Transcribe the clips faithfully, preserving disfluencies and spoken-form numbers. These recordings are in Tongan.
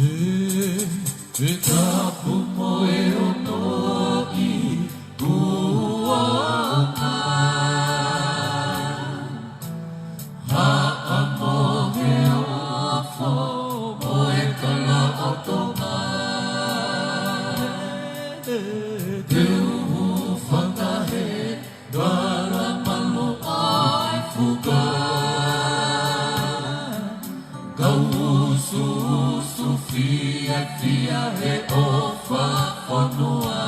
E, e tapu mo e ono ʻi kuonga. Haʻamo he ofo mo e kalaʻotonga. Te u fakahe Kala malu ai fuka. Kau usuusu fiefia he ʻofa fonua.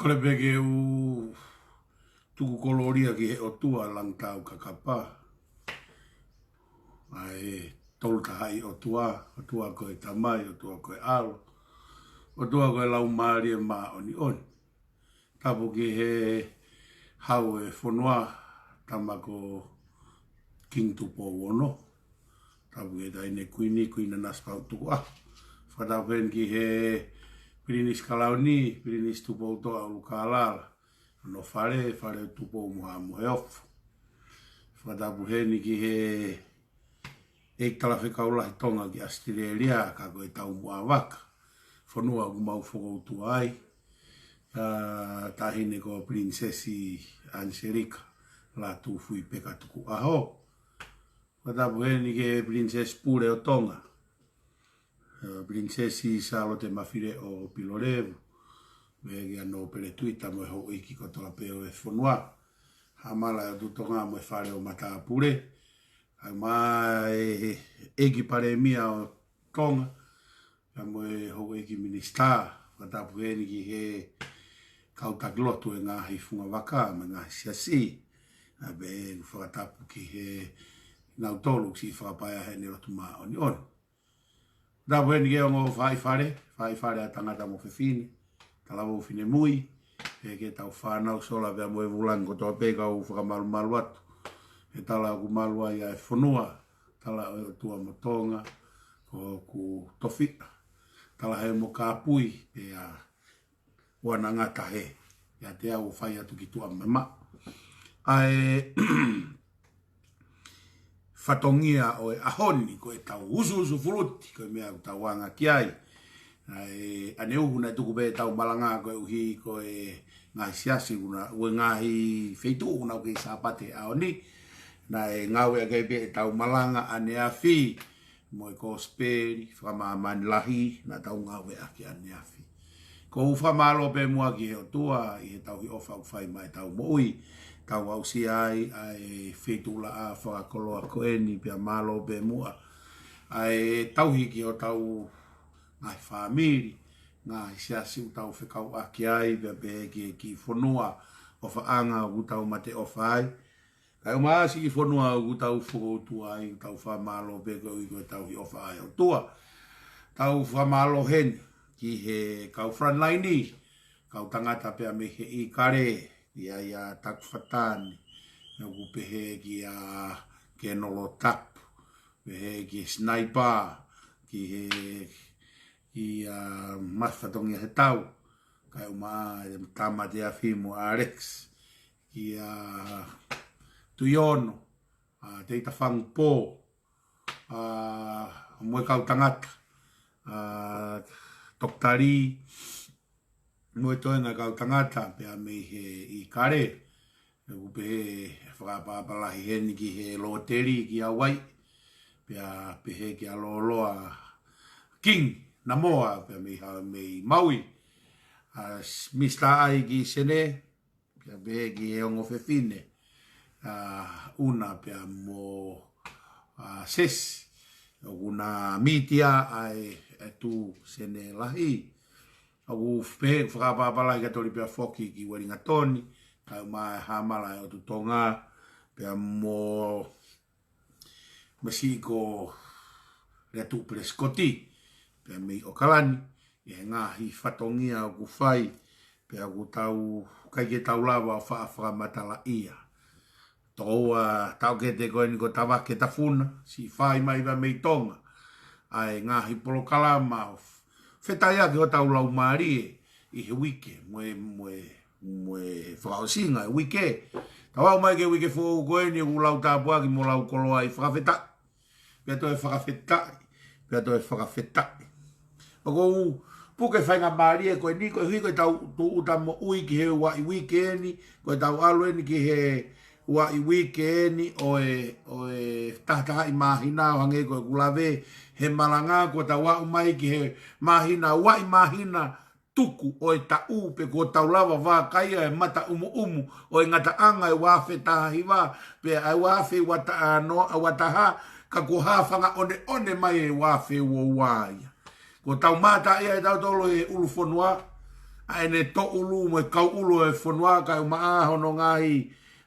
Kole pē ke u tuku kolōlia ki he ʻOtua Langitau Kakapa. ʻA e Tolu Tahaʻi ʻOtua, ʻOtua ko e Tamai, ʻOtua ko e ʻAlo, ʻOtua ko e Laumālie Māʻoniʻoni. Tapu ki he Hau ʻo e fonua, tama ko Kingi Tupou Ono. Tapu ki he Taʻahine Kuini, Kuini Nanasipauʻu Tukuʻaho. Fakatapu heni ki he Pilinisi Kalauni, Pilinisi Tupoutoʻa ʻUlukālala, hono fale, Fale ʻo Tupou mo Haʻa Moheofo. Fakatapu heni ki he ʻEiki Talafekau Lahi Tonga ki ʻAositelēlia, ka ko e Taumuʻa Vaka, fonua ʻoku mau fokoutua ai, ʻa Taʻahine ko Pilinisesi ʻAniselika Lātūfuipeka Tukuʻaho. Fakatapu heni ki he Pilinisesi Pule ʻo Tonga, ʻa Pilinisesi Sālote Mafileʻo Pilolevu, mo e kia Nōpele Tuita mo e houʻeiki kotoa pē ʻo e fonua. Haʻamala ʻo e ʻOtu Tonga mo e Fale ʻo Matāpule. Kae ʻumaʻā e ʻEiki Palēmia ʻo Tonga, pea mo e houʻeiki minisitā. Fakatapu heni ki he kau taki lotu ʻo e ngaahi fungavaka mo e ngaahi siasi. ʻA pea ʻoku fakatapu ki he nautolu siʻi fakapaea heʻene lotu māʻoniʻoni. Tapu heni ki he ongo faifale, faifale ʻa tangata mo fefine, talavou finemui, pea ki heʻetau fānau sola pea mo e vūlangi kotoa pē, kau fakamalumalu atu he tala ʻoku malu ai ʻa e fonua, tala ʻo e ʻOtua mo Tonga, ko hoku tofiʻa, Talaheme Kāpui, pea ʻoua naʻa ngata he, ʻiate au ʻo fai atu ki tuʻa mamaʻo. ʻA e fatongia ʻo e ʻaho ni, ko ʻetau usuusufuluti, ko e meʻa ʻoku tau anga ki ai. ʻA e, ʻaneuhu naʻe tuku pē ʻetau malanga koeʻuhi ko e ngaahi siasi ʻoku na, ʻo e ngaahi feituʻu ʻoku nau kei Sāpate he ʻaho ni. Naʻe ngāueʻaki pē ʻetau malanga ʻaneafi, mo e kosipeli fakamāmani lahi naʻa tau ngāueʻaki ʻaneafi. ʻOku ou fakamālō pē muʻa ki he ʻOtua ʻi he tauhi ʻofa ʻoku fai maʻa ʻetau moʻui, tau aʻusia ai ʻa e feituʻulaʻā fakakoloa ko eni, pea mālō pē muʻa ʻa e tauhi ki hotau ngaahi fāmili, ngaahi siasi ʻoku tau fekauʻaki ai, pea pehē ki he kiʻi fonua ʻofaʻanga ʻoku tau mateʻofa ai. Kae ʻumaʻā siʻi fonua ʻoku tau fokoutua ai, tau fakamālō pē koeʻuhi ko e tauhi ʻofa ʻa e ʻOtua. Tau fakamālō heni ki he kau frontline, kau tangata pea mei he ʻIkale, ʻa ia ʻa Takufatani, ʻoku pehē kia Kenolo Tapu, pehē ki he Sniper, ki he, kia Mafi Fatongia Hetau, kae ʻumaʻā e Tama Teafi mo Alex, kia Tuiono, ʻa Teita Fangupō, ʻa, mo e kau tangata, ʻa Tokita Lī, mo e toenga kau tangata pea mei he ʻIkale, ʻoku pehē fakaʻapaʻapa lahi heni ki he loteli ki Hawaii, pea pehē kia Loloa King Namoa pea mei ha-, mei Maui, ʻa Mista Ai ki Sene, pea pehē ki he ongo fefine, ʻa ʻUna pea mo, ʻa Sesi, ʻoku na mītia ai e tū Sene lahi. ʻOku pehē fakaʻapaʻapa lahi kiate au pea foki ki Uelingatoni, kae ʻumaʻā e haʻamala ʻo e ʻOtu Tonga, pea mo Masiʻi ko Letuʻu Pelesikoti, pea mei ʻOkalani, ʻi he ngaahi fatongia ʻoku fai, pea ʻoku tau, ʻikai ke tau lava ʻo faʻa fakamatalaʻia. Tokoua taʻokete ko eni ko Tavake Tafuna, siʻi fai mai pea mei Tonga ʻa e ngaahi polokalama ʻo fetaiaki hotau laumālie ʻi he uike, mo e, mo e, mo e fakaʻosinga e uike. Tau aʻu mai ki he uike foʻou ko eni ʻoku lau tāpuaki mo lau koloa ʻi fakafetaʻi. Pea toe fakafetaʻi, pea toe fakafetaʻi. ʻOku ou puke faingamālie ko eni, koeʻuhi ko ʻetau tūʻuta moʻui ki he uaʻi uike eni, ko ʻetau ʻalu eni ki he uaʻi uike eni ʻo e, ʻo e tahatahaʻi māhina, ʻo hangē ko ʻeku lave he malanga, kuo tau aʻu mai ki he māhina, uaʻi māhina tuku ʻo e taʻu, pe kuo tau lava vakaia e mata ʻumuʻumu ʻo e ngataʻanga ʻo e ua afe taha hiva, pea ʻa e ua afe ua taha, ʻa e ua taha, ka kuo hā fanga ʻoneʻone mai e ua afe ua ua ia. Kuo tau mātā ia ʻe tautolu e ʻulu fonua, ʻa ʻene toʻulu mo e kauʻulu ʻo e fonua, kae ʻumaʻā hono ngaahi,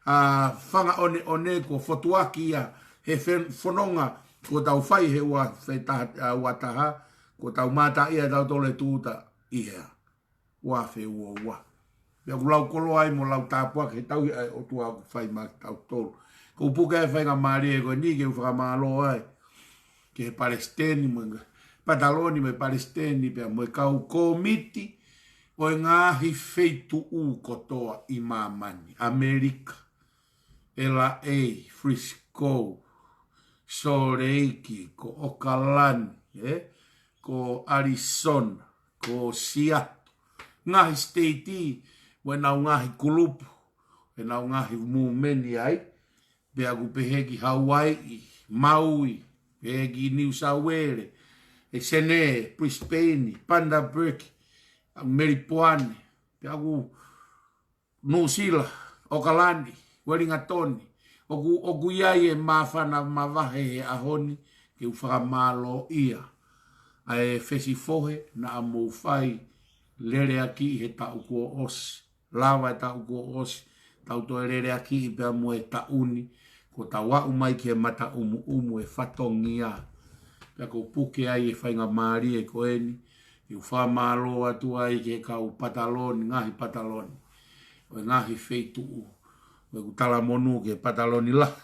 ʻa, fanga ʻoneʻone kuo fotuaki ia he fen-, fononga kuo tau fai he ua afe taha, ʻa, ua taha, kuo tau mātā ia ʻe tautolu e tūʻuta ʻi he ua afe ua ua. Pea ʻoku lau koloa ai mo lau tāpuaki he tauhi ʻa e ʻOtua ʻoku fai maʻa kitautolu. Ko u puke ʻa e faingamālie ko eni ke u fakamālō ai ki he palesiteni mo e pataloni mo e palesiteni pea mo e kau kōmiti ʻo e ngaahi feituʻu kotoa ʻi māmani, ʻAmelika, L A, Frisco, Salt Lake, ko ʻOkalani, ē? Ko Arizona, ko Seattle. Ngaahi siteiti, mo ʻenau ngaahi kulupu, ʻenau ngaahi mūmeni ai, pea ʻoku pehē ki Hawaii, Maui, pehē ki New South Wales, ʻi Senē, Brisbane, Bundaberg, Melipoane, pea ʻoku Nuʻusila, ʻOkalani, Uelingatoni, ʻoku, ʻoku ʻi ai e māfana mavahe he ʻaho ni ke u fakamālōʻia ʻa e fesifohe naʻa mou fai leleakiʻi he taʻu kuo ʻosi, lava e taʻu kuo ʻosi, tau toe leleakiʻi pea mo e taʻu ni, ko tau aʻu mai ki he mataʻumuʻumu e fatongia. Pea ko u puke ai e faingamālie ko eni, ke u fakamālō atu ai ki he kau pataloni, ngaahi pataloni, ʻo e ngaahi feituʻu, ʻo ʻeku talamonū ki he pataloni lahi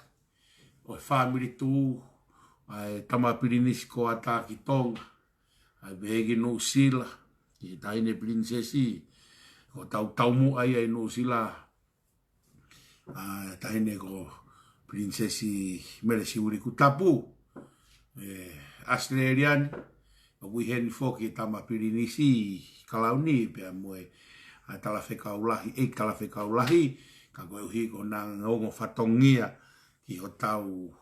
ʻo e fāmili Tū, ʻa e tama Pilinisi ko Ata ki Tonga, ʻa e pehē ki Nuʻusila, ki he taʻahine Pilinisesi, ko tau taumuʻa ia ʻi Nuʻusila, ʻa e taʻahine ko Pilinisesi Mele Siuʻilikutapu, ē, ʻAositelēlia ni, ʻoku ʻi heni foki e tama Pilinisi Kalauni, pea mo e, ʻa e talafekau lahi, ʻeiki talafekau lahi, ka koeʻuhi ko ʻena ongo fatongia ki hotau,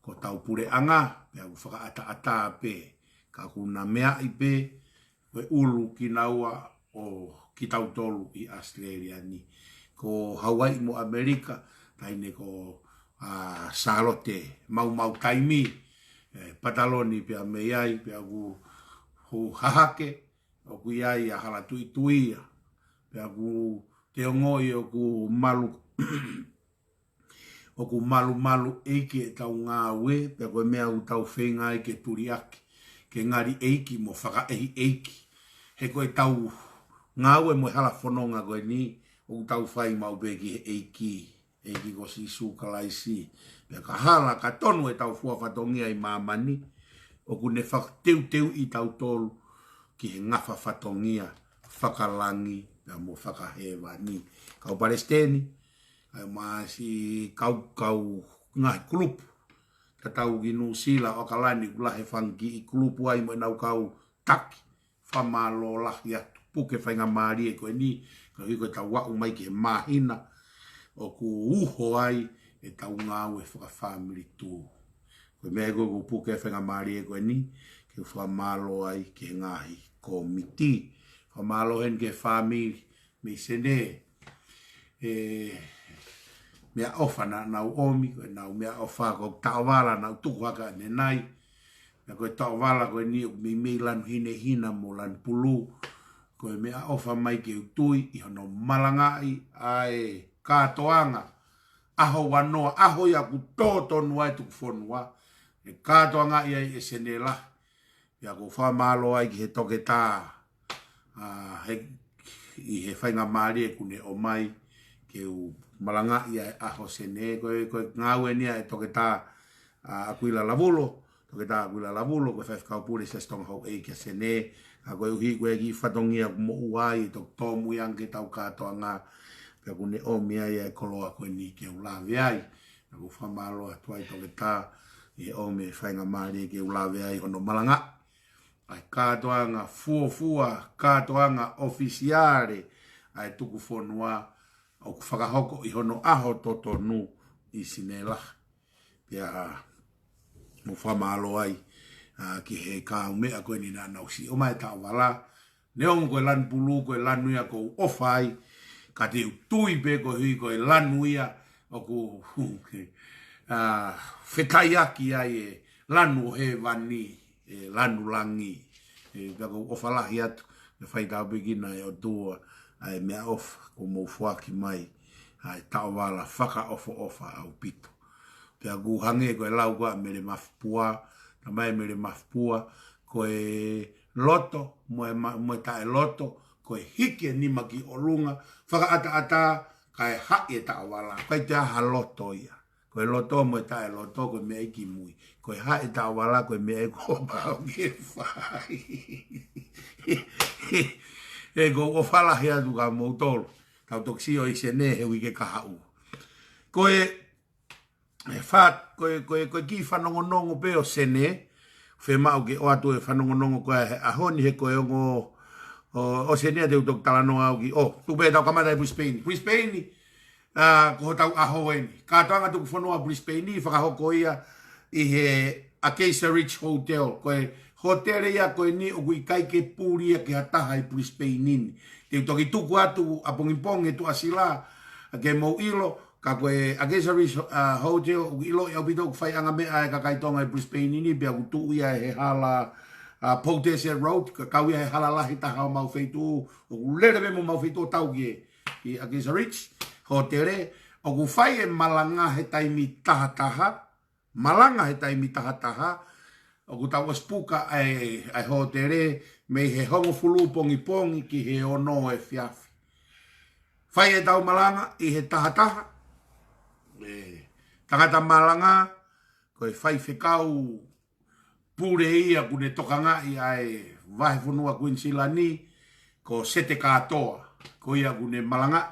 ko hotau puleʻanga, pea ʻoku fakaʻataʻatā pē, ka ʻoku na meaʻi pē, ko e ʻulu kinaua ʻo kitautolu ʻi ʻAositelēlia ni. Ko Hawaii mo ʻAmelika, taʻahine ko, ʻa, Sālote Maumau Taimi, ē, pataloni pea mei ai, pea ʻoku hahake, ʻoku ʻi ai ʻa Hala Tuituia, pea ʻoku te ongoʻi ʻoku malu, ʻoku malumalu ʻeiki ʻetau ngāue, pea ko e meʻa ʻoku tau feinga ai ke tuliʻaki, ke ngali ʻeiki mo fakaʻehiʻeiki. He ko ʻetau ngāue mo e hala fononga ko eni, ʻoku tau fai maʻu pē ki he ʻEiki, ʻEiki ko Sīsū Kalaisi. Pea ka hala ka tonu ʻetau fua fatongia ʻi māmani, ʻoku ne fakateuteuʻi kitautolu ki he ngafa fatongia, fakalangi, pea mo fakahēvani. Kau palesiteni, ʻa e masi kau, kau ngaahi kulupu. Tatau ki Nuʻusila, ʻOkalani, ʻoku lahi e fanga kiʻi kulupu ai mo ʻenau kau taki. Fakamālō lahi atu. Puke faingamālie ko eni, koeʻuhi ko ʻetau aʻu mai ki he māhina ʻoku uho ai ʻetau ngāue fakafāmili Tū. Ko e meʻa ia ko ē ʻoku ou puke faingamālie ko eni, ke u fakamālō ai ki he ngaahi kōmiti. Fakamālō heni ki he fāmili mei Senē, ē, meʻaʻofa naʻa nau ʻomi, ko ʻenau meʻaʻofa ko e taʻovala naʻa ku tuku hake ʻanenai. Pea ko e taʻovala ko eni ʻoku meimei lanu hinehina mo lanu pulū. Ko e meʻaʻofa mai ke u tui ʻi hono malangaʻi ʻa e kātoanga ʻaho ua noa, ʻaho ia ʻoku tō tonu ai e tuku fonua. E kātoangaʻi ai e Senē lahi. Pea ʻoku ou fakamālō ai ki he toketā, ʻa, he, ʻi he faingamālie ʻoku ne ʻomai ke u malangaʻi ʻa e ʻaho Senē, ko e, ko e ngāue eni ʻa e toketā, ʻa, ʻAkuila Lavulo, toketā ʻAkuila Lavulo, ko e faifekau pule Siasi Tonga Houʻeiki ʻa Senē, ʻa, koeʻuhi ko e kiʻi fatongia ʻoku moʻua ai, ʻe toki tōmui ange ʻetau kātoanga, pea ʻoku ne ʻomi ai ʻa e koloa ko eni ke u lave ai. Pea ʻoku ou fakamālō atu ai toketā, ʻi he ʻomi e faingamālie ke u lave ai hono malangaʻi ʻa e kātoanga fuofua, kātoanga ʻofisiale ʻa e tuku fonua ʻoku fakahoko ʻi hono ʻaho totonu ʻi Senē lahi. Pea ʻoku ou fakamālō ai, ʻa, ki he kaumeʻa ko eni naʻa nau siʻi ʻomai e taʻovala, neongo ko e lanu pulū, ko e lanu ia ʻoku ou ʻofa ai, ka te u tui pē koeʻuhi ko e lanu ia ʻoku, ʻa, fetaiaki ai e lanu ʻo hēvani, e lanu langi. Ē, pea ʻoku ou ʻofa lahi atu, ke fai tāpuekina ʻe he ʻOtua ʻa e meʻaʻofa kuo mou foaki mai, ʻa e taʻovala fakaʻofoʻofa ʻaupito. Pea ʻoku hangē ko e lau ko ē ʻa Mele Mafipua, tamai Mele Mafipua, ko e loto mo e ma-, mo e taʻeloto, ko e hiki e nima ki ʻolunga, fakaʻataʻatā, kae haʻi e taʻovala. ʻIkai toe ʻi ai ha loto ia. Ko e loto mo e taʻeloto, ko e meʻa ia ki mui. Ko e haʻi e taʻovala, ko e meʻa ia kuo pau ke fai. ʻE, ʻoku ou ʻofa lahi atu kia moutolu. Tau toki sio ʻi Senē he uike kahaʻu. Ko e, ʻe fat, ko e, ko e, ko e kiʻi fanongonongo pē ʻo Senē, fiemaʻu ke ʻoatu e fanongonongo ko ē he ʻaho ni he ko e ongo, ʻo, ʻo Senē te u toki talanoa au ki, ʻo, tuku pē tau kamata ʻi Brisbane. Brisbane, ʻa, ko hotau ʻaho eni. Kātoanga tuku fonua Brisbane, fakahoko ia ʻi he Acacia Ridge Hotel. Ko e hōtele ia ko eni ʻoku ʻikai ke puli ia ki ha taha ʻi Brisbane ni. Te u toki tuku atu ʻapongipongi e tuʻasila, ke mou ʻilo, ka ko e Acacia Ridge, ʻa, Hotel, ʻoku ʻiloʻi ʻaupito ʻoku faiʻanga meʻa e kakai Tonga ʻi Brisbane ni, pea ʻoku tuʻu ia he hala, ʻa, Poutessent Road, ka kau ia he hala lahi taha ʻo mau feituʻu, ʻoku lele pē mo mau feituʻu ʻo tau ki he, ʻi Acacia Ridge, hōtele, ʻoku fai e malanga he taimi tahataha, malanga he taimi tahataha, ʻoku tau ʻosi puka ʻa e, ʻa e hōtele mei he hongofulu pongipongi ki he ono efiafi. Fai ʻetau malanga ʻi he tahataha, ʻe, tangata malanga, ko e faifekau pule ia ʻoku ne tokangaʻi ʻa e vahefonua Kuinisilani, ko Sete Kātoa, ko ia ʻoku ne malangaʻi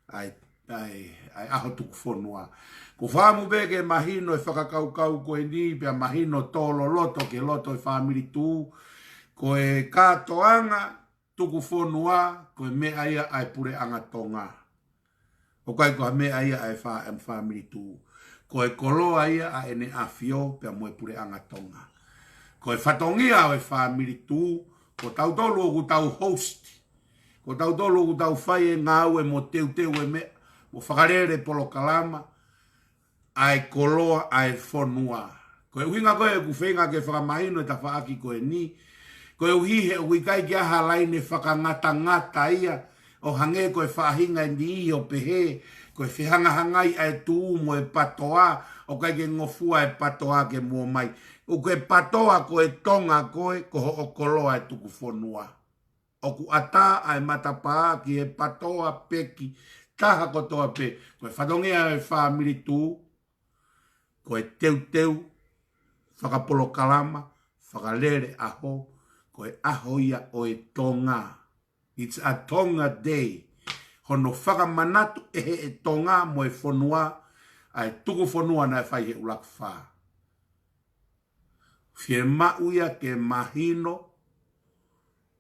ʻa e, ʻa e, ʻa e ʻaho tuku fonua. ʻOku ou fakaʻamu pē ke mahino e fakakaukau ko eni, pea mahino tō loloto ki he loto e fāmili Tū, ko e kātoanga tuku fonua, ko e meʻa ia ʻa e puleʻanga Tonga. ʻOku ʻikai ko ha meʻa ia ʻa e fā-, ʻa e fāmili Tū. Ko e koloa ia ʻa ʻEne ʻAfio pea mo e puleʻanga Tonga. Ko e fatongia ʻo e fāmili Tū, ko tautolu ʻoku tau host. Ko tautolu ʻoku tau fai e ngāue mo teuteu e meʻa, mo fakalele polokalama, ʻa e koloa ʻa e fonua. Ko e ʻuhinga ko ē ʻoku ou feinga ke fakamahino e tafaʻaki ko eni, koeʻuhi he ʻoku ʻikai ke ʻi ai ha laine fakangatangata ia, ʻo hangē ko e faʻahinga eni ʻo pehē, ko e fehangahangai ʻa e Tū mo e PATOA, ʻoku ʻikai ke ngofua e PATOA ke muʻo mai. ʻOku ke PATOA ko e Tonga ko ē, ko hoʻo koloa e tuku fonua. ʻOku ʻatā ʻa e matapā ki he PATOA pē ki taha kotoa pē, ko e fatongia ʻo e fāmili Tū, ko e teuteu, fakapolokalama, fakalele ʻaho, ko e ʻaho ia ʻo e Tonga. It's a Tonga Day. Hono fakamanatu ʻe he, ʻe Tonga mo e fonua, ʻa e tuku fonua naʻe fai he ʻUluaki Fā. Fiemaʻu ia ke mahino,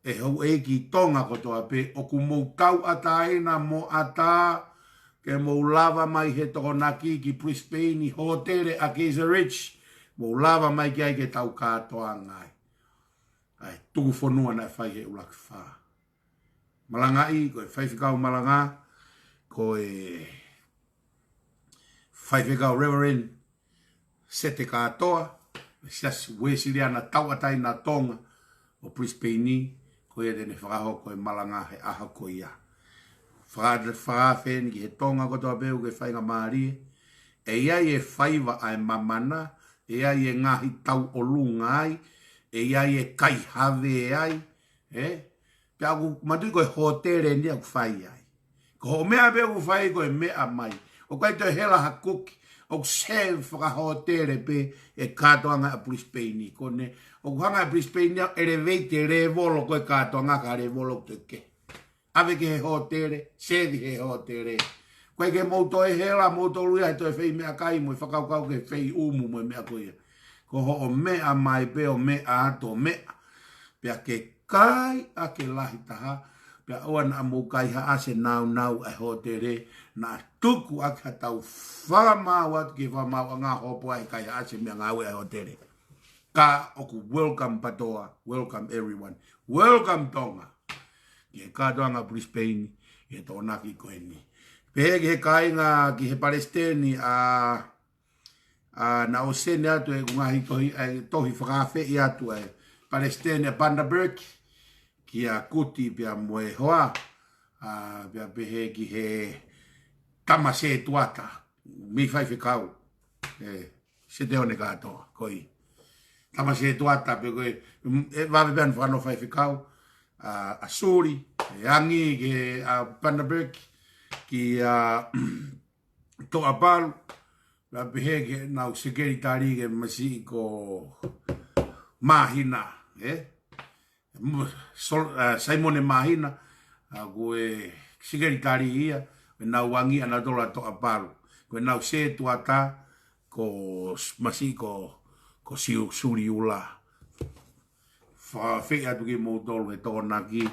ʻe houʻeiki Tonga kotoa pē, ʻoku mou tauʻatāina mo ʻatā, ke mou lava mai he Tokonaki ki Brisbane, hōtele Acacia Ridge, mou lava mai ki ai ke tau kātoanga ai. ʻA e tuku fonua naʻe fai he ʻUluaki Fā. Malangaʻi, ko e faifekau malanga, ko e faifekau Reverend Sete Kātoa, Siasi Uēsiliana Tauʻatāina Tonga ʻo Brisbane, ko ia te ne fakahoko e malanga he ʻaho ko ia. Faka-, fakaafe eni ki he Tonga kotoa pē ʻoku ke faingamālie, ʻe ʻi ai e faiva ʻa e mamana, ʻe ʻi ai e ngaahi tauʻolunga ai, ʻe ʻi ai e kaihave ai, ē? Pea ʻoku mātuʻaki ko e hōtele eni ʻoku fai ai. Ko hoʻo meʻa pē ʻoku fai ko e meʻa mai. ʻOku ʻikai toe hela ha kuki. ʻOku serve fakahōtele pē e kātoanga ʻa Brisbane ko eni. ʻOku hanga ʻe Brisbane ʻo elevate e lēvolo ko e kātoanga ki ha lēvolo ʻoku toe kehe. ʻAve ki he hōtele, serve he hōtele. ʻOku ʻikai ke mou toe hela, moutolu ia he toe fai meʻakai mo e fakakaukau ke fai ʻumu mo e meʻa ko ia. Ko hoʻo meʻa mai pē ʻo meʻa atu ʻo meʻa. Pea ke kai ʻa e lahi taha, pea ʻoua naʻa mou kaihaʻasi e nāunau ʻa e hōtele, naʻa tuku ʻaki haʻatau fakamaau atu ki he fakamaauʻanga hopo ai kaihaʻasi e meʻangāue ʻa e hōtele. Ka ʻoku welcome PATOA, welcome everyone, welcome Tonga. Ki he kātoanga Brisbane, ki he Tokonaki ko eni. Pehē ki he kāinga, ki he Palesiteni, ʻa ʻa, naʻa ku send atu e ngaahi tohi, e tohi fakaafeʻi atu e Palesiteni ʻa Bundaberg, kia Kuti pea mo e hoa, ʻa, pea pehē ki he tama sētuata, mei faifekau, ʻe, Sete One Kātoa, ko ia. Tama Setuata pe ko e, mm, ʻe vave pē ʻa e fano faifekau, ʻa, ʻa Suli, ʻe angi ki he, ʻa, Bundaberg, ki, ʻa, Toʻapalu, ʻa pehē ki heʻenau sekelitali ki he masiʻi ko Māhina, ē? Mo-, Sol-, ʻa, Saimone Māhina, ʻa, ko e sekelitali ia, ʻenau angi ʻanautolu ʻa Toʻapalu. Ko ʻenau Setuata, ko s-, masiʻi ko, ko Siu-, Suliula. Fa-, feʻi atu kimoutolu he Tokonaki,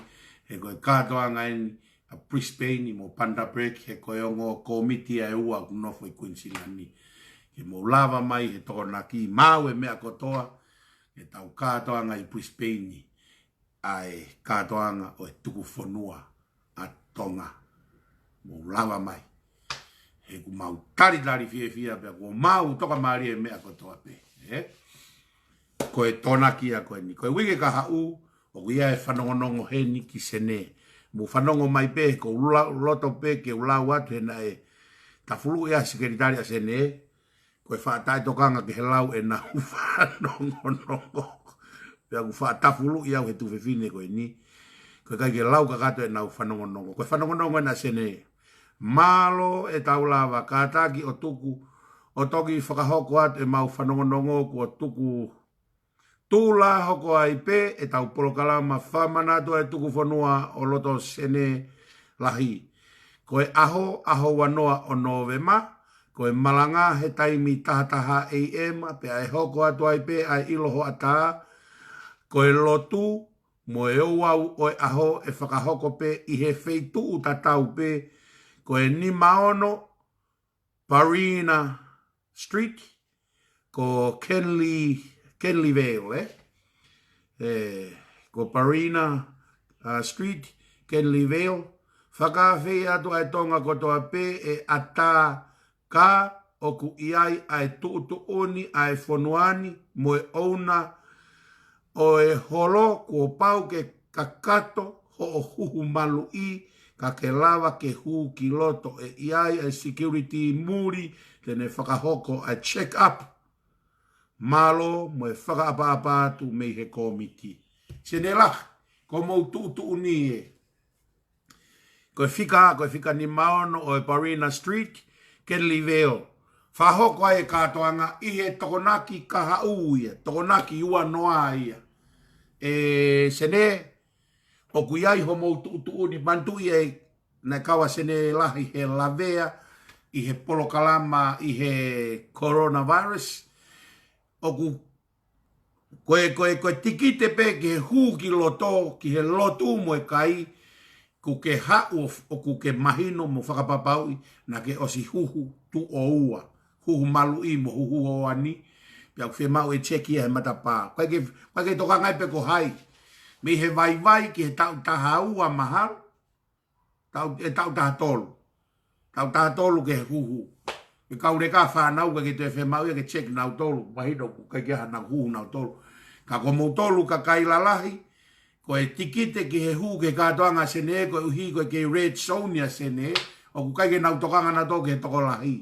he ko e kātoanga eni ʻa Brisbane mo Bundaberg, he ko e ongo kōmiti ʻe ua ʻoku nofo ʻi Kuinisilani. Ke mou lava mai he Tokonaki, maʻu e meʻa kotoa, ke tau kātoanga ʻi Brisbane, ʻa e kātoanga ʻo e tuku fonua ʻa Tonga. Mou lava mai. He ʻoku mau talitali fiefia pea kuo mau tokamālie e meʻa kotoa pē. Ē? Ko e Tokonaki ia ko eni. Ko e uike kahaʻu, ʻoku ʻi ai e fanongonongo heni ki Senē. Mou fanongo mai pē, ko u la-, loto pē ke u lau atu he naʻe tafuluʻi ʻa e sekelitali ʻa Senē, ko e faʻa taʻetokanga ki he lau ʻenau fanongonongo. Pea ʻoku faʻa tafuluʻi au he tuofefine ko eni. Ko e ʻikai ke lau kakato ʻenau fanongonongo. Ko e fanongonongo ena ʻa Senē. Mālō ʻetau lava, kātaki ʻo tuku, ʻo toki fakahoko atu ʻemau fanongonongo kuo tuku tula hoko ai pē ʻetau polokalama fakamanatu ʻa e tuku fonua ʻo loto Senē lahi. Ko e ʻaho, ʻaho uanoa ʻo Nōvema, ko e malanga he taimi tahataha A M, pea ʻe hoko atu ai pē ʻa e ʻilo hoʻatā, ko e lotu, mo e ouau ʻo e ʻaho ʻe fakahoko pē ʻi he feituʻu tatau pē, ko e nima ono Parina Street, ko Kenley, Kenley Vale, ē? Ē, ko Parina, ʻa, Street, Kenley Vale. Fakaafeʻi atu ʻa e Tonga kotoa pē ʻe ʻatā ka ʻoku ʻi ai ʻa e tuʻutuʻuni ʻa e fonua ni mo e ʻouna ʻo e holo kuo pau ke kakato hoʻo huhu maluʻi ka ke lava ke hū ki loto ʻe ʻi ai ʻa e security muli te ne fakahoko ʻa e check up. Mālō mo e fakaʻapaʻapa atu mei he kōmiti. Senē lahi, ko mou tuʻutuʻuni ē. Ko e fika, ko e fika nima ono ʻo e Parina Street, Kenley Vale. Fakahoko ai e kātoanga ʻi he Tokonaki kahaʻu ia, Tokonaki uanoa ia. Ē, Senē, ʻoku ʻi ai homou tuʻutuʻuni, manatuʻi ē naʻe kau ʻa Senē lahi he lavea ʻi he polokalama ʻi he coronavirus. ʻOku ko e, ko e, ko e tikite pē ke hū ki loto, ki he lotu mo e kai, kuo ke haʻu ʻo f-, ʻoku ke mahino mo fakapapauʻi naʻa ke ʻosi huhu tuʻo ua, huhu maluʻi mo huhu ʻoʻoani, pea ʻoku fiemaʻu e check ia he matapā. ʻIkai ke, ʻikai ke tokanga ai pe ko hai. Mei he vaivai ki he taʻu taha ua mahalo, taʻu, ʻe taʻu taha tolu. Taʻu taha tolu ke huhu. ʻE kau leka fānau ʻikai ke toe fiemaʻu ia ke check nautolu, mahino ʻoku ʻikai ke ʻi ai haʻanau huhu nautolu. Ka ko moutolu kakai lalahi, ko e tikite ki he hū ki he kātoanga Senē, koeʻuhi ko e kei red zone ia Senē, ʻoku ʻikai ke nau tokanga nautolu ki he tokolahi.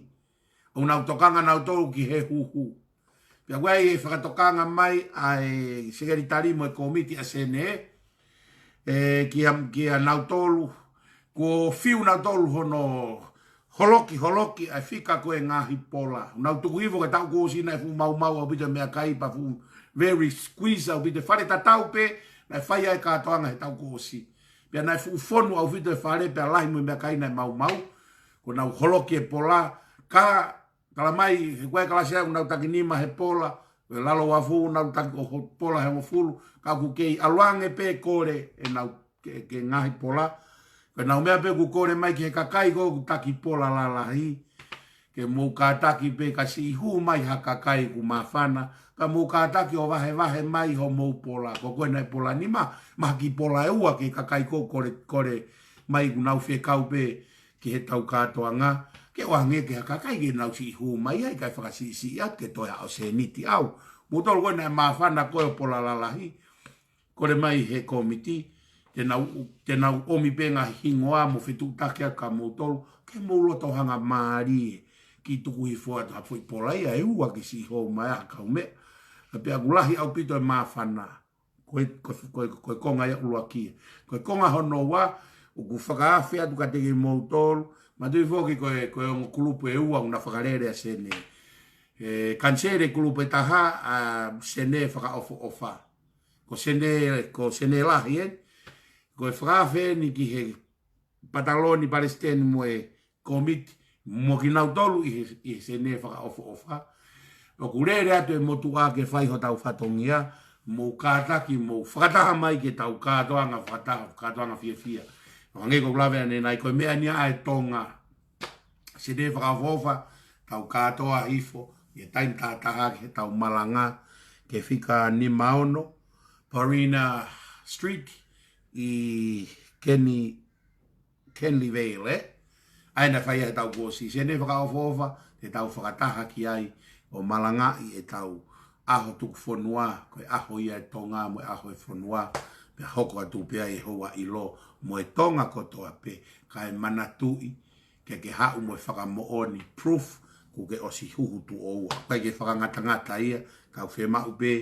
ʻOku nau tokanga nautolu ki he huhu. Pea ʻoku ʻi ai e fakatokanga mai ʻa e sekelitali mo e kōmiti ʻa Senē, ē, kia, kia nautolu, kuo fiu nautolu hono holoki, holoki ʻa e fika ko e ngaahi pola. Nau tuku hifo ki he taʻu kuo ʻosi naʻe fuʻu maumau ʻaupito e meʻakai pea fuʻu very squeeze ʻaupito e fale tatau pē naʻe fai ai e kātoanga he taʻu kuo ʻosi. Pea naʻe fuʻu fonu ʻaupito e fale pea lahi mo e meʻakai naʻe maumau. Kuo nau holoki e pola, ka tala mai, he ko e kalasi ʻoku nau taki nima he pola, ko e lalo uafu nau taki ʻo ho-, pola he hongofulu, ka ʻoku kei ʻalu ange pē kole ʻenau ke, ke ngaahi pola. Ko ʻenau meʻa pē ʻoku kole mai ki he kakai ko ē ʻoku taki pola lalahi, ke mou kātaki pē ka siʻi hū mai ha kakai ʻoku māfana, ka mou kātaki ʻo vahevahe mai homou pola. Ko koe naʻe pola nima, mahaki pola ʻe ua ki he kakai ko ē ʻoku kole, kole mai ʻoku nau fekau pē ki he tau kātoanga, ke ʻoange ki ha kakai ke nau siʻi hū mai ai, kae fakasiʻisiʻi atu ke toe haʻo sēniti ʻau. Moutolu ko ē naʻe māfana ko ē ʻo pola lalahi, kole mai he kōmiti, te nau, te nau ʻomi pē ngaahi hingoa mo fetuʻutaki atu kia moutolu, ke mou loto hangamālie, kiʻi tuku hifo atu ha foʻi pola ia ʻe ua ke siʻi hū mai ha kaumeʻa. Pea ʻoku lahi ʻaupito e māfana. Ko e, ko e, ko e, ko e konga ia ʻuluaki. Ko e konga hono ua, ʻoku fakaafe atu kiate kimoutolu, manatuʻi foki ko e, ko e ongo kulupu ʻe ua ʻoku na fakalele ʻa Senē. ʻE, kaniseli kulupu ʻe taha, ʻa Senē Fakaʻofoʻofa. Ko Senē, ko Senē Lahi ē. Ko e fakaafe eni ki he pataloni, palesiteni mo e kōmiti, mo kinautolu ʻi he, ʻi he Senē Fakaʻofoʻofa. ʻOku lele atu e motuʻa ke fai hotau fatongia, mou kātaki, mou fakataha mai ke tau kātoanga fakataha, kātoanga fiefia. ʻO hangē ko ʻeku lave ʻanenai, ko e meʻa ni ʻa e Tonga. Senē Fakaʻofoʻofa, tau kātoa hifo, ʻi he taimi tahataha ki heʻetau malanga, ki he fika nima ono, Purina Street, ʻi Kenny, Kenley Vale, ē? ʻA ia naʻe fai ai heʻetau kuo ʻosi, Senē Fakaʻofoʻofa, te tau fakataha ki ai ʻo malangaʻi ʻetau ʻaho tuku fonua, ko e ʻaho ia ʻo e Tonga mo e ʻaho ʻo e fonua, pea hoko atu pē ai e houa ʻilo mo e Tonga kotoa pē, kae manatuʻi, ke ke haʻu mo e fakamoʻoni, proof, kuo ke ʻosi huhu tuʻo ua. ʻIkai ke fakangatangata ia, ka ʻoku fiemaʻu pē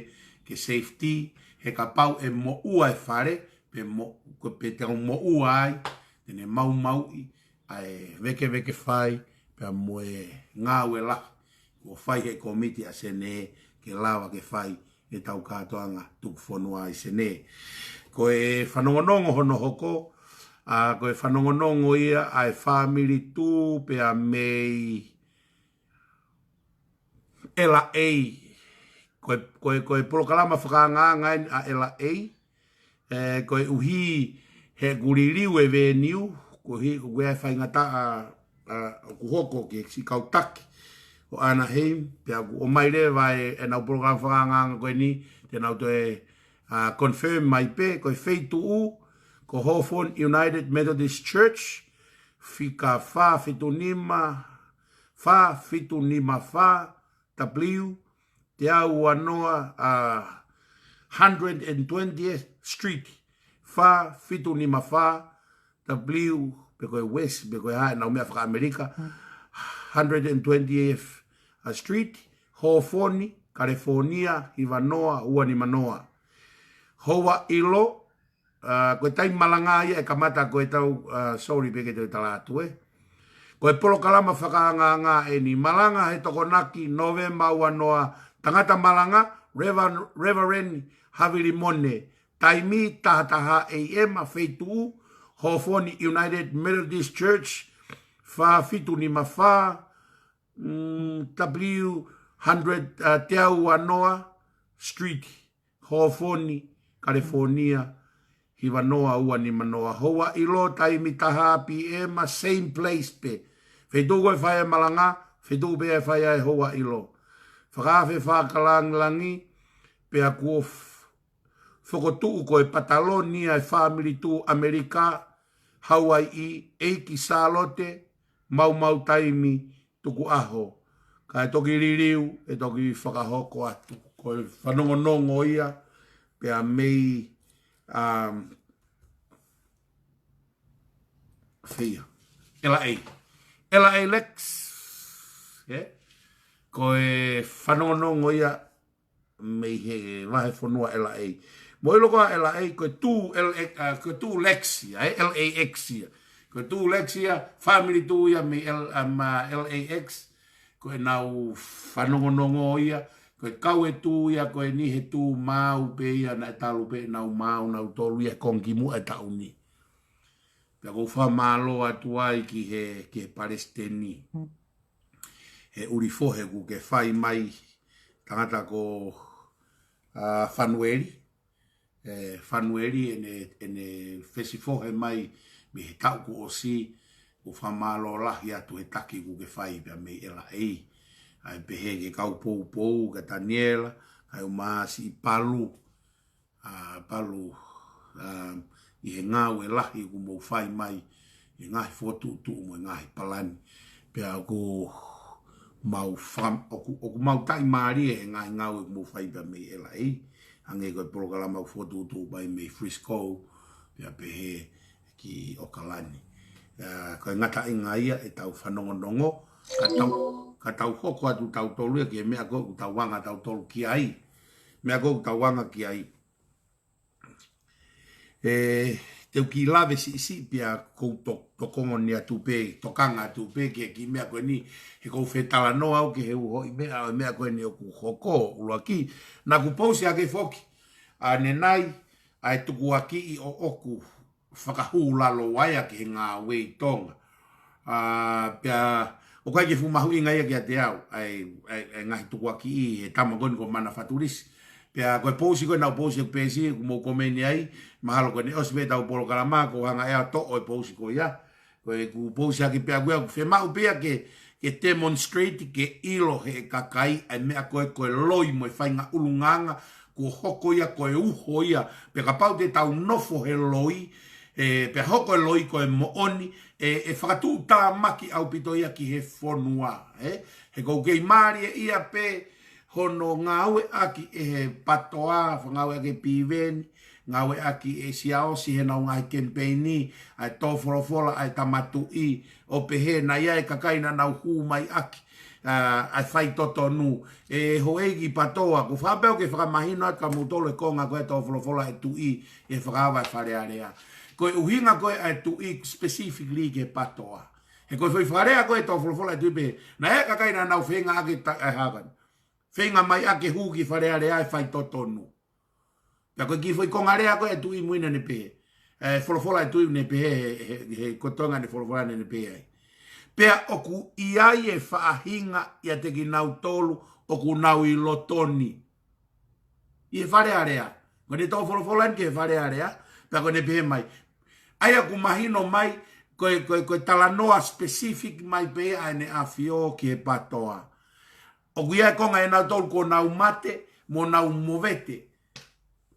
ke safety, he kapau ʻe moʻua e fale, pe mo, ko e pē te u moʻua ai, te ne maumauʻi ʻa e vēkeveke fai, pea mo e ngāue lahi kuo fai ʻe he kōmiti ʻa Senē ke lava ke fai ʻetau kātoanga tuku fonua ʻi Senē. Ko e fanongonongo hono hoko, ʻa, ko e fanongonongo ia ʻa e fāmili Tū pea mei L A. Ko e, ko e, ko e polokalama fakaangaanga eni ʻa L A. ʻE, koeʻuhi he ʻoku liliu e venue, koeʻuhi ko e faingataʻa, ʻa, ʻoku hoko ki he siʻi kau taki ʻo Anaheim, pea ʻoku ʻomai leva e, ʻenau polokalama fakaangaanga ko eni, te nau toe, ʻa, confirm mai pē, ko e feituʻu, ko Hawthorn United Methodist Church, fika fā fitu nima, fā fitu nima fā, W, teau ua noa, ʻa, hundred and twentieth Street, fā fitu nima fā, W, pe ko e West, pe ko e hā ʻenau meʻa fakaʻAmelika, hundred and twentieth Street, Hawthorn, California, hiva noa ua nima noa. Houa ʻilo, ʻa, ko e taimi malanga ia ʻe kamata ko ʻetau, ʻa, sorry pē ke te tala atu ē. Ko e polokalama fakaangaanga eni, malanga he Tokonaki, Nōvema ua noa, tangata malanga, Reverend, Reverend Havili Mone, taimi tahataha A M, feituʻu, Hawthorn United Methodist Church, fā fitu nima fā, mm, W hundred, ʻa, teau ua noa Street, Hawthorn, California, hiva noa ua nima noa. Houa ʻilo taimi taha P M, same place pē. Feituʻu ko ē ʻe fai ai e malanga, feituʻu pē ʻe fai ai e houa ʻilo. Fakaafe fakalangilangi, pea kuo f-, fokotuʻu ko e pataloni ʻa e fāmili Tū ʻAmelika, Hauaiʻi, ʻEiki Sālote, maumau taimi, tukuʻaho. Kae toki liliu, ʻe toki fakahoko atu. Ko e fanongonongo ia, pea mei, um, fē ia. L A. L A Lex, ē? Ko e fanongonongo ia, mei he vahefonua L A. Mou ʻilo ko L A, ko e Tū L-, ʻa, ko e Tū Lex ia, ē, L A X ia. Ko e Tū Lex ia, fāmili Tū ia mei L-, ʻa, ma L A X. Ko ʻenau fanongonongo ia, ko e kau e Tū ia, ko eni he Tū maau pē ia, naʻe talu pē ʻenau maau nautolu ia he konga kimuʻa e taʻu ni. Pea ʻoku ou fakamālō atu ai ki he, ki he palesiteni. He ʻuli fohe kuo ke fai mai tangata ko, ʻa, Fanueli. ʻE, Fanueli ʻene, ʻene fesi fohe mai mei he taʻu kuo ʻosi, ʻoku ou fakamālō lahi atu he taki kuo ke fai pea mei L A. ʻA ia pehē ki he kau poupou, kia Taniela, kae ʻumaʻā siʻi Palu, ʻa, Palu, ʻa, ʻi he ngāue lahi ʻoku mou fai mai, ʻi he ngaahi fokotuʻutuʻu mo e ngaahi palani. Pea ʻoku mau fam-, ʻoku, ʻoku mau taʻimālie he ngaahi ngāue ʻoku mou fai pea mei L A. Hangē ko e polokalama ʻoku fokotuʻutuʻu mai mei Frisco, pea pehē ki ʻOkalani. ʻA, ko e ngataʻanga ia ʻetau fanongonongo, ka tau, ka tau hoko atu tautolu ia ki he meʻa ko ē ʻoku tau anga tautolu ki ai. meʻa ʻoku tau anga ki ai. ʻE, te u kiʻi lave siʻisiʻi pea ʻoku ou to-, tokoni atu pē, tokanga atu pē ki he kiʻi meʻa ko eni, he ʻoku ou fetalanoa au ki he uhoʻi meʻa, ʻo e meʻa ko eni ʻoku hoko, ʻuluaki. Naʻa ku pousi hake foki ʻanenai ʻa e tukuakiʻi ʻoʻoku fakahū lalo vaea ki he ngāue ʻi Tonga. ʻA, pea ʻoku ʻikai ke fuʻu mahuʻinga ia kiate au, ʻa e, ʻa e, ʻa e ngaahi tukuakiʻi he tama ko eni ko Mana Fatulisi. Pea ko e pousi ko ē naʻa ku pousi ʻeku peesi, ʻoku mou komeni ai, mahalo ko ʻene ʻosi pē ʻetau polokalama, ʻoku ou hanga ʻe au ʻo toʻo e pousi ko ia. Ko ʻeku pousi hake pea ʻoku ou fiemaʻu pē ia ke, ke demonstrate, ke ʻilo ʻe he kakai ʻa e meʻa ko ē ko e loi mo e faʻahinga ʻulungaanga, kuo hoko ia ko e uho ia, pea kapau te tau nofo he loi, ē, pea hoko e loi ko e moʻoni, ē, ʻe fakatuʻutāmaki ʻaupito ia ki he fonua, ē? He ʻoku kei mālie ia pē hono ngāueʻaki ʻe he PATOA, fakangāueʻaki ʻe Piveni, ngāueʻaki ʻe Siaosi heʻenau ngaahi kemipeini, ʻa e tō folofola ʻa e Tama Tuʻi, ʻo pehē naʻe ʻi ai e kakai naʻa nau hū mai ʻaki, ʻa, ʻa e faitotonu, ʻe houʻeiki PATOA, ʻoku ou fakaʻamu pē au ke fakamahino atu kia moutolu e konga ko ē tō folofola ʻa e Tuʻi, ʻi he fakaava ʻa e Fale Alea. Ko e ʻuhinga ko ē ʻa e Tuʻi specifically ki he PATOA. He ko e foʻi fakalea ko ē tō folofola ʻa e Tuʻi pē, naʻe ʻi ai e kakai naʻa nau feinga ʻaki ta-, ʻa e hā fai. Feinga mai ʻaki e hū ki Fale Alea e faitotonu. Pea ko e kiʻi foʻi konga lea ko ē ʻa e Tuʻi mui naʻa ne pehē. ʻE, folofola ʻa e Tuʻi naʻe pehē, he, he, he ko e toenga ʻene folofola naʻa ne pehē ai. Pea ʻoku ʻi ai e faʻahinga ʻiate kinautolu ʻoku nau ʻi loto ni. ʻI he Fale Alea. Ko ʻene tō folofola eni ki he Fale Alea. Pea ko ʻene pehē mai. ʻA ia ʻoku mahino mai, ko e, ko e, ko e talanoa specific mai pē ʻa ʻEne ʻAfio ki he PATOA. ʻOku ʻi ai e konga ʻenautolu kuo nau mate, mo nau movete.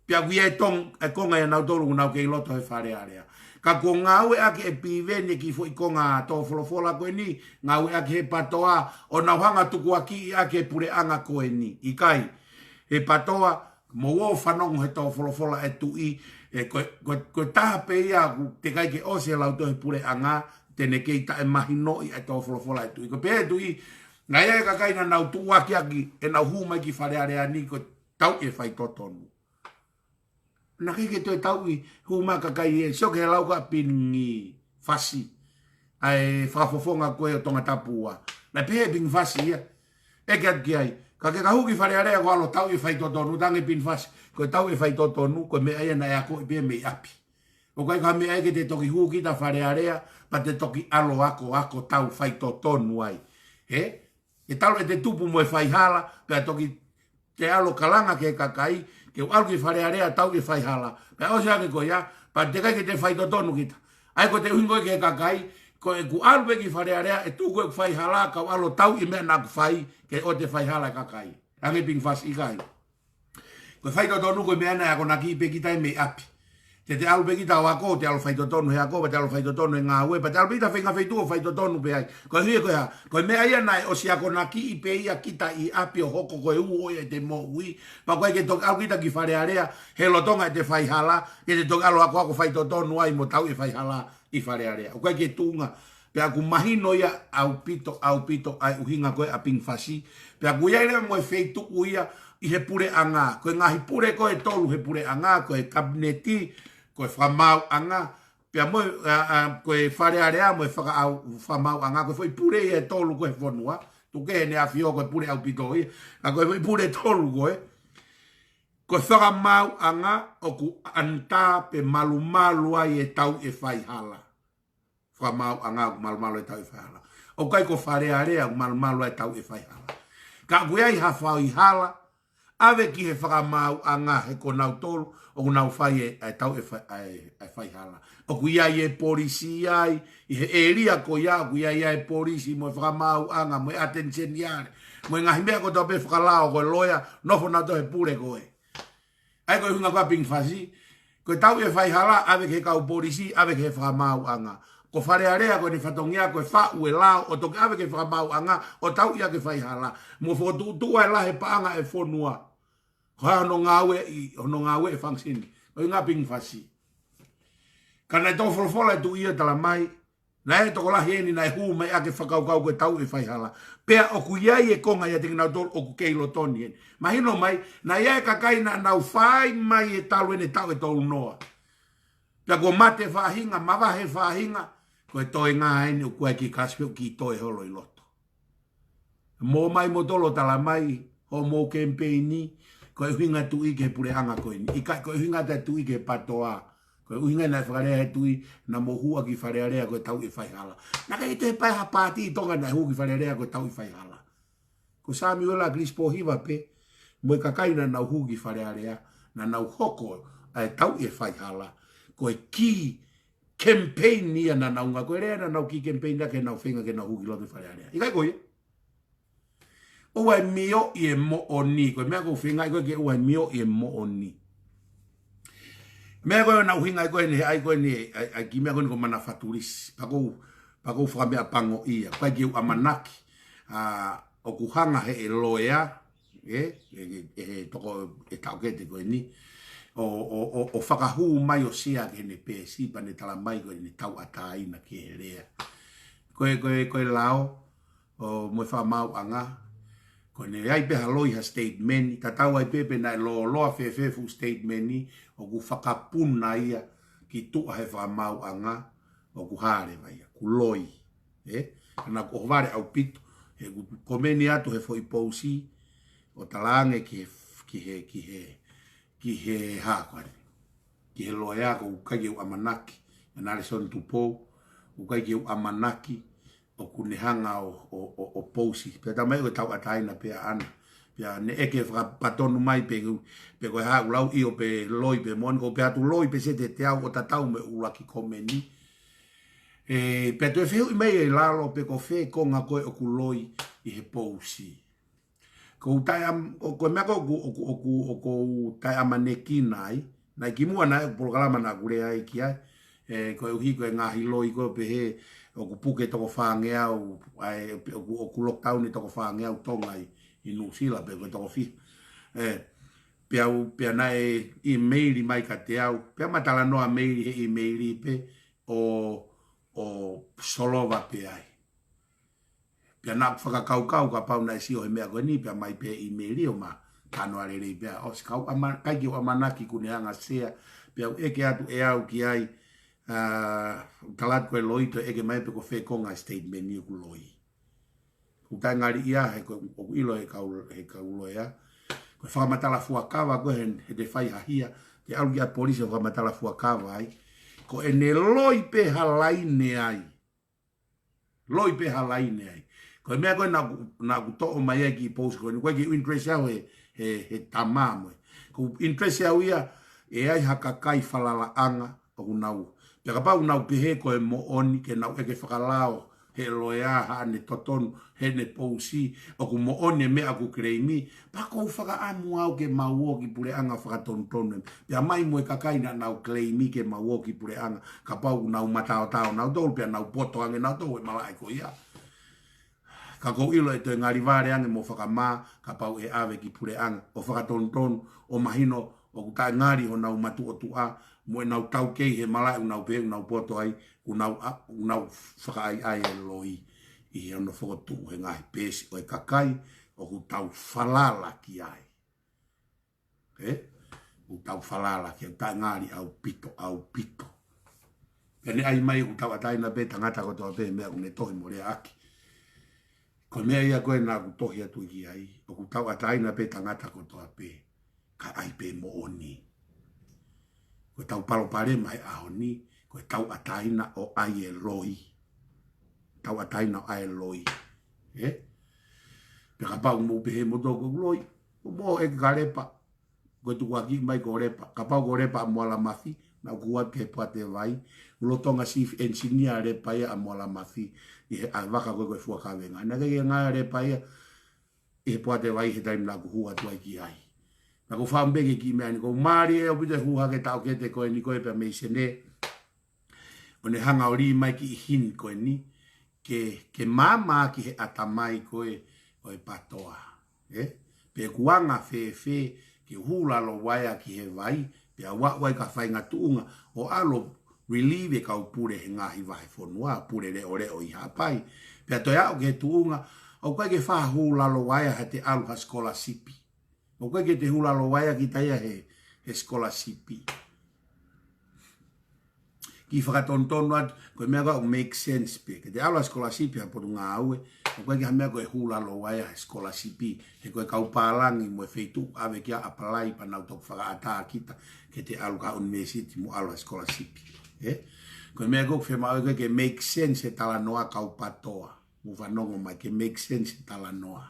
Pea ʻoku ʻi ai e tong-, e konga ʻenautolu kuo nau kei loto he Fale Alea. Ka kuo ngāueʻaki ʻe Piveni e kiʻi foʻi konga tō folofola ko eni, ngāueʻaki he PATOA, ʻo nau hanga tukuakiʻi ʻaki e puleʻanga ko eni. ʻIkai, he PATOA, mou ō ʻo fanongo he tō folofola ʻa e Tuʻi, ē, ko e, ko e, ko e taha pē ia ʻoku teʻeki ai ke ʻosi e lautohi puleʻanga, te ne kei taʻemahinoʻi ʻa e tō folofola ʻa e Tuʻi. Ko e pehē ʻe he Tuʻi, naʻe ʻi ai e kakai naʻa nau tuʻuaki ʻaki, ʻenau hū mai ki Fale Alea ni ko e tauʻi e faitotonu. Naʻe ʻikai ke toe tauʻi, hū mai e kakai ē, sio ki he lau ko ē ʻa Pingi Fasi. ʻA e fakafofonga ko ē ʻo Tongatapu ua. Naʻe pehē ʻe Pingi Fasi ia. ʻEke atu ki ai. Ka ke ka hū ki Fale Alea ko e ʻalu ʻo tauʻi e faitotonu, talaange ʻe Pingi Fasi. Ko e tauʻi e faitotonu, ko e meʻa ia naʻe akoʻi pē mei ʻapi. ʻOku ʻikai ko ha meʻa ia ke te toki hū kita Fale Alea, pea te toki ʻalu ʻo ako, ako tau faitotonu ai. Hē? ʻE talu ʻete tupu mo e faihala, pea toki te ʻalu ʻo kalanga ki he kakai, ke u ʻalu ki Fale Alea tauʻi e faihala. Pea ʻosi ange ko ia, pea teʻeki ai ke te faitotonu kita. ʻA ia ko ʻete ʻuhinga ko ē ki he kakai, ko ʻeku ʻalu pē ki Fale Alea, ʻe tuku ʻeku faihala, kau ʻalu ʻo tauʻi e meʻa naʻa ku fai, ke ʻoua te faihala e kakai. Talaange ʻe Pingi Fasi ʻikai. Ko e faitotonu ko e meʻa naʻe akonakiʻi pē kita ia mei ʻapi. Te te ʻalu pē kita ʻo ako, te ʻalu ʻo faitotonu he ako, pea te ʻalu ʻo faitotonu he ngāue, pea te ʻalu pē kita feinga feituʻu ʻo faitotonu pē ai. Koeʻuhi ko e hā, ko e meʻa ia naʻe ʻosi akonakiʻi pē ia kita ʻi ʻapi ʻo hoko ko e uho ia ʻete moʻui. Pea ʻoku ʻikai ke toki ʻalu kita ki Fale Alea, he lolotonga ʻete faihala, ke te toki ʻalu ʻo akoako faitotonu ai mo tauʻi e faihala ʻi Fale Alea. ʻOku ʻikai ke tuʻunga, pea ʻoku mahino ia ʻaupito, ʻaupito, ʻa e ʻuhinga ko ē ʻa Pingi Fasi. Pea ʻoku ʻi ai leva mo e feituʻu ia ʻi he puleʻanga. Ko e ngaahi pule ko ē ʻe tolu he puleʻanga, ko e kapineti, ko e fakamaauʻanga, pea mo e, ʻa, ʻa, ko e Fale Alea mo e fakaʻau-, fakamaauʻanga, ko e foʻi pule ia ʻe tolu ko ē he fonua. Tuku kehe ʻEne ʻAfio ko e pule ʻaupito ia. Ka ko e foʻi pule ʻe tolu ko ē. Ko e fakamaauʻanga ʻoku under pe malumalu ai e tauʻi e faihala. Fakamaauʻanga ʻoku malumalu e tauʻi e faihala. ʻOku ʻikai ko Fale Alea ʻoku malumalu ai e tauʻi e faihala. Ka ʻoku ʻi ai ha faihala, ʻave ki he fakamaauʻanga he ko nautolu, ʻoku nau fai e, e tauʻi e fai-, e, e faihala. ʻOku ʻi ai e polisi ai, ʻi he ʻēlia ko ia, ʻoku ʻi ai e polisi mo e fakamaauʻanga, mo e ʻatenisione, mo e ngaahi meʻa kotoa pē fakalao ko e loea, nofo nautolu he pule ko ē. ʻA ia ko e ʻuhinga ko ē ʻa Pingi Fasi, ko e tauʻi e faihala, ʻave ki he kau polisi, ʻave ki he fakamaauʻanga. Ko Fale Alea ko ʻene fatongia, ko e faʻu e lao, ʻo toki ʻave ki he fakamaauʻanga, ʻo tauʻi ʻaki e faihala. Mo fokotuʻutuʻu ai e lahi e paʻanga e fonua. Ko e hā hono ngāue ʻi, hono ngāue e function. Ko e ʻuhinga ʻa Pingi Fasi. Ka naʻe tō folofola e Tuʻi ʻo talamai, Naʻe tokolahi eni naʻe hū mai ʻaki e fakakaukau ko e tauʻi e faihala. Pea ʻoku ʻi ai e konga ʻiate kinautolu ʻoku kei lotoni eni. Mahino mai, naʻe ʻi ai e kakai naʻa nau fai mai e talu ʻene taʻu ʻe tolunoa. Pea kuo mate faʻahinga, mavahe faʻahinga, ko e toenga eni ʻoku ʻai ki kasi pē ʻoku kiʻi toe holo ʻi loto. Mou ō mai moutolu ʻo tala mai hoʻomou kemipeini, ko e ʻuhinga e tuʻi ki he puleʻanga ko eni. ʻIkai, ko e ʻuhinga ʻa e tuʻi ki he PATOA. Ko e ʻuhinga naʻe fakalea he tuʻi naʻa mou hū ʻaki Fale Alea ko e tauʻi e faihala. Naʻe ʻikai toe ʻi ai ha paati ʻi Tonga naʻe hū ki Fale Alea ko e tauʻi e faihala. Ko Samiuela Kilisipohiva pē, mo e kakai naʻa nau hū ki Fale Alea, naʻa nau hoko ʻa e tauʻi e faihala ko e kī kemipeini ia naʻa nau ngāue, ko e lea naʻa nau kī kemipeini ia ke nau feinga ke nau hū ki loto ʻi Fale Alea. ʻIkai ko ia? ʻOua ʻe mioʻi e moʻoni, ko e meʻa ʻoku ou feinga ʻi ko ē ke ʻoua ʻe mioʻi e moʻoni. Meʻa ko ē naʻe ʻuhinga ʻi ko eni, ʻai ko eni, ʻai, ʻai ki he meʻa ko eni ko Manafatulisi. Pea ʻoku ou, pea ʻoku ou fakameʻapangoʻia. Pea ʻikai ke u ʻamanaki, ʻa, ʻoku hanga he ʻe loea, ʻe, ʻe, ʻe, ʻe he toko, ʻe taʻokete ko eni. ʻO, ʻo, ʻo, ʻo fakahū mai ʻo sea ki heʻene peesi, pea ne tala mai ko ʻene tauʻatāina ki he lea. Ko e, ko e, ko e lao, ʻo mo e fakamaauʻanga. Ko ʻene ʻai pē ha loi ha statement, tatau ai pē pe naʻe lōloa fēfē fuʻu statement, ʻoku fakapuna ia ki tuʻa he fakamaauʻanga, ʻoku hā leva ia, ʻoku loi. ʻE? Ka naʻa ku ʻohovale ʻaupito, he ʻoku komeni atu he foʻi pousi, ʻo talaange ki he, ki he, ki he, ki he hā ko eni. Ki he loea ko ʻoku ʻikai ke u ʻamanaki, ʻa Nalesoni Tupou, ʻoku ʻikai ke u ʻamanaki, ʻoku ne hanga ʻo, ʻo, ʻo, ʻo pousi. Pea talamai ko e tauʻatāina pē ʻaʻana. Pea ne ʻeke fakapatonu mai pē, pe ko e hā ʻoku lau ʻio pe loi pe moʻoni, ko e pehē atu loi pē sete te au ʻo tatau mo e ʻuluaki komeni. ʻE, pea toe fehuʻi mai ʻi lalo pe ko fē konga ko ē ʻoku loi ʻi he pousi. Ko u tae am-, ko, ko e meʻa ko ʻoku, ʻoku, ʻoku, ʻoku ou taʻeʻamanekina ai. Naʻe kimuʻa naʻe ʻi ai e polokalama naʻa ku lea ai ki ai. ʻE, koeʻuhi ko e ngaahi loi ko ē pehē ʻoku puke toko fāngeau, ʻa e, ʻoku, ʻoku lockdown ʻi toko fāngeau Tonga ʻi, ʻi Nuʻusila pe ko e toko fiha. ʻE, pea u, pea naʻe ʻīmeili mai kiate au. Pea ma talanoa meili he ʻīmeili pē ʻo, ʻo solova pē ai. Pea naʻa ku fakakaukau kapau naʻe sio he meʻa ko eni, pea mai pē ʻīmeili ʻo ma talanoa lelei pē. ʻOsi ka u ʻama-, ʻikai ke u ʻamanaki kuo ne hanga sea, pea u ʻeke atu ʻe au ki ai, ʻa, tala atu ko e loi, toe ʻeke mai pe ko fē konga e statement ʻoku loi. ʻOku taʻengali ia he ko, ʻoku ʻilo he kau, he kau loea. Ko e fakamatala fuakava ko ē he, he te fai ha hia, te ʻalu ki ʻa e polisi ʻo fakamatala fuakava ai. Ko ʻene loi pē ha laine ai. Loi pē ha laine ai. Ko e meʻa ko ē naʻa ku, naʻa ku toʻo mai ai ki he pousi ko eni, ʻoku ʻikai ke u interest au he, he, he tama mo e. Ko u interest au ia, ʻe ʻi ai ha kakai falalaʻanga ʻoku nau. Pea kapau ʻoku nau pehē ko e moʻoni ke nau ʻeke fakalao he loea haʻane totonu, heʻene pousi, ʻoku moʻoni e meʻa ʻoku claim-i, pea ʻoku ou fakaʻamu au ke mau ō ki puleʻanga fakatonutonu. Pea mai mo e kakai naʻa nau claim-i ke mau ō ki puleʻanga, kapau ʻoku nau mataotao nautolu, pea nau poto ange nautolu he malaʻe ko ia. Ka ʻoku ou ʻilo ʻe toe ngali vale ange mo fakamā, kapau ʻe ʻave ki puleʻanga, ʻo fakatonutonu, ʻo mahino, ʻoku taʻengali honau matuʻotuʻa, mo ʻenau taukei he malaʻe ʻoku nau pehē ʻoku nau poto ai, ʻoku nau ʻa-, ʻoku nau fakaʻaiʻai e loi ʻi he ono fokotuʻu he ngaahi peesi ʻo e kakai ʻoku tau falala ki ai. ʻE? ʻOku tau falala ki ai, taʻengali ʻaupito, ʻaupito. Pea ne ʻai mai ʻoku tauʻatāina pē tangata kotoa pē meʻa ʻoku ne tohi mo leaʻaki. Ko e meʻa ia ko ē naʻa ku tohi atu ki ai, ʻoku tauʻatāina pē tangata kotoa pē, kae ʻai pē moʻoni. Ko ʻetau palopalema he ʻaho ni, ko e tauʻatāina ʻo ʻai e loi. Tauʻatāina ʻo ʻai e loi. ʻE? Pea kapau mou pehē moutolu ko e loi, ʻo mou ʻeke kia Lepa. Ko e tukuakiʻi mai ko Lepa. Kapau ko Lepa ʻa Moala Mafi, naʻa ku ʻoatu ki he Poate Vai. ʻUlotonga Chief Engineer Lepa ia ʻa Moala Mafi. ʻI he ʻa e vaka ko ē ko e Fuakavenga. Naʻe ʻikai ke ngāue ʻa Lepa ia ʻi he Poate Vai he taimi naʻa ku hū atu ai ki ai. Naʻa ku fāmili ki he meʻa ni, ʻoku mālie ʻaupito e hū hake taʻokete ko eni ko ē pea mei Senē. ʻO ne hanga ʻo lī mai ki he hini ko eni, ke, ke māmā ki he ʻatamai ko ē ʻo e PATOA. ʻE? Pe ʻoku anga fēfē ke hū lalo vaea ki he vai, pea ʻoua ʻoua ʻi ka faingatuʻunga, ʻo ʻalu relieve e kau pule he ngaahi vahefonua, pule leʻoleʻo ʻi Haʻapai. Pea toe aʻu ki he tuʻunga, ʻoku ʻikai ke fai ha hū lalo uaea heʻete ʻalu ha sikolasipi. ʻOku ʻikai ke te hū lalo uaea kita ia he, he sikolasipi. Kiʻi fakatonutonu atu, ko e meʻa ko ē ʻoku make sense pē. Ke te ʻalu ha sikolasipi ha potungāue, ʻoku ʻikai ke ha meʻa ko e hū lalo uaea he sikolasipi. He ko e kau pālangi mo e feituʻu ʻave ki ai ʻapalai pea nau toki fakaʻatā kita ke te ʻalu ki ha ʻunivēsiti mo ʻalu ha sikolasipi. Ē? Ko e meʻa ko ē ʻoku fiemaʻu ke make sense he talanoa kau PATOA. Mou fanongo mai ke make sense he talanoa.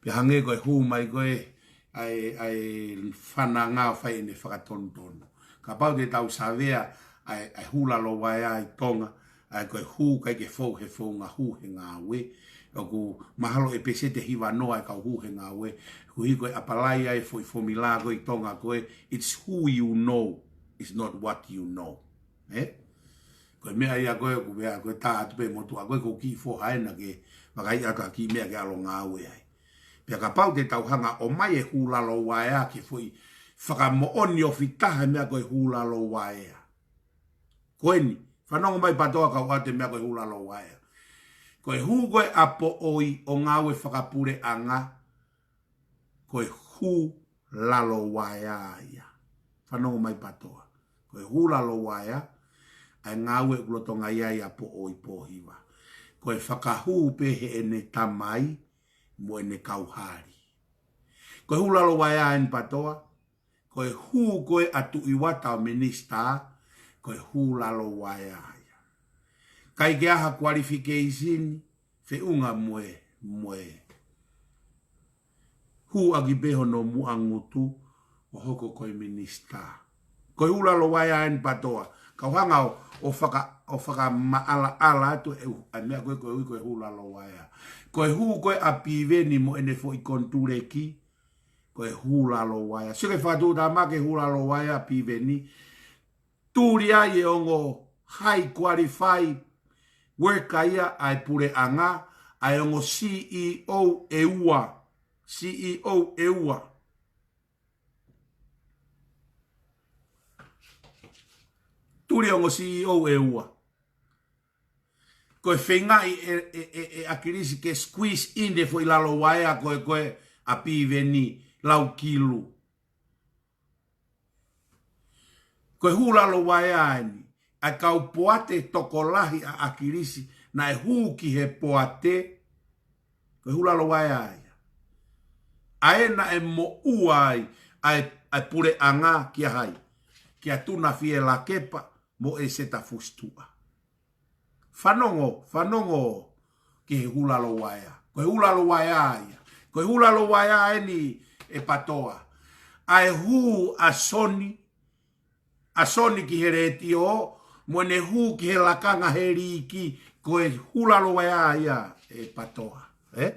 Pea hangē ko e hū mai ko ē ʻa e, ʻa e fananga ʻo fai ʻene fakatonutonu. Kapau te tau savea ʻa e, ʻa e hū lalo uaea ʻi Tonga, ʻa e ko e hū ʻikai ke fou he founga hū he ngāue. ʻOku mahalo ʻe pēseti ʻe hivanoa e kau hū he ngāue. Koeʻuhi ko e ʻapalai ʻa e foʻi fomila ko ē ʻi Tonga ko ē, it's who you know, it's not what you know. Ē? Ko e meʻa ia ko ē ʻoku meʻa ko ē tā atu pē motuʻa ko ē ko e kiʻi foha ena ke vakai atu ha kiʻi meʻa ke ʻalu ʻo ngāue ai. Pea kapau te tau hanga ʻo ʻomai e hū lalo uaea ke foʻi fakamoʻoni ofi taha e meʻa ko e hū lalo uaea. Ko eni, fanongo mai PATOA kau ʻoatu e meʻa ko e hū lalo uaea. Ko e hū ko ē ʻa Poʻoi ʻo ngāue fakapuleʻanga, ko e hū lalo uaea ia. Fanongo mai PATOA. Ko e hū lalo uaea, ʻa e ngāue ʻoku lolotonga ʻi ai ʻa Poʻoi Pōhiva. Ko e fakahū pē heʻene tamai mo ʻene kauhali. Ko e hū lalo uaea eni PATOA, ko e hū ko ē ʻa Tuʻi Uata ʻo minisitā, ko e hū lalo uaea ia. ʻIkai ke ʻi ai ha qualification, feʻunga mo e, mo e hū ʻaki pē hono muʻa ngutu ʻo hoko ko e minisitā. Ko e hū lalo uaea eni PATOA. Kau hanga ʻo, ʻo faka-, ʻo fakamaʻalaʻala atu e ʻū, ʻa e meʻa ko ē ʻoku ui ko e hū lalo uaea. Ko e hū ko ē ʻa Piveni mo ʻene foʻi konituleki, ko e hū lalo uaea. Sio ki he fakatuʻutāmaki e hū lalo uaea ʻa Piveni. Tuli ai e ongo high qualified worker ia ʻa e puleʻanga, ʻa e ongo C E O ʻe ua. C E O ʻe ua. Tuli ongo C E O ʻe ua. Ko e feingaʻi ʻe, ʻe, ʻe, ʻe ʻAkilisi ke squeeze in e foʻi lalo uaea ko ē, ko ē ʻa Piveni, lau kilu. Ko e hū lalo uaea eni, ʻa e kau poate tokolahi ʻa ʻAkilisi, naʻe hū ki he poate, ko e hū lalo uaea ia. ʻA ē naʻe moʻua ai ʻa e, ʻa e puleʻanga kia hai, kia Tuna Fielakepa mo ʻEseta Fusituʻa. Fanongo, fanongo ki he hū lalo uaea. Ko e hū lalo uaea ia. Ko e hū lalo uaea eni ʻe PATOA. ʻA e hū ʻa Soni, ʻa Soni ki he letiō, mo ʻene hū ki he lakanga he liiki, ko e hū lalo uaea ia ʻe PATOA. Ē?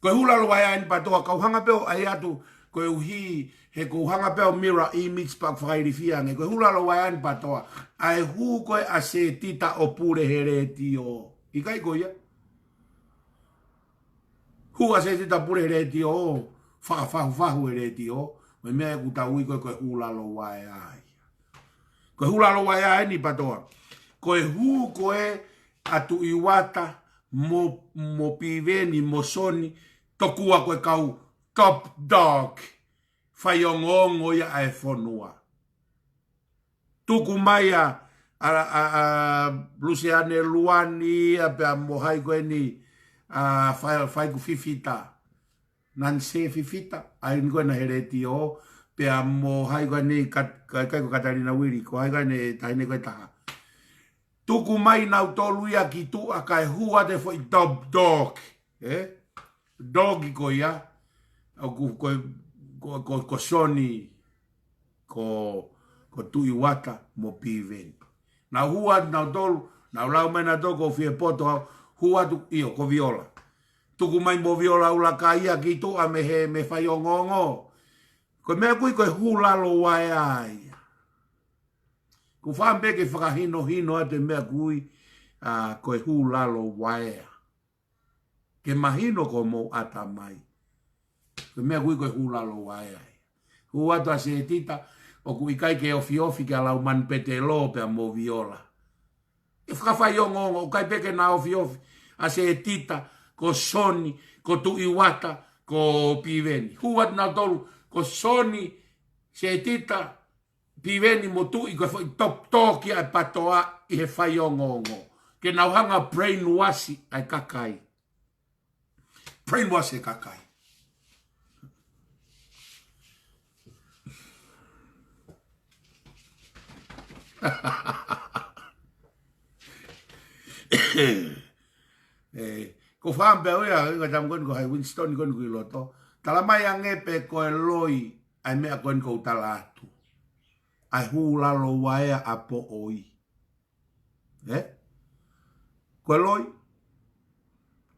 Ko e hū lalo uaea eni PATOA, kau hanga pē ʻo ʻai atu, koeʻuhi, he ʻoku ou hanga pē ʻo mirror image pea ʻoku fakailifia ange. Ko e hū lalo uaea eni PATOA, ʻa e hū ko ē ʻa Setita ʻo pule he letiō. ʻIkai ko ia? Hū ʻa Setita pule he letiō, fakafahufahu he letiō, mo e meʻa ʻoku tau ui ko ē ko e hū lalo uaea ia. Ko e hū lalo uaea eni PATOA. Ko e hū ko ē ʻa Tuʻi Uata, mo, mo Piveni, mo Soni, tokua ko e kau top dog, faiongoongo ia ʻa e fonua. Tuku mai ʻa, ʻa, ʻa, ʻa Luseane Luani ia pea mo hai ko eni, ʻa, fai, fai ko Fifita. Nanse Fifita, ʻa eni ko ena he letiō, pea mo hai ko eni Kat-, ka-, kai ko Katalina Uili, ko hai ko eni taʻahine ko ē taha. Tuku mai nautolu ia ki tuʻa kae hū atu e foʻi top dog, ē? Dog ko ia, ʻoku, ko, ko, ko, ko Soni, ko, ko Tuʻi Uata mo Piveni. Nau hū atu nautolu, nau lau mai nautolu ko Fiepoto, hū atu ʻio ko Viola. Tuku mai mo Viola ʻUlakaʻi ia ki tuʻa mei he, mei he faiongoongo. Ko e meʻa ʻoku ui ko e hū lalo uaea ia. ʻOku ou fakaʻamu pē ke fakahinohino atu e meʻa ʻoku ui, ʻa, ko e hū lalo uaea. Ke mahino ki homou ʻatamai. Ko e meʻa ʻoku ui ko e hū lalo uaea ia. Hū atu ʻa Setita, ʻOku ʻikai ke ofiofi kia Laumanu Petelo pea mo Viola. ʻE fakafaiongoongo, ʻoku ʻikai pē ke na ofiofi ʻa Setita, ko Soni, ko Tuʻi Uata, ko Piveni. Hū atu nautolu, ko Soni, Setita, Piveni mo Tuʻi, ko e foʻi top tō ki ai e PATOA ʻi he faiongoongo. Ke nau hanga brainwash ai e kakai. Brainwash e kakai. ʻE, ko fam pe uia, ka tam kon ko hai Winston kon ko ʻi loto. Tala mai ange pe ko e loi ʻa e meʻa kon ko u tala atu. ʻA e hū lalo uaea ʻa Poʻoi. ʻE? Ko e loi.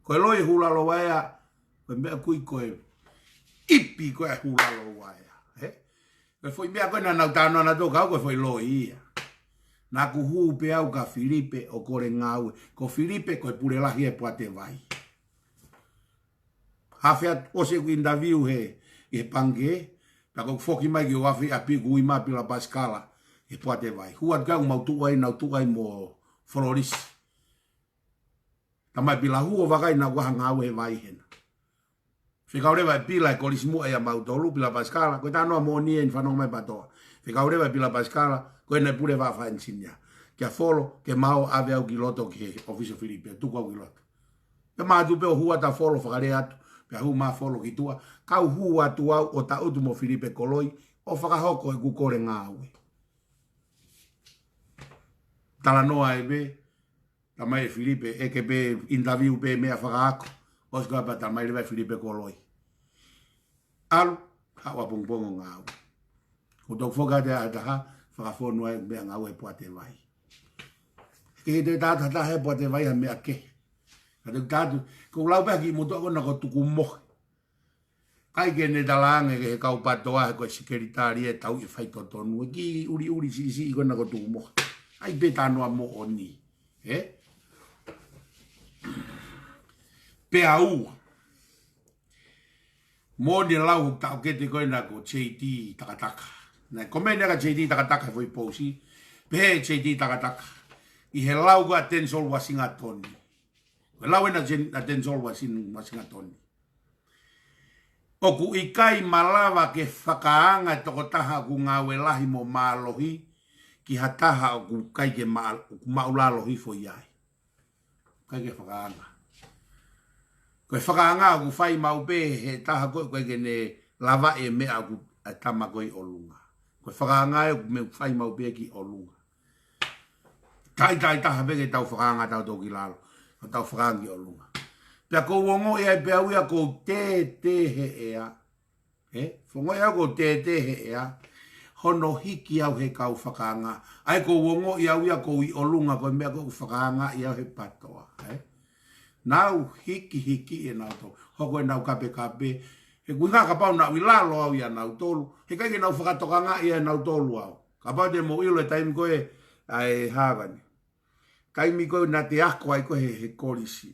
Ko e loi e hū lalo uaea. Ko e meʻa kui ko e ipi ko e hū lalo uaea. ʻE? Ko e foʻi meʻa ko ē naʻa nau tānoa nautolu kau ko e foʻi loi ia. Naʻa ku hū pē au kia Filipe ʻo kole ngāue. Ko Filipe ko e pule lahi e Poate Vai. Hafea ʻosi ʻeku interview he, ʻi he pangikē, pea ko u foki mai ki ʻoafi ʻapi ku ui mai Pila Pasikala he Poate Vai. Hū atu kia u mau tuʻu ai, nau tuʻu ai mo Fololisi. Tamai Pila hū ʻo vakai naʻa ku ʻaha ngāue he vai hena. Fekau leva ʻe Pila e kolisi muʻa ia mautolu, Pila Pasikala, ko e tānoa moʻoni eni fanongo mai PATOA. Fekau leva ʻe Pila Pasikala, ko ena e pule vaʻa faʻenisinia. Kia Folo, ke mau ʻave au ki loto ki he ʻofisi ʻo Filipe, tuku au ki loto. Pea mātuʻu pē ʻo hū atu ʻa Folo fakalea atu, pea hū mai ʻa Folo ki tuʻa, kau hū atu au ʻo taʻutu mo Filipe ko e loi, ʻo fakahoko ʻeku kole ngāue. Talanoa ē pē, tamai ʻe Filipe, ʻeke pē interview pē meʻa fakaako, ʻosi ko ia pea tamai leva ʻe Filipe ko e loi. ʻAlu, haʻu ʻapongipongi ʻo ngāue. Ko u toki foki atu ʻe taha, fakafonu ai meʻa ngāue Poate Vai. Ke te tātā taha he Poate Vai ha meʻa kehe. Ka te u tala atu, ko u lau pē ki motu ako na ko Tukumohe. ʻIkai ke ne talaange ki he kau PATOA he ko e sekelitali e tau ʻi faitotonu. ʻE kiʻi ʻuliʻuli siʻisiʻi ko ena ko Tukumohe. ʻAi pē tānoa moʻoni. ʻE? Pea ua. Moʻoni e lau ʻo e taʻokete ko ena ko J T Takataka. Naʻe komeni ʻa J T Takataka he foʻi pousi. Pehē ʻe J T Takataka. ʻI he lau ko ia ʻa Denzel Washington. Ko e lau ena ʻa Jen-, ʻa Denzel Washing-, Washington. ʻOku ʻikai malava ke fakaanga e tokotaha ʻoku ngāue lahi mo mālohi ki ha taha ʻoku ʻikai ke ma-, ʻoku māʻulalo hifo ai. ʻIkai ke fakaanga. Ko e fakaanga ʻoku fai maʻu pē he taha ko ē ʻoku ʻikai ke ne lavaʻi e meʻa ʻoku ʻa e tama ko ē ʻi ʻolunga. Ko e fakaanga ē ʻoku meʻa ʻoku fai maʻu pē ki ʻolunga. Taitai taha pē ke tau fakaanga tautolu ki lalo. Ka tau fakaanga ki ʻolunga. Pea ko u ongoʻi ai pē au ia ko u tētē he ʻea. ʻE, ongoʻi au ko u tētē he ʻea. Hono hiki au he kau fakaanga. ʻAi ko u ongoʻi au ia ko u ʻi ʻolunga ko e meʻa ko ē ʻoku fakaangaʻi au he PATOA. ʻE? Nau hikihiki ʻe nautolu. Hoko ʻenau kapekape. He ʻoku ʻikai kapau naʻa u ʻi lalo au ia nautolu. He ʻikai ke nau fakatokangaʻi ʻe nautolu au. Kapau te mou ʻilo e taimi ko ē ʻa e hāvani. Taimi ko ē naʻa te ako ai ko ē he, he kolisi.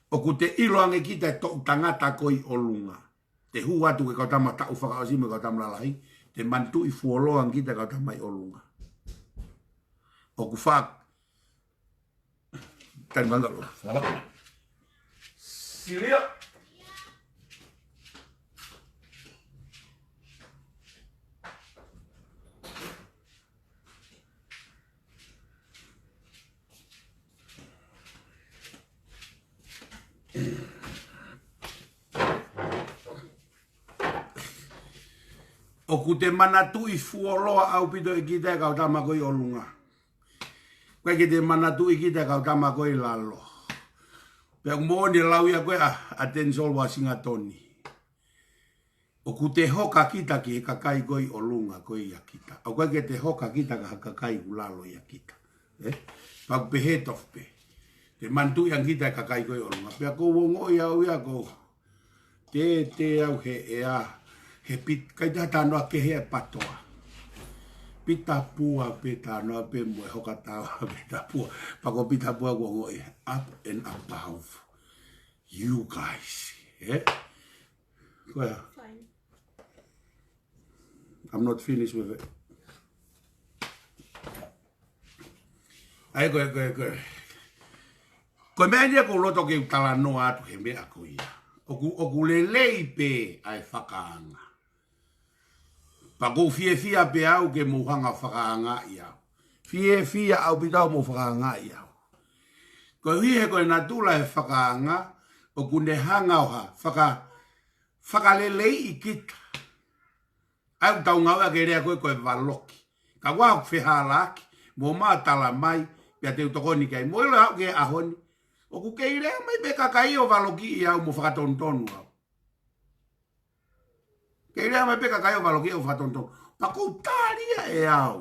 ʻOku te ʻilo ange kita e toʻu tangata ko ē ʻi ʻolunga. Te hū atu ki he kau tama taʻu fakaʻosi mo e kau tama lalahi. Te manatuʻi fuoloa ange kita e kau tama ʻi ʻolunga. ʻOku fak-, Tali mangalo. Silia. ʻOku te manatuʻi fuoloa ʻaupito ʻe kita e kau tama ko ē ʻi ʻolunga. ʻIkai ke te manatuʻi kita e kau tama ko ē ʻi lalo. Pea ʻoku moʻoni e lau ia ko ē ʻa, ʻa Denzel Washington. ʻOku te hoka kita ki he kakai ko ē ʻi ʻolunga ko ē ʻia kita. ʻOku ʻikai ke te hoka kita ki ha kakai ʻoku lalo ʻia kita. ʻE? Pea ʻoku pehē tofu pē. Te manatuʻi ange kita e kakai ko ē ʻi ʻolunga. Pea ko u ongoʻi au ia ko u tētē au he ʻea, he pit-, ʻikai te u talanoa ki he ʻea PATOA. Pita pua pē talanoa pē mo e hoka taua pita pua. Pea ko pita pua ko u ongoʻi up and above you guys. ʻE? Ko ia. Fine. I'm not finished with it. ʻA ia ko e, ko e, ko e, ko e meʻa eni ia ʻoku ou loto ke u talanoa atu he meʻa ko ia. ʻOku, ʻoku lelei pē ʻa e fakaanga. Pea ʻoku ou fiefia pē au ke mou hanga ʻo fakaangaʻi au. Fiefia ʻaupito hoʻomou fakaangaʻi au. Koeʻuhi he ko e natula ʻo e fakaanga, ʻoku ne hanga ʻo ha, faka-, fakaleleiʻi kita. ʻA ia ʻoku tau ngāueʻaki e lea ko ē ko e valoki. Ka ʻoku ou fehālaaki, mou ō mai ʻo talamai, pea te u tokoni ki ai. Mou ʻilo ʻa e ʻaho ni. ʻOku kei lea mai pē kakai ʻo valokiʻi au mo fakatonutonu au. Kei lea mai pē kakai ʻo valokiʻi au fakatonutonu. Pea ʻoku ou tali ia ʻe au.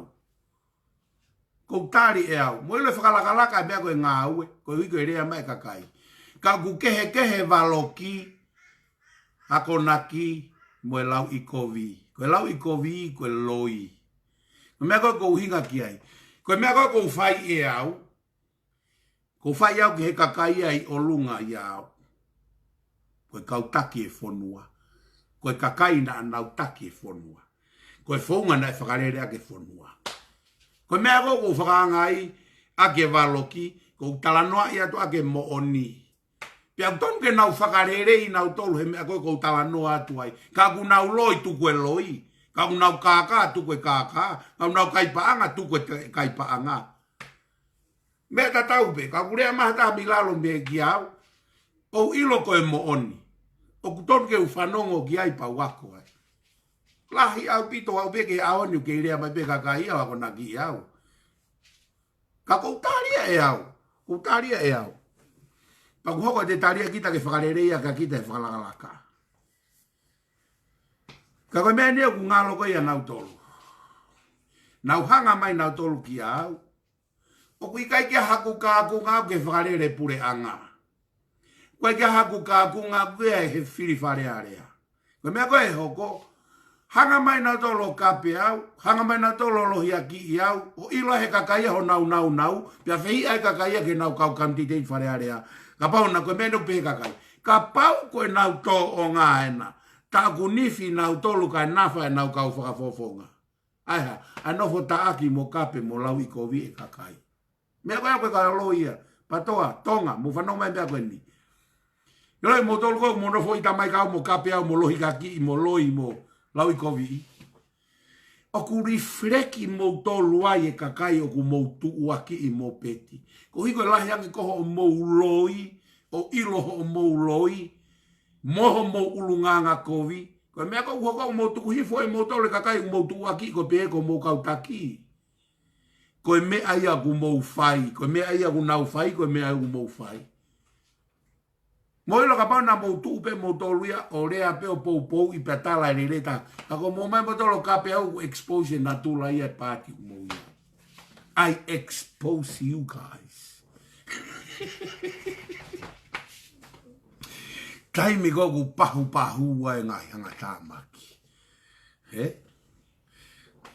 ʻOku ou tali ʻe au. Mou ʻilo e fakalakalaka e meʻa ko e ngāue, koeʻuhi ko e lea mai e kakai. Ka ʻoku kehekehe e valoki, akonaki, mo e lauʻikovi. Ko e lauʻikovi, ko e loi. Ko e meʻa ko ē ʻoku ou ʻuhinga ki ai. Ko e meʻa ko ē ʻoku ou fai ʻe au. ʻOku ou fai au ki he kakai ia ʻi ʻolunga ʻiate au. Ko e kau taki e fonua. Ko e kakai naʻa nau taki e fonua. Ko e founga naʻe fakalele ʻaki e fonua. Ko e meʻa ko ē ʻoku ou fakaanga ai ʻaki e valoki, ʻoku ou talanoaʻi atu ʻaki e moʻoni. Pea ʻoku tonu ke nau fakalelei nautolu he meʻa ko ē ʻoku ou talanoa atu ai. Ka ʻoku nau loi tuku e loi. Ka ʻoku nau kākā tuku e kākā. Ka ʻoku nau kai paʻanga tuku e te-, kai paʻanga. Meʻa tatau pē, ka ʻoku lea mai ha taha mei lalo mei kiate au. ʻOku ou ʻilo ko e moʻoni. ʻOku tonu ke u fanongo ki ai pea u ako ai. Lahi ʻaupito au pē ki he ʻaho ni ʻoku kei lea mai pē kakai ia ʻo akonakiʻi au. Ka ʻoku ou tali ia ʻe au. ʻOku ou tali ia ʻe au. Pea ʻoku hoko ʻete tali ia kita ke fakaleleiʻi ʻaki kita e fakalakalaka. Ka ko e meʻa eni ʻoku ngalo ko ia ʻia nautolu. Nau hanga mai nautolu kiate au. ʻOku ʻikai ke ʻi ai haku kaunga au ke fakalele puleʻanga. ʻOku ʻikai ke ʻi ai haku kaunga au ke ʻi ai he fili Fale Alea. Ko e meʻa ko ē ʻe hoko, hanga mai nautolu ʻo kape au, hanga mai nautolu ʻo lohiakiʻi au, ʻo ʻilo he kakai ia honau nāunau, pea fehiʻa e kakai ia ke nau kau kanititeiti Fale Alea. Kapau naʻe ko e meʻa eni ʻoku pehē kakai. Kapau ko ʻenau tōʻonga ena, tā ʻoku nifi nautolu kae nafa ʻenau kau fakafofonga. ʻAi ha, ʻa e nofo taʻaki mo kape mo lauʻikovi e kakai. Meʻa ko ē ko e kau loi ia, PATOA, Tonga, mou fanongo mai meʻa ko eni. ʻIo, ʻe moutolu ko ē mou nofo ʻita mai kiate au mo kape au mo lohiakiʻi mo loi mo lauʻikovi. ʻOku reflect moutolu ai e kakai ʻoku mou tuʻuakiʻi mo peti. Koeʻuhi ko e lahi ange ko hoʻomou loi, ʻo ʻilo hoʻomou loi, mo hoʻomou ʻulungaanga kovi. Ko e meʻa ko ē ʻoku hoko ʻoku mou tuku hifo ʻe moutolu e kakai ʻoku mou tuʻuakiʻi ko pē ko hoʻomou kau taki. Ko e meʻa ia ʻoku mou fai, ko e meʻa ia ʻoku nau fai, ko e meʻa ia ʻoku mou fai. Mou ʻilo kapau naʻa mou tuʻu pē moutolu ia ʻo lea pē ʻo poupouʻi pea tala e lelei taha. Ka ko mou ō mai moutolu ʻo kape au ʻoku expose e natula ia e paati ʻoku mou ia. I expose you guys. Taimi ko ē ʻoku pahupahu ai e ngaahi hangatāmaki. He?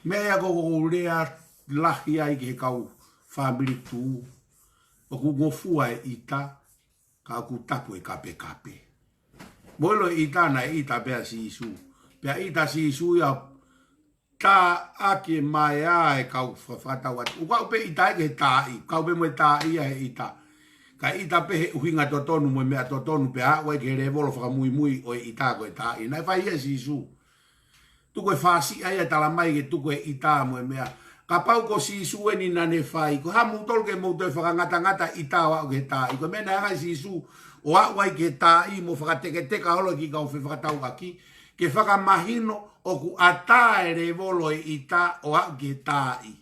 Meʻa ia ko ē ʻoku ou lea lahi ai ki he kau fāmili tuʻu. ʻOku ngofua e ʻita, ka ʻoku tapu e kapekape. Mou ʻilo e ʻita naʻe ʻita pē ʻa Sīsū. Pea ʻita ʻa Sīsū ia tā ʻaki e maea e kau fa-, fakatau atu. ʻOku aʻu pē ʻita ia ki he taaʻi. Kau pē mo e taaʻi ia he ʻita. Kae ʻita pē he ʻuhinga totonu mo e meʻa totonu pea aʻu ai ki he lēvolo fakamuimui ʻo e ʻita ko e taaʻi. Naʻe fai ia ʻe Sīsū. Tuku e fāsiʻi ia talamai ke tuku e ʻita mo e meʻa. Kapau ko Sīsū eni naʻa ne fai, ko e hā moutolu ke mou toe fakangatangata ʻita ʻo aʻu ki he taaʻi. Ko e meʻa naʻe hanga ʻe Sīsū ʻo aʻu ai ki he taaʻi mo fakateketeka holo e kiʻi kau fefakatauʻaki, ke fakamahino ʻoku ʻatā e lēvolo e ʻita ʻo aʻu ki he taaʻi.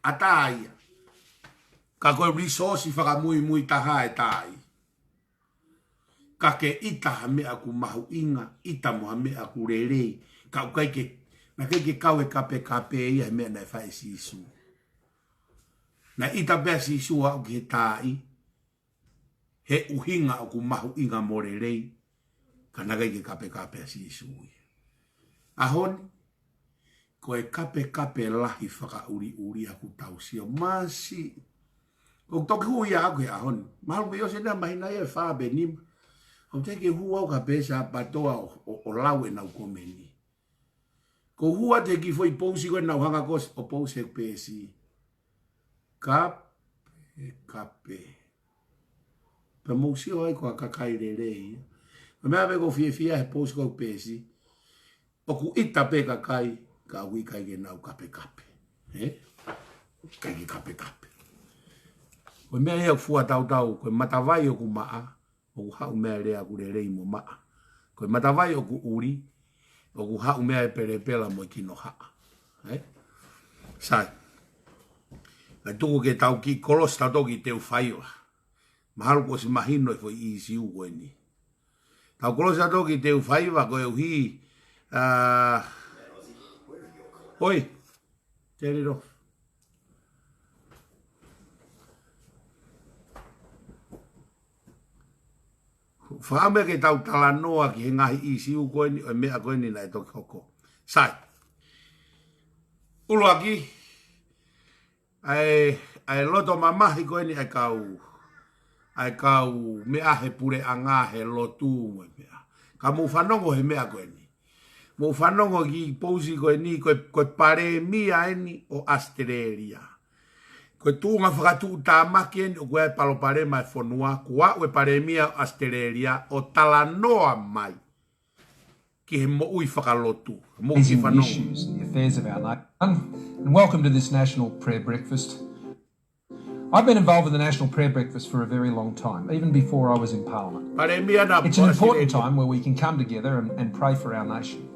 ʻAtā ia. Ka ko e resource fakamuimui taha e taaʻi. Ka ke ʻita ha meʻa ʻoku mahuʻinga, ʻita mo ha meʻa ʻoku lelei. Ka ʻoku ʻikai ke, naʻe ʻikai ke kau e kapekape ia he meʻa naʻe fai ʻe Sīsū. Naʻe ʻita pē ʻa Sīsū ʻo aʻu ki he taaʻi, he ʻuhinga ʻoku mahuʻinga mo lelei, ka naʻe ʻikai ke kapekape ʻa Sīsū ia. ʻAho ni, ko e kapekape lahi fakaʻuliʻuli ʻoku tau sio masiʻi. ʻOku toki hū ia ʻaʻaku he ʻaho ni. Mahalo pē ʻosi ʻena māhina ia ʻe fā pe nima. ʻOku teʻeki ke hū au ki ha peesi ʻa PATOA ʻo, ʻo, ʻo lau ʻenau komeni. Ko e hū atu he kiʻi foʻi pousi ko ē naʻa ku hanga ko ē ʻo pousi he peesi. Kape, kape. Pea mou sio ai ko e kakai lelei ia. Ko e meʻa pē ʻoku ou fiefia he pousi ko ē peesi. ʻOku ʻita pē kakai, ka ʻoku ʻikai ke nau kapekape. Ē? ʻIkai ke kapekape. Ko e meʻa ia ʻoku fua tautau, ko e matavai ʻoku maʻa, ʻoku haʻu mei ai e lea ʻoku lelei mo maʻa. Ko e matavai ʻoku ʻuli, ʻoku haʻu mei ai e pelepela mo e kinohaʻa. Ē? Sai. Kae tuku ke tau kiʻi kolosi tautolu ki he teufaiva. Mahalo kuo ʻosi mahino e foʻi ʻīsiu ko eni. Tau kolosi tautolu ki he teufaiva koeʻuhi, ā, ʻoi, turn it off. Fakaʻamu ke tau talanoa ki he ngaahi ʻīsiu ko eni, ʻo e meʻa ko eni naʻe toki hoko. Sai. ʻUluaki, ʻa e, ʻa e loto mamahi ko eni ʻa e kau, ʻa e kau meʻa he puleʻanga he lotu mo e meʻa. Ka mou fanongo he meʻa ko eni. Mou fanongo ki he pousi ko eni, ko e, ko e palēmia eni ʻo ʻAositelēlia. Ko e tuʻunga fakatuʻutāmaki eni ʻoku ʻi ai e palopalema e fonua, kuo aʻu e palēmia ʻo ʻAositelēlia ʻo talanoa mai ki he moʻui fakalotu. Mou kiʻi fanongo. Issues and the affairs of our nation. And welcome to this National Prayer Breakfast. I've been involved with the National Prayer Breakfast for a very long time, even before I was in Parliament. Palēmia naʻa It's an important time where we can come together and, and pray for our nation.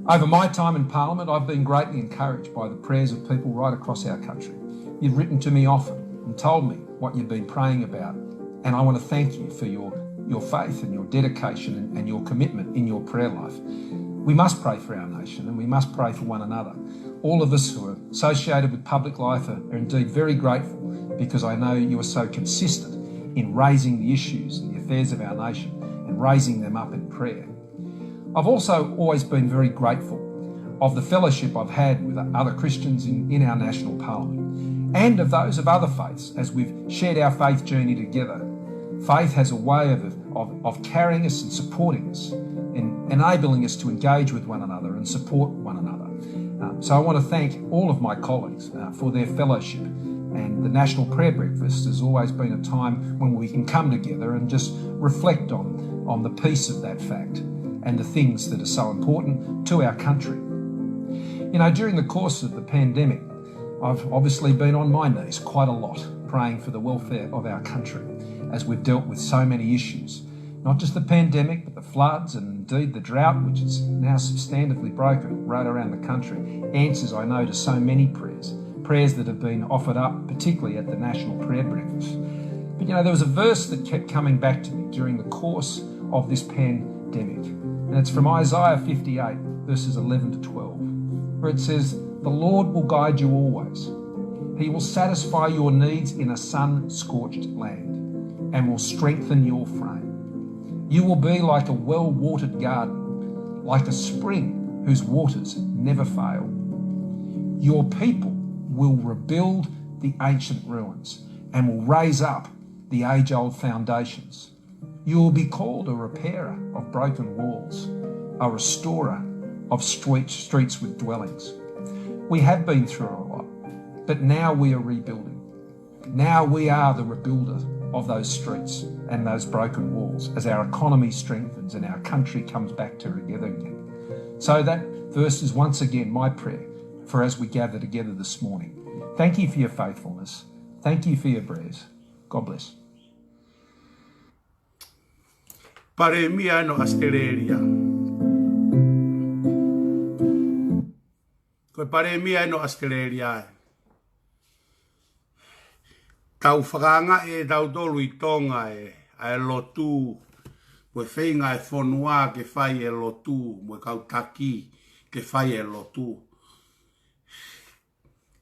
Over my time in Parliament, I've been greatly encouraged by the prayers of people right across our country. You've written to me often and told me what you've been praying about, and I want to thank you for your, your faith and your dedication and, and your commitment in your prayer life. We must pray for our nation, and we must pray for one another. All of us who are associated with public life are, are indeed very grateful, because I know you are so consistent in raising the issues and the affairs of our nation and raising them up in prayer. I've also always been very grateful of the fellowship I've had with other Christians in, in our national parliament, and of those of other faiths as we've shared our faith journey together. Faith has a way of, of, of carrying us and supporting us, and enabling us to engage with one another and support one another. Um, so I want to thank all of my colleagues, uh, for their fellowship. And the National Prayer Breakfast has always been a time when we can come together and just reflect on, on the peace of that fact and the things that are so important to our country. You know, during the course of the pandemic, I've obviously been on my knees quite a lot, praying for the welfare of our country as we've dealt with so many issues. Not just the pandemic, but the floods and indeed the drought, which is now substantively broken right around the country, answers, I know, to so many prayers, prayers that have been offered up, particularly at the National Prayer Breakfast. But, you know, there was a verse that kept coming back to me during the course of this pandemic, and it's from Isaiah fifty-eight, verses eleven to twelve, where it says, "The Lord will guide you always. He will satisfy your needs in a sun-scorched land and will strengthen your frame. You will be like a well-watered garden, like a spring whose waters never fail. Your people will rebuild the ancient ruins and will raise up the age-old foundations. You will be called a repairer of broken walls, a restorer of street, streets with dwellings." We have been through a lot, but now we are rebuilding. Now we are the rebuilder of those streets and those broken walls as our economy strengthens and our country comes back together again. So that verse is once again my prayer for as we gather together this morning. Thank you for your faithfulness. Thank you for your prayers. God bless. Palēmia ʻo ʻAositelēlia. Ko e palēmia ʻo ʻAositelēlia ē. Tau fakaangaʻi ʻe tautolu ʻi Tonga ē, ʻa e lotu, mo e feinga ʻa e fonua ke fai e lotu, mo e kau taki ke fai e lotu.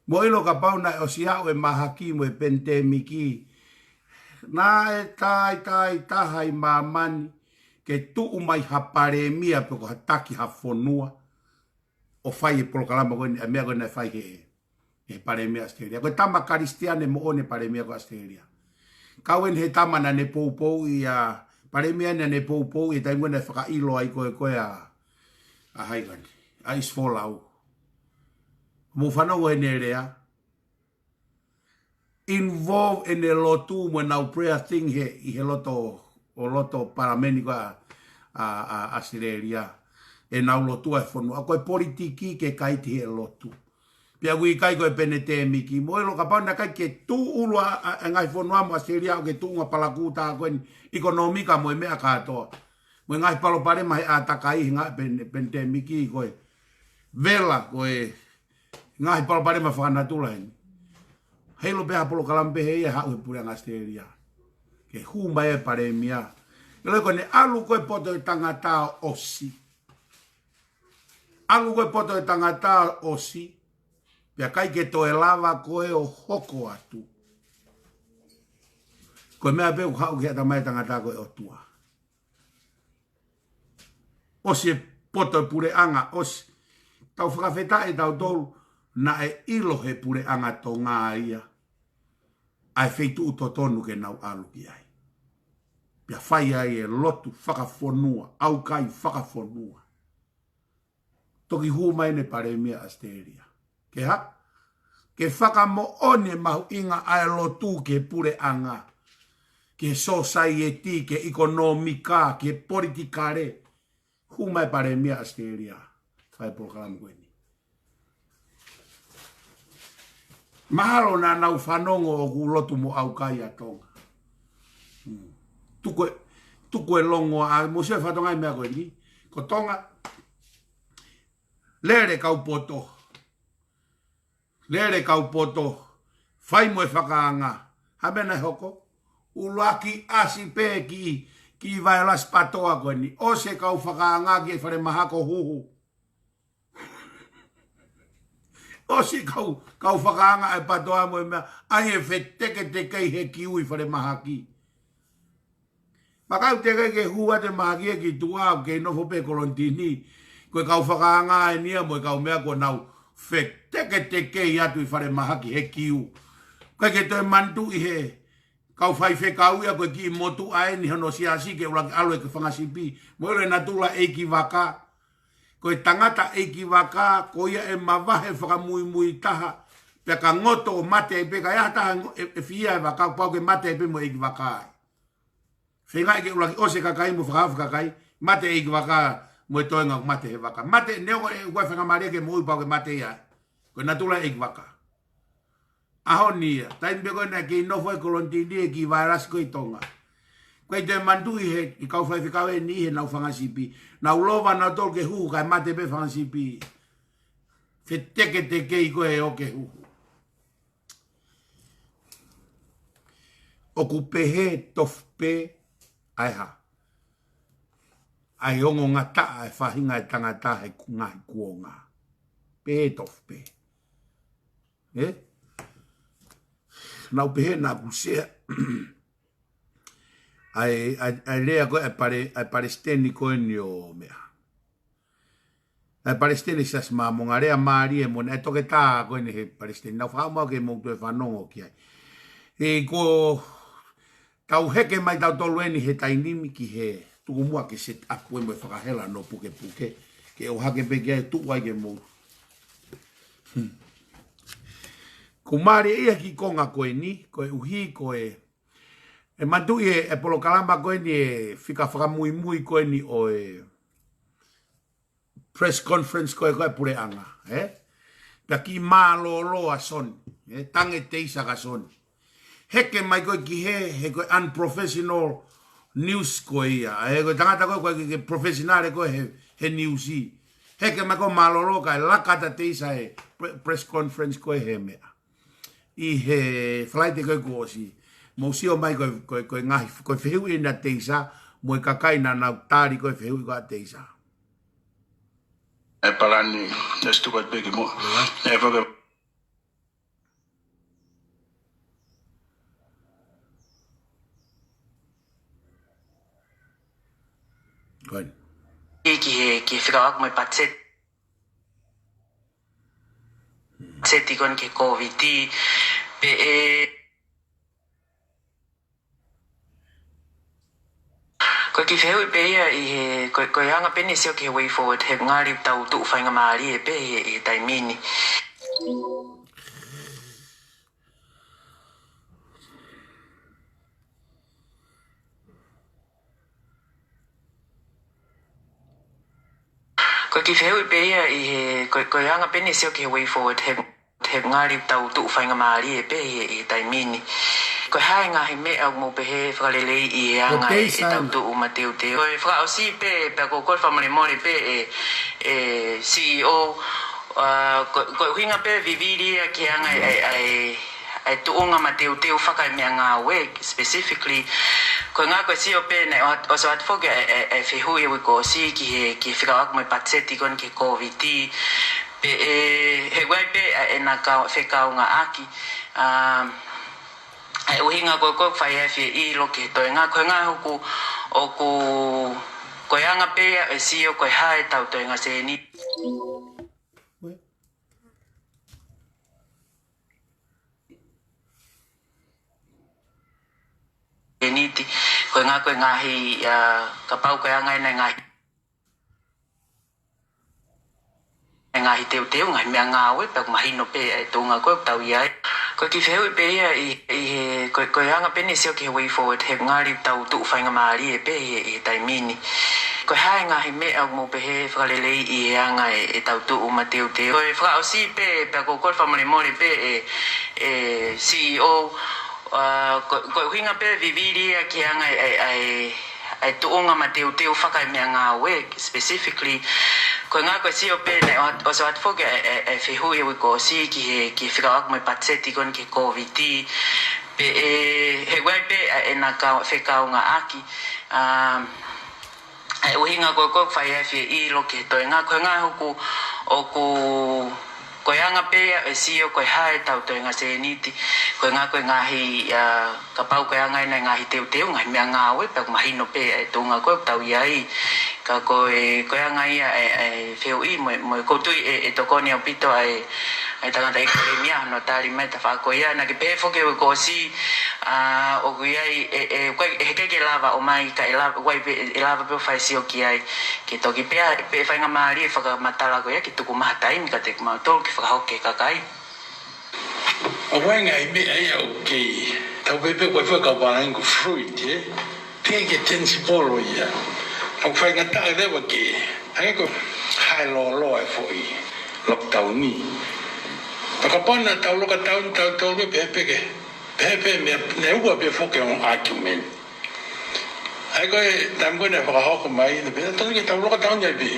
Mou ʻilo kapau naʻe ʻosi aʻu e mahaki mo e penitēmiki, naʻe taitai taha ʻi māmani ke tuʻu mai ha palēmia pe ko ha taki ha fonua ʻo fai e polokalama ko eni, ʻa e meʻa ko eni naʻe fai he, he palēmia ʻAositelēlia. Ko e tama Kalisitiane moʻoni e palēmia ko ʻAositelēlia. Kau eni he tama naʻa ne poupouʻi ʻa, palēmia naʻa ne poupouʻi e taimi ko ē naʻe fakaʻilo ai ko ē ko ē ʻa, ʻa hai kani, ʻa ʻIsi Folau. Mou fanongo ʻene lea. Involve ʻene lotu mo ʻenau prayer thing he, ʻi he loto, ʻo loto palameni ko ē ʻa, ʻa, ʻa ʻAositelēlia. ʻEnau lotu ʻa e fonua. Ko e politiki ke kaiti he lotu. Pea ʻoku ʻikai ko e penitēmiki. Mou ʻilo kapau naʻe ʻikai ke tuʻu ʻulu ʻa, ʻa, ʻa e ngaahi fonua mo ʻAositelēlia ʻo ke tuʻunga palakū tā ko eni ʻikonōmika mo e meʻa kātoa. Mo e ngaahi palopalema he ʻātakai he ngaahi pen-, penitēmiki ko e vela ko e ngaahi palopalema fakanatula heni. Heiʻilo pē ha polokalama pehē ia haʻu he puleʻanga ʻAositelēlia. Ke hū mai e palēmia. ʻIlo ko ʻene ʻalu ko e poto e tangata ʻo ʻosi. ʻAlu ko e poto e tangata ʻo ʻosi. Pea ʻikai ke toe lava ko ē ʻo hoko atu. Ko e meʻa pē ʻoku haʻu ki he ʻatamai e tangata ko e ʻOtua. ʻOsi e poto e puleʻanga, ʻosi. Tau fakafetaʻi tautolu naʻe ʻilo he puleʻanga Tonga ia ʻa e feituʻu totonu ke nau ʻalu ki ai. Pea fai ai e lotu fakafonua, ʻaukai fakafonua. Toki hū mai ʻene palēmia ʻAositelēlia. Ke hā? Ke fakamoʻoni e mahuʻinga ʻa e lotu ki he puleʻanga, ki he sōsaieti, ki he ʻikonōmika, ki he politikale. Hū mai palēmia ʻAositelēlia. Fai polokalama ko eni. Mahalo naʻa nau fanongo ʻoku lotu mo ʻaukai ʻa Tonga. Hmm. Tuku e, tuku e longo ʻa, mou sio e fatongia e meʻa ko eni. Ko Tonga, lele kau poto. Lele kau poto, fai mo e fakaanga. Hā e meʻa naʻe hoko? ʻUluaki ʻasi pē kiʻi, kiʻi vailasi patoa ko eni. ʻOsi e kau fakaanga ki he falemahaki ʻo huhu. ʻOsi kau, kau fakaanga e patoa mo e meʻa, ʻai e feteketeke ʻi he kiu ʻi falemahaki. Pea ʻikai te ke, ke hū atu e mahaki ia ki tuʻa ʻo kei nofo pē kolonitini. Ko e kau fakaanga eni ia mo e kau meʻa kuo nau feteketeke atu ʻi falemahaki he kiu. ʻIkai ke toe manatuʻi he kau faifekau ia ko e kiʻi motuʻa eni hono siasi ke ʻuluaki ʻalu e fanga sipi. Mou ʻilo e natula ʻeikivaka. Ko e tangata ʻeikivaka, ko ia ʻe mavahe fakamuimui taha. Pea ka ngoto ʻo mate ai pē, ka ʻi ai ha taha ʻe ngo-, ʻe, ʻe fihia e vaka, pau ke mate ai pē mo e ʻeikivaka ai. Feingaʻi ke ʻuluaki ʻosi e kakai mo fakahaofi e kakai, mate e ʻeikivaka mo e toenga ʻoku mate he vaka. Mate neongo e ʻoku ʻi ai e faingamālie ke moʻui pau ke mate ia. Ko e natula e ʻeikivaka. ʻAho ni ia, taimi pē ko ē naʻe kei nofo ai e kolonitini e kiʻi vailasi ko ē ʻi Tonga. ʻIkai te manatuʻi he, ʻe kau faifekau eni ʻi heʻenau fanga sipi. Nau lova nautolu ke huhu kae mate pē fanga sipi. Feteketeke ʻi ko ē ʻo ke huhu. ʻOku pehē tofu pē ʻa e hā? ʻA e ongongataʻa e faʻahinga e tangata he ku-, ngaahi kuonga. Pehē tofu pē. Ē? Nau pehē naʻa ku sea. ʻA e, ʻa e, ʻa e lea ko ē ʻa e pale-, ʻa e palesiteni ko eni ʻo meʻa. ʻA e palesiteni Siasi Māmonga, lea mālie moʻoni, ʻa e toketā ko eni he palesiteni. Nau fakamau ke mou toe fanongo ki ai. He ko tau heke mai tautolu eni he taimi ni ki he tuku muʻa ke set up ko ē mo e fakahela hono pukepuke. Ke ʻohake pē ki ai tuʻu ai ke mou. Hmm. Ko mālie ia ki konga ko eni, koeʻuhi ko e, ʻe manatuʻi e, e polokalama ko eni e fika fakamuimui ko eni ʻo e press conference ko ē, ko e puleʻanga, ē? Pea kiʻi mālōlō ʻa Soni, ē? Tange Teisa ka Soni. Heke mai ko ē ki he, he ko e unprofessional news ko ia. Ē, ko e tangata ko ē, ko e ke, ke professional ko ē he, he news ʻi. Heke mai ko ē mālōlō kae laka atu ʻa Teisa he pre-, press conference ko ē he meʻa. ʻI he Falaite ko ē kuo ʻosi. Mou sio mai ko e, ko e, ko e ngaahi, ko e fehuʻi ʻa Teisa, mo e kakai naʻa nau tali ko e fehuʻi ko ē ʻa Teisa. ʻE palani, ʻe stuka pē ki muʻa. ʻE faka- Ko eni. Ki he, ki he fika aku mai patiseti. Seti ko eni ki he Kōviti, pea ʻe, ko Kiʻi fehuʻi pē ia ʻi he, ko, ko e anga pē ʻeni e sio ki he way forward, he ngali tau tuʻu faingamālie pē ʻi he, ʻi he taimi ni. Ko e kiʻi fehuʻi pē ia ʻi he, ko, ko e anga pē ʻeni e sio ki he way forward, he, he ngali tau tuʻu faingamālie pē ʻi he, ʻi he taimi ni. Ko e hā e ngaahi meʻa ʻoku mou pehē fakaleleiʻi he anga e, e tau tuʻu mateuteu. Ko e fakaʻosi pē, pea ko, ko e fakamolemole pē ʻe, ʻe C E O, ʻa, ko, ko e ʻuhinga pē vivili ia ki he anga e, e, e, e tuʻunga mateuteu fakaemeʻangāue specifically. Ko e ʻuhinga ko e sio pē naʻe ʻo, ʻosi atu foki e, e, e fehuʻi ʻo e uike kuo ʻosi ki he, ki he fekauʻaki mo e patiseti ko eni ki he Covid. Pea ʻe, he ʻoku ʻi ai pē ʻa ʻena kau, fekaungāʻaki. ʻA, e ʻuhinga ko ē ʻoku fai ai e fie ʻilo ki he toenga. Ko e ʻuhinga ʻoku, ʻoku, ko e anga pē ia e sio ko e hā e tau toenga sēniti. Sēniti, ko e ʻuhinga ko e ngaahi, ʻa, kapau ko e anga ʻena e ngaahi, e ngaahi teuteu, ngaahi meʻangāue, pea ʻoku mahino pē e tuʻunga ko ē ʻoku tau ʻi ai. Ko e kiʻi fehuʻi pē ia ʻi, ʻi he, ko, ko e anga pē ʻeni e sio ki he way forward, he ngali tau tuʻu faingamālie pē ʻi he, ʻi he taimi ni. Ko e hā e ngaahi meʻa ʻoku mou pehē fakaleleiʻi he anga e, e tau tuʻu mateuteu. Ko e fakaʻosi pē, pea ko, ko e fakamolemole pē ʻe, ʻe C E O, ʻa, ko, ko e ʻuhinga pē vivili ia ki he anga e, e, e, e tuʻunga mateuteu fakaemeʻangāue specifically. Ko e ʻuhinga ko e sio pē naʻe ʻo, ʻosi atu foki e, e, e fehuʻi ʻo e uike kuo ʻosi ki he, ki he fekauʻaki mo e patiseti ko eni ki he Covid. Pea ʻe, he ʻoku ʻi ai pē ʻa ʻena kau, fekaungāʻaki. ʻA, e ʻuhinga ko ē ʻoku fai ai e fie ʻilo ki he toenga. Ko e ʻuhinga ʻoku, ʻoku, ko e anga pē ia e sio ko e hā e tau toenga sēniti. Ko e ʻuhinga ko e ngaahi, ʻa, kapau ko e anga ʻena e ngaahi teuteu, ngaahi meʻangāue, pea ʻoku mahino pē e tuʻunga ko ē ʻoku tau ʻi ai. Ka ko e, ko e anga ia e, e fehuʻi mo, mo e ʻoku ou tui ʻe, ʻe tokoni ʻaupito ai, ʻa e tangataʻeiki Palēmia hono tali mai e tafaʻaki ko ia. Naʻá ke pehē foki ʻe koe ʻosi, ʻa, ʻoku ʻi ai, ʻe, ʻe, ʻoku ʻikai, ʻe heʻikai ke lava ʻo ʻomai ka ʻe lava, ʻoku ʻi ai pē, ʻe lava pē ʻo fai e sio ki ai. Ke toki pea, pea faingamālie e fakamatala ko ia ke tuku mai ha taimi kiate kimautolu ke fakahoko ki he kakai. ʻOku ʻi ai e ngaahi meʻa ia ʻoku kei, tau pehē pē ko e foʻi kau pālangi ko e fluid, ē? Teʻeki ke tangible ia. ʻOku faingataʻa leva ke, hangē ko e hā e lōloa e foʻi lockdown ni. Pea kapau naʻa tau lockdown, tau, tau pehē pē ke, pehē pē meʻa, naʻe ua pē foki e ongo argument. ʻA ia ko e taimi ko ē naʻe fakahoko mai, naʻe pehē, tonu ke tau lockdown ai pē.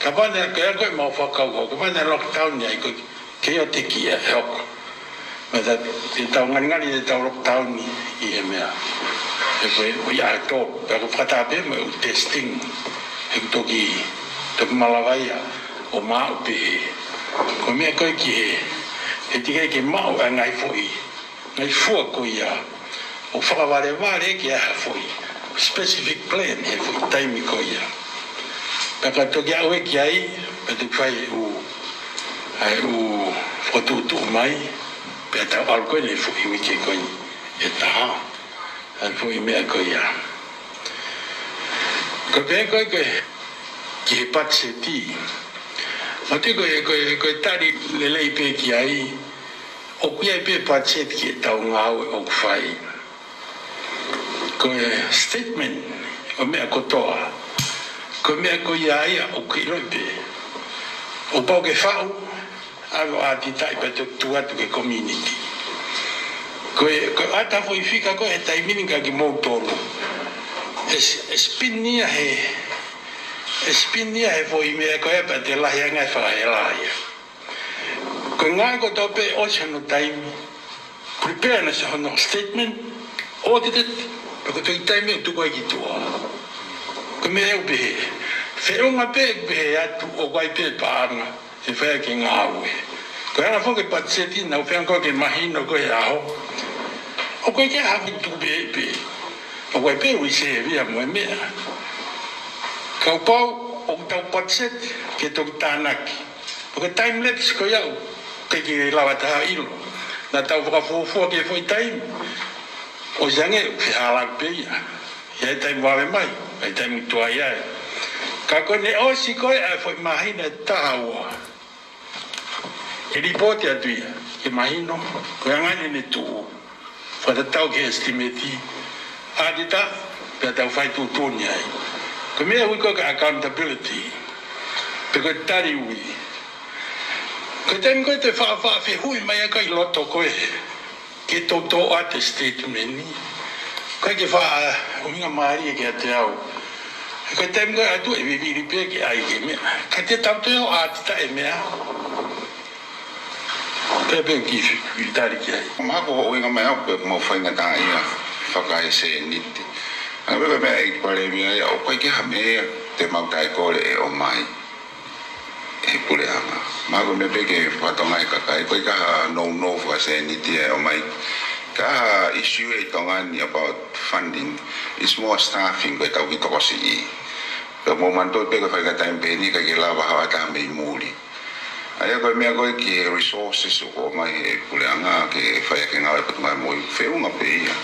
Kapau naʻe, ko e ʻa ko e mau fakau ko, kapau naʻe lockdown ai ko, ke ʻio te kia e hoko. Mata, te tau ngalingali te tau lockdown ʻi he meʻa. He ko e, ko ia e tō, pea ko e fakataha pē mo e testing. He ʻoku toki, toki malava ia, ʻo maʻu pē. Ko e meʻa ko ē ki he, he teʻeki ai ke maʻu ʻa e ngaahi foʻi ngaahi fua ko ia, ʻo fakavalevale ki ha foʻi specific plan he foʻi taimi ko ia. Pea ka toki aʻu ki ai, pea toki fai e ʻū, ʻa e ʻū fokotuʻutuʻu mai, pea tau ʻalu ko ē he foʻi uike ko ē ʻe taha, ʻa e foʻi meʻa ko ia. Ko e pehē ko ē ko e, ki he patiseti. Mate ko e, ko e, ko e tali lelei pē ki ai, ʻoku ʻi ai pē patiseti ki he tau ngāue ʻoku fai. Ko e statement ʻo e meʻa kotoa, ko e meʻa ko ia ia ʻoku ʻiloʻi pē. ʻOku pau ke faʻu, ʻave ʻo ʻātitaʻi pea toki tuku atu ki he community. Ko e, ko e ʻata foʻi fika ko ē he taimi ni kia kimoutolu. ʻE s-, ʻe spin ia he, ʻe spin ia he foʻi meʻa ko ē pea toe lahi ange e fakahela ia. Ko e ngāue kotoa pē ʻosi hono taimi. Prepare ʻene ʻosi hono statement, audited, pea ko e toe taimi ʻo tuku ai ki tuʻa. Ko e meʻa ʻoku pehē. Feʻunga pē ʻoku pehē atu ʻoku ʻi ai pē paʻanga ʻe fai ki he ngāue. Ko e anga foki e patiseti naʻa ku feinga ko ē ke mahino ko ē he ʻaho. ʻOku ʻikai ke ʻi ai ha foʻi tuku pē pē. ʻOku ʻi ai pē reserve ia mo e meʻa. Kapau ʻoku tau patiseti ke toki tānaki. Ko e time lapse ko ia ʻoku ʻikai ke lava taha ʻilo. Naʻa tau fakafuofua ki he foʻi taimi. ʻOsi ange, fehālaaki pē ia. ʻI he taimi vave mai. ʻI he taimi tuai ai. Ka ko ʻene ʻosi ko ē ʻa e foʻi māhina ʻe taha ua, ʻe lipooti atu ia ke mahino ko e anga ʻene tuʻu, fakatatau ki he estimate ʻa e ʻauditā, pea tau fai tuʻutuʻuni ai. Ko e meʻa ʻoku ui ko e accountability, pe ko e tali ui. Ko e taimi ko ē te faʻa, faʻa fehuʻi mai ʻa e kakai ʻi loto ko ē ke toutou ʻoatu e statement ni, ʻikai ke faʻa ʻuhinga mālie kiate au. Ko e taimi ko ē ʻoku ʻatu ʻe vivili pē ke ʻai ke meʻa. Ka te tau toe ʻoatu ʻa e meʻa. Pea pē ki fi-, ki tali ki ai. Mahalo ko hoʻo ʻuhinga mai ʻaʻau pē mau faingataʻaʻia fakaesēniti. ʻA e meʻa, meʻa ʻEiki Palēmia ia, ʻoku ʻikai ke ha meʻa te mau taʻekole ʻe ʻomai ʻe he puleʻanga. Mahalo ko e meʻa pē ke fakatokangaʻi ʻe he kakai, ʻoku ʻikai ha nounou fakasēniti ʻe ʻomai. Ka ha issue ʻi Tonga ni about funding, it's more staffing ko ʻetau kiʻi tokosiʻi. Pea mou manatuʻi pē ko e faingataʻa pē eni ʻikai ke lava ha taha mei muli. ʻA ia ko e meʻa ko ē ki he resources ʻoku ʻomai ʻe he puleʻanga ke fai ʻaki e ngāue ʻa e Potungāue Moʻui, feʻunga pē ia.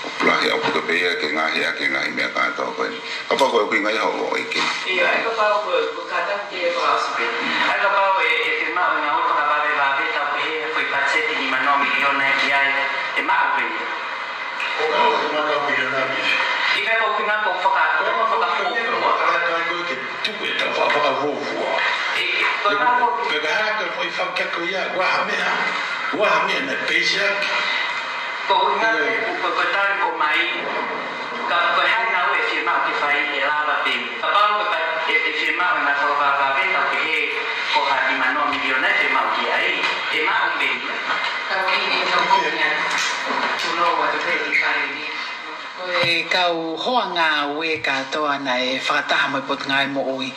ʻOku lahi ʻaupito pē ia ke ngaahi ʻaki e ngaahi meʻa kātoa ko ē. Kapau ko e ʻuhinga ia hoʻo ʻeke. ʻIo, ʻa ia kapau ko e, ko e kātaki ke fakaʻosi pē. ʻA ia kapau ʻe, ʻe fiemaʻu e ngāue fakavavevave, tau pehē ko e patiseti nima noa miliona ki ai, ʻe maʻu pē ia. ʻIkai ko e ʻuhinga ko e faka-, ko e fakafuofua. Tuku ʻetau faʻa fakafuofua. Pe ko e hā ko e foʻi fakakaukau ia, ʻoku ʻi ai ha meʻa, ʻoku ʻi ai ha meʻa naʻe peisi ʻaki. Ko e ʻuhinga ko e, ko e tali ʻomai, ka ko e hā e ngāue ʻe fiemaʻu ke fai ʻe lava pē. Kapau ko e pa-, ʻe, ʻe fiemaʻu e ngāue fakavavevave, tau pehē ko ha nima noa miliona ʻe fiemaʻu ki ai, ʻe maʻu pē. Tau ki he tau ko ia. Tulo atu pē ʻEiki Palēmia. Ko e kau hoa ngāue kātoa naʻe fakataha mo e Potungāue Moʻui,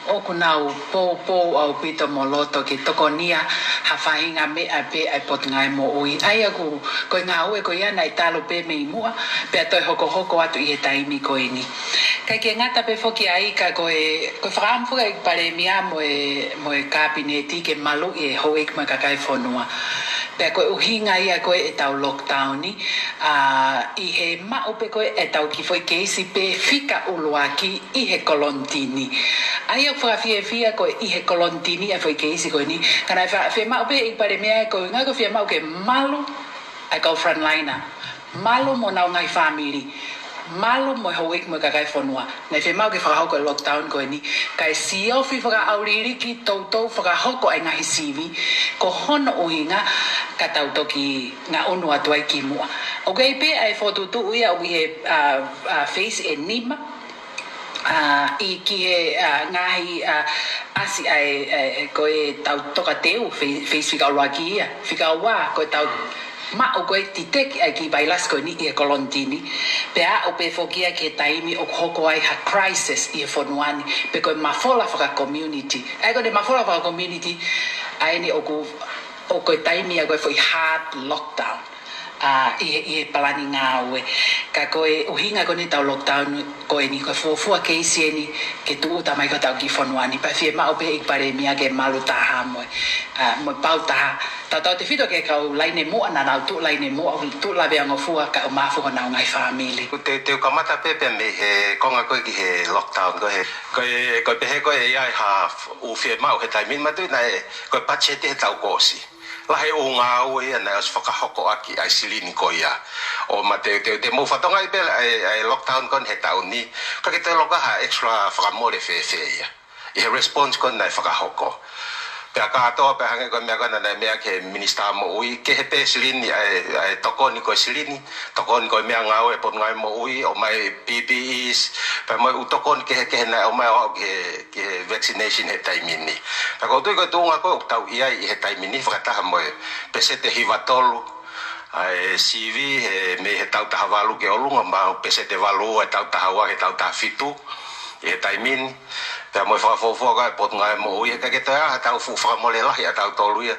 ʻoku nau poupou ʻaupito mo loto ke tokonia ha faʻahinga meʻa pē ʻa e Potungāue Moʻui. ʻA ia ʻoku, ko e ngāue ko ia naʻe talu pē mei muʻa, pea toe hokohoko atu ʻi he taimi ko eni. ʻIkai ke ngata pē foki ai ka ko e, ko e fakaʻamu foki ʻEiki Palēmia mo e, mo e Kapineti ke maluʻi e houʻeiki mo e kakai e fonua. Pea ko e ʻuhinga ia ko ē ʻetau lockdown ni, ʻa, ʻi he maʻu pē ko ē ʻetau kiʻi foʻi keisi pē fika ʻuluaki ʻi he kolonitini. ʻA ia ʻoku fakafiefia ko e ʻi he kolonitini ʻa e foʻi keisi ko eni. Ka naʻe fa-, fiemaʻu pē ʻEiki Palēmia ko e ʻuhinga ko e fiemaʻu ke malu ʻa e kau frontliner. Malu mo honau ngaahi fāmili. Malu mo e houʻeiki mo e kakai e fonua. Naʻe fiemaʻu ke fakahoko e lockdown ko eni, kae siofi fakaʻauliliki toutou fakahoko ʻa e ngaahi sivi, ko hono ʻuhinga ka tau toki ngaʻunu atu ai ki muʻa. ʻOku ʻi ai pē ʻa e fokotuʻutuʻu ia ʻoku ʻi he, ʻa, ʻa, phase ʻe nima, ʻa, ʻi ki he, ʻa, ngaahi, ʻa, ʻasi ʻa e, ʻa e, ko ʻetau tokateu, phe-, phase fika ʻuluaki ia, fika ua, ko ʻetau maʻu ko ē titeki ʻa e kiʻi vailasi ko eni ʻi he kolonitini, pea aʻu pē foki ia ki he taimi ʻoku hoko ai ha crisis ʻi he fonua ni, pe ko e mafola faka-community. ʻA ia ko ʻene mafola faka-community, ʻa eni ʻoku, ʻoku ko e taimi ia ko e foʻi hard lockdown, ʻa, ʻi he, ʻi he palani ngāue. Ka ko e ʻuhinga ko eni ʻetau lockdown ko eni, ko e fuofua keisi eni ke tūʻuta mai ki hotau kiʻi fonua ni, pea fiemaʻu pē ʻEiki Palēmia ke malu taha mo e, ʻa, mo e pau taha. Tautautefito ki he kau laine muʻa, naʻa nau tuʻu laine muʻa, tuʻu laveangofua kae ʻumaʻā foki honau ngaahi fāmili. Te, te u kamata pē pea mei he konga ko ē ki he lockdown ko ē. Ko e, ko e pehē ko ē ʻe ʻi ai ha ʻū fiemaʻu he taimi ni, manatuʻi naʻe, ko e patiseti he taʻu kuo ʻosi. Lahi e ʻū ngāue ia naʻe ʻosi fakahoko ʻaki ʻa e silini ko ia. ʻO ma te, te, te mou fakatokangaʻi pē ʻa e, ʻa e lockdown ko eni he taʻu ni, ʻikai ke toe ʻilo ha extra fakamole fēfē ia ʻi he response ko eni naʻe fakahoko. Pea kātoa pē hangē ko e meʻa ko ena naʻe meʻa ki he Minisitā Moʻui, kehe pē silini ʻa e, ʻa e tokoni ko e silini, tokoni ko e meʻangāue ʻa e Potungāue Moʻui, ʻomai P P Es, pea mo e ʻū tokoni kehekehe naʻe ʻomai ʻo aʻu ki he, ki he vaccination he taimi ni. Pea ʻoku ou tui ko e tuʻunga ko ē ʻoku tau ʻi ai ʻi he taimi ni fakataha mo e peseti hiva tolu ʻa e sivi he mei he taʻu taha valu ki ʻolunga, mo e peseti valu ua he taʻu taha ua ki he taʻu taha fitu ʻi he taimi ni. Pea mo e fakafuofua ko ē ʻa e Potungāue Moʻui, ʻikai ke toe ʻi ai haʻatau fuʻu fakamole lahi ʻatautolu ia.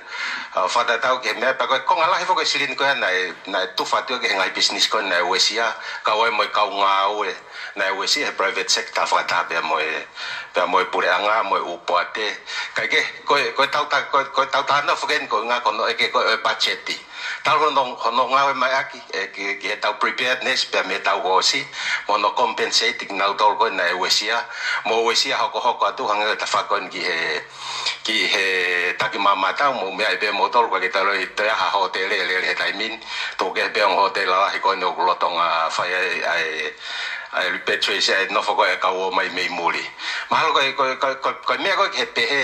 ʻA, fakatatau ki he meʻa, pea ko e konga lahi foki e silini ko ia naʻe, naʻe tufa atu ia ki he ngaahi pisinisi ko ē naʻe uesia, kau ai mo e kau ngāue naʻe uesia he private sector fakataha pea mo e, pea mo e puleʻanga, mo e ʻū poate. Kae kehe, ko e, ko ʻetau ta-, ko e, ko ʻetau talanoa foki eni ko e ʻuhinga ko hono ʻeke ko ē ʻo e patiseti. Talu hono, hono ngāue mai ʻaki, ē, ki, ki heʻetau preparedness, pea mei heʻetau koosi, mo hono compensate kinautolu ko ē naʻe uesia, mo uesia hokohoko atu hangē ko e tafaʻaki ki he, ki he taki mamatau, mou meaʻi pē moutolu, ʻikai ke toe ʻi ai ha hōtele lele he taimi ni, tuku kehe pē ongo hōtele lalahi ko eni ʻoku lolotonga fai ai, ʻa e, ʻa e repatriation, ʻa e nofo ko ē ʻa e kau ō mai mei muli. Mahalo ko e, ko e, ko e, ko e, ko e meʻa ko ē ke pehē,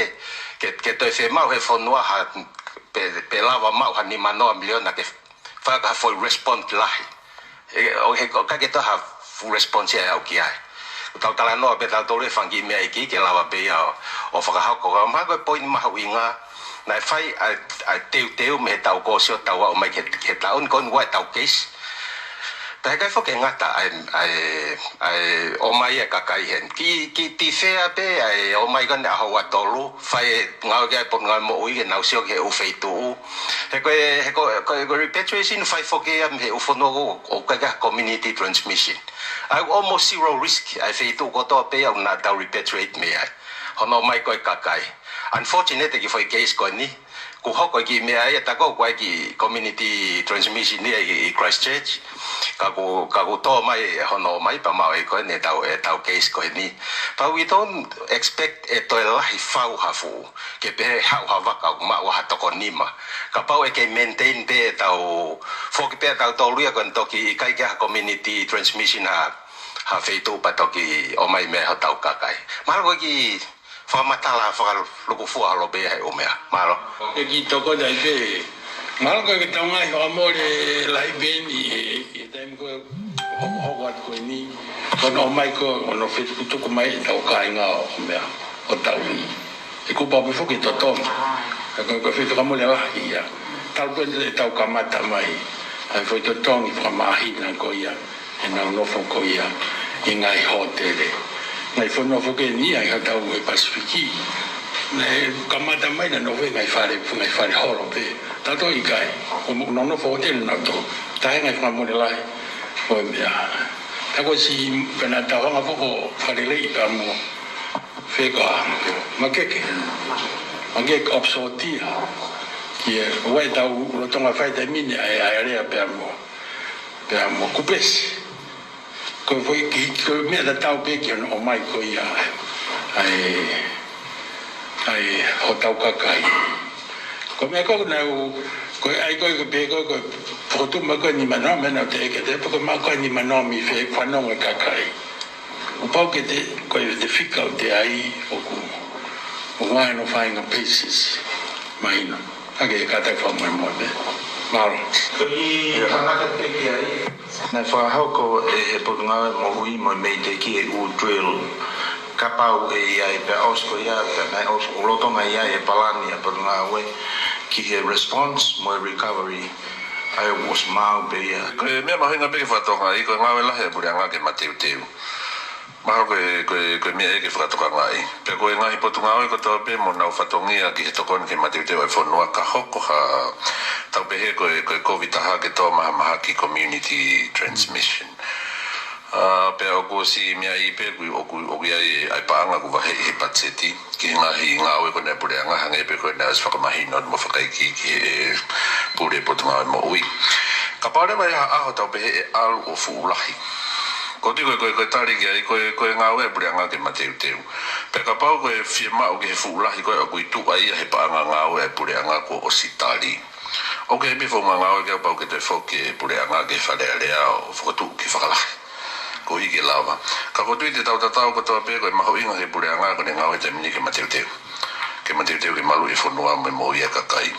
ke, ke toe fiemaʻu he fonua ha, pe, pe lava maʻu ha nima noa miliona ke fai ha foʻi response lahi. ʻE, ʻo he, ʻoku ʻikai ke toe ha full response ia ʻe aʻu ki ai. Ko ʻetau talanoa pē ʻa tautolu e fanga kiʻi meʻa iiki ke lava pē ia ʻo, ʻo fakahoko. Ka mahalo ko e poini mahuʻinga, naʻe fai ʻa e, ʻa e teuteu mei heʻetau koosi ʻo tau aʻu mai ki he, ki he taʻu ni ko eni ʻa ʻetau case. Pea heʻikai foki ke ngata ʻa e, ʻa e, ʻa e ʻomai ʻa e kakai heni. Kiʻi, kiʻi tifea pē ʻa e ʻomai ko eni ʻaho ua tolu, fai e ngāue ki ai e Potungāue Moʻui ke nau sio ki he ʻū feituʻu. He ko e, he ko e, ko e, ko e repatriation fai foki ia mei he ʻū fonua ʻoku, ʻoku ʻikai ha community transmission. ʻA e almost zero risk, ʻa e feituʻu kotoa pē ia ʻoku nau tau repatriate mei ai. Hono ʻomai ko ē kakai. Unfortunate ki he foʻi case ko eni, kuo hoko e kiʻi meʻa ia, tā ko ē ʻoku ʻi ai e kiʻi community transmission ia ʻi, ʻi Christchurch. Ka kuo, ka kuo tō mai hono ʻomai pea maʻu ai ko eni ʻetau, ʻetau case ko eni. But we don't expect ʻe toe lahi fau ha fuʻu, ke pehē haʻu ha vaka ʻoku maʻu ha toko nima. Kapau ʻe kei maintain pē ʻetau, foki pē ʻa tautolu ia ko eni toki ʻikai ke ʻi ai ha community transmission ha, ha feituʻu pea toki ʻomai mei ai hotau kakai. Mahalo ko e kiʻi fakamatala fakalukufua holo pē ia he ʻū meʻa. Mālō. ʻE kiʻi tokoni ai pē. Mahalo ko e ke tau ngaahi fakamole lahi pē eni he, he taimi ko ē hokohoko atu ko eni. Ko hono ʻomai ko ē, hono fetukutuku mai ʻetau kāinga ʻo meʻa, ʻo tau ʻi. ʻE kupa pē foki e totongi. Ka ko e, ko e fai fakamole lahi ia. Talu pē eni ʻetau kamata mai ʻa e foʻi totongi fakamāhina ko ia. ʻEnau nofo ko ia ʻi he ngaahi hōtele. Ngaahi fonua foki eni ia ʻi hotau ʻi he Pasifiki. Naʻe kamata mai naʻa nau nofo ʻi he ngaahi fale, ngaahi fale holo pē. Tautolu ʻikai. ʻO mo-, nau nofo hōtele nautolu. Taʻe ngaahi fakamole lahi. Ko e meʻa. Tā ko ē siʻi pē naʻa tau hanga foki ʻo fakaleleiʻi pea mo feka. Makeke. Makeke ʻoku sōtia. Ki he ʻū ʻetau lolotonga fai taimi ni ʻa e, ʻa e alea pea mo pea mo kupesi. Ko e foʻi kiʻi, ko e meʻa tatau pē ki hono ʻomai ko ia ʻa e, ʻa e hotau kakai. Ko e meʻa ko ē naʻa ku, ko e ʻai ko ē ko e pē ko ē, ko e fokotuʻu mai ko ē nima noa, meʻa naʻa ku teʻeki ke te, ko e maʻu ko ē nima noa mei fē, fanongo e kakai. Kuo pau ke te, ko e te fika ʻo te ai ʻoku, ʻoku ʻi ai hono fāinga basis. Mahino. Ka ke kātaki fakamolemole pē. Mālō. Ko e tangata te ki ai. Naʻe fakahoko ʻe he Potungāue Moʻui mo e MEIDECC e ʻū drill. Kapau ʻe ʻi ai pea ʻosi ko ia, pea naʻe ʻosi ʻoku lolotonga ʻi ai e palani ʻa e Potungāue ki he response mo e recovery. ʻA ia ʻoku ʻosi maau pē ia. Ko e meʻa mahuʻinga pē ke fakatokangaʻi, ko e ngāue lahi ʻa e Puleʻanga ke mateuteu. Mahalo ko e, ko e, ko e meʻa ia ke fakatokangaʻi. Pea ko e ngaahi potungāue kotoa pē mo honau fatongia ki he tokoni ke mateuteu ʻa e fonua ka hoko ha, tau pehē ko e, ko e kovi taha ke tō mahamahaki community transmission. ʻA, pea ʻoku ʻosi meaʻi pē ʻoku, ʻoku, ʻoku ʻi ai ʻa e paʻanga kuo vaheʻi he patiseti ki he ngaahi ngāue ko eni ʻa e Puleʻanga hangē pē ko eni naʻe ʻosi fakamahino mo fakaikiiki ʻe he Pule Potungāue Moʻui. Kapau leva ʻe ʻi ai ha ʻaho tau pehē ʻe ʻalu ʻo fuʻu lahi. Ko e tui ko e, ko e, ko e tali ki ai, ko e, ko e ngāue ʻa e Puleʻanga ke mateuteu. Pea kapau ko e fiemaʻu ki he fuʻu lahi ko ē ʻoku ʻi tuʻa ia he paʻanga ngāue ʻa e Puleʻanga kuo ʻosi tali. ʻOku ʻi ai pē founga ngāue ke pau ke toe foki e Puleʻanga ki he Fale Alea ʻo fokotuʻu ke fakalahi. Koeʻuhi ke lava. Ka ko e tui te tau tatau kotoa pē ko e mahuʻinga ki he Puleʻanga ko ʻene ngāue he taimi ni ke mateuteu. Ke mateuteu ke maluʻi e fonua mo e moʻui ʻa e kakai.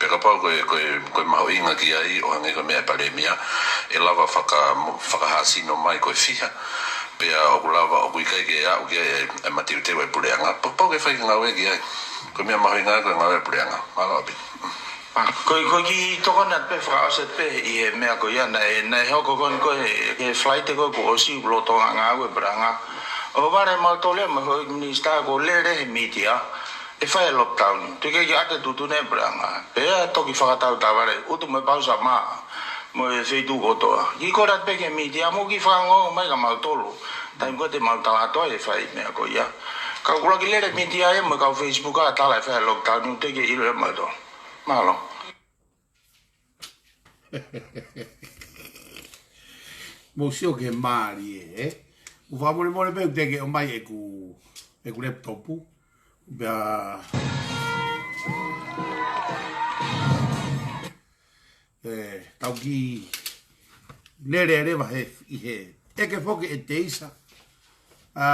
Pea kapau ko e, ko e, ko e mahuʻinga ki ai ʻo hangē ko e meʻa ʻa e Palēmia, ʻe lava faka-, fakahāsino mai ko e fiha. Pea ʻoku lava, ʻoku ʻikai ke aʻu ki ai e, e mateuteu ʻa e Puleʻanga. Pau, pau ke fai ke ngāue ki ai. Ko e meʻa mahuʻinga ko e ngāue ʻa e Puleʻanga. Mālō ʻaupito. Ko e, ko e kiʻi tokoni atu pē fakaʻosi pē ʻi he meʻa ko ia naʻe, naʻe hoko ko eni ko e, he Falaite ko ē kuo ʻosi lolotonga ngāue Puleʻanga. ʻO vale mautolu ia mo e houʻeiki minisitā kuo lele he mītia. ʻE fai e lockdown. Teʻeki ke ʻoatu e tuʻutuʻuni ʻa e Puleʻanga. Pea toki fakatautau vale. ʻUtu mo e pausa mā. Mo e feituʻu kotoa. Kiʻi kole atu pē ki he mītia mo kiʻi fakaongoongo mai kia mautolu. Taimi ko ē te mau tala atu ai ʻe fai meʻa ko ia. Ka ʻoku ʻuluaki lele mītia ia mo e kau Facebook ʻa tala ʻe fai e lockdown teʻeki ke ʻilo ia ʻe mautolu. Mālō. Mou sio ki he mālie, ē? Mou fakamolemole pē ʻoku teʻeki ke ʻomai ʻeku, ʻeku laptop. Pea, ē, tau kiʻi lele leva he, ʻi he ʻeke foki ʻe Teisa. ʻA,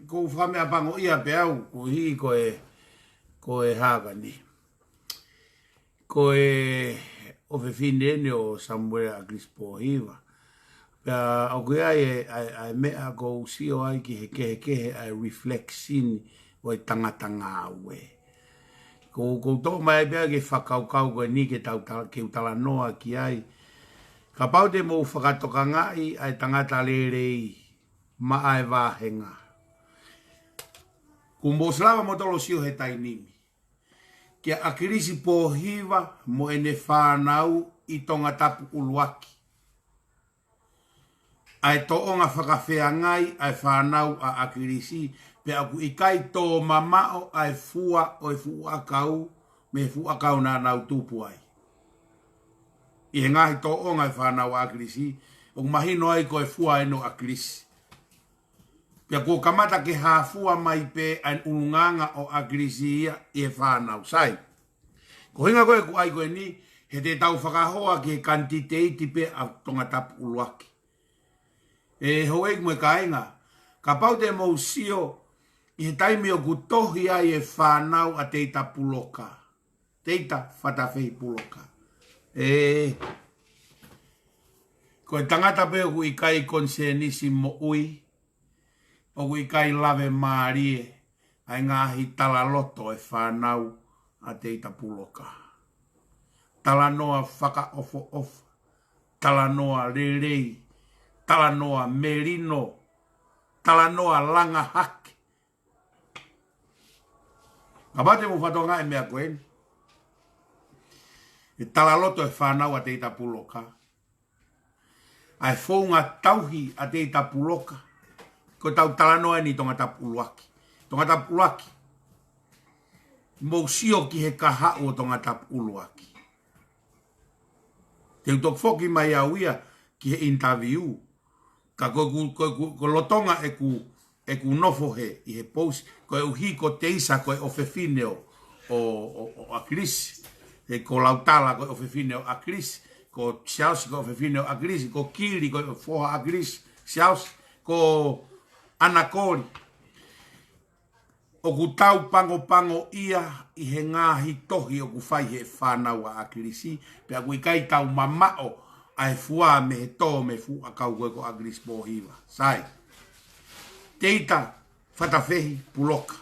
ʻoku ou fakameʻapangoʻia pē au, koeʻuhi ko e, ko e hā ka ni. Ko e ʻofefine eni ʻo Samuela ʻAkilisi Pōhiva. Pea ʻoku ʻi ai e, ʻa e, ʻa e meʻa ʻoku ou sio ai ki he kehekehe ʻa e reflection ʻo e tangata ngāue. ʻOku ou, ʻoku ou toʻo mai pē ʻa e fakakaukau ko eni ke tau ta-, ke u talanoa ki ai. Kapau te mou fakatokangaʻi ʻa e tangata lelei maʻa e vāhenga. Kuo mou ʻosi lava moutolu ʻo sio he taimi ni kia ʻAkilisi Pōhiva mo ʻene fānau ʻi Tongatapu ʻUluaki. ʻA e tōʻonga fakafeangai ʻa e fānau ʻa ʻAkilisi, pea ʻoku ʻikai tō mamaʻo ʻa e fua ʻo e fuʻu ʻakau, mei he fuʻu ʻakau naʻa nau tupu ai. ʻI he ngaahi tōʻonga ʻa e fānau ʻa ʻAkilisi, ʻoku mahino ai ko e fua eni ʻo ʻAkilisi. Pea kuo kamata ke hāfua mai pē ʻa e ʻulungaanga ʻo ʻAkilisi ia ʻi he fānau, sai. Ko e ʻuhinga ko ē ʻoku ʻai ko eni, he te tau fakahoa ki he kanititeiti pē ʻa Tongatapu ʻUluaki. ʻE houʻeiki mo e kāinga, kapau te mou sio ʻi he taimi ʻoku tohi ai e fānau ʻa Teita Puloka. Teita Fatafehi Puloka. ʻE, ko e tangata pē ʻoku ʻikai konisēnisi moʻui, ʻoku ʻikai lave mālie ʻa e ngaahi talaloto ʻa e fānau ʻa Teita Puloka. Talanoa fakaʻofoʻofa, talanoa lelei, talanoa melino, talanoa langa hake. Kapau te mou fakatokangaʻi e meʻa ko eni, e talaloto ʻa e fānau ʻa Teita Puloka, ʻa e founga tauhi ʻa Teita Puloka, ko ʻetau talanoa eni Tongatapu ʻUluaki. Tongatapu ʻUluaki, mou sio ki he kahaʻu ʻo Tongatapu ʻUluaki. Te u toki foki mai au ia ki he interview. Ka ko ʻeku, ko ʻeku, ko e lolotonga ʻeku, ʻeku nofo he, ʻi he pousi, koeʻuhi ko Teisa ko e ʻofefine ʻo, ʻo, ʻo, ʻo ʻAkilisi. ʻE ko Lautala ko e ʻofefine ʻo ʻAkilisi. Ko Siaosi ko e ʻofefine ʻo ʻAkilisi. Ko Kili ko e foha ʻo ʻAkilisi. Siaosi ko ʻAnakoli. ʻOku tau pangopangoʻia ʻi he ngaahi tohi ʻoku fai he fānau ʻa ʻAkilisi, pea ʻoku ʻikai tau mamaʻo ʻa e fua mei he tō mei he fuʻu ʻakau ko ē ko ʻAkilisi Pōhiva. Sai. Teita Fatafehi Puloka.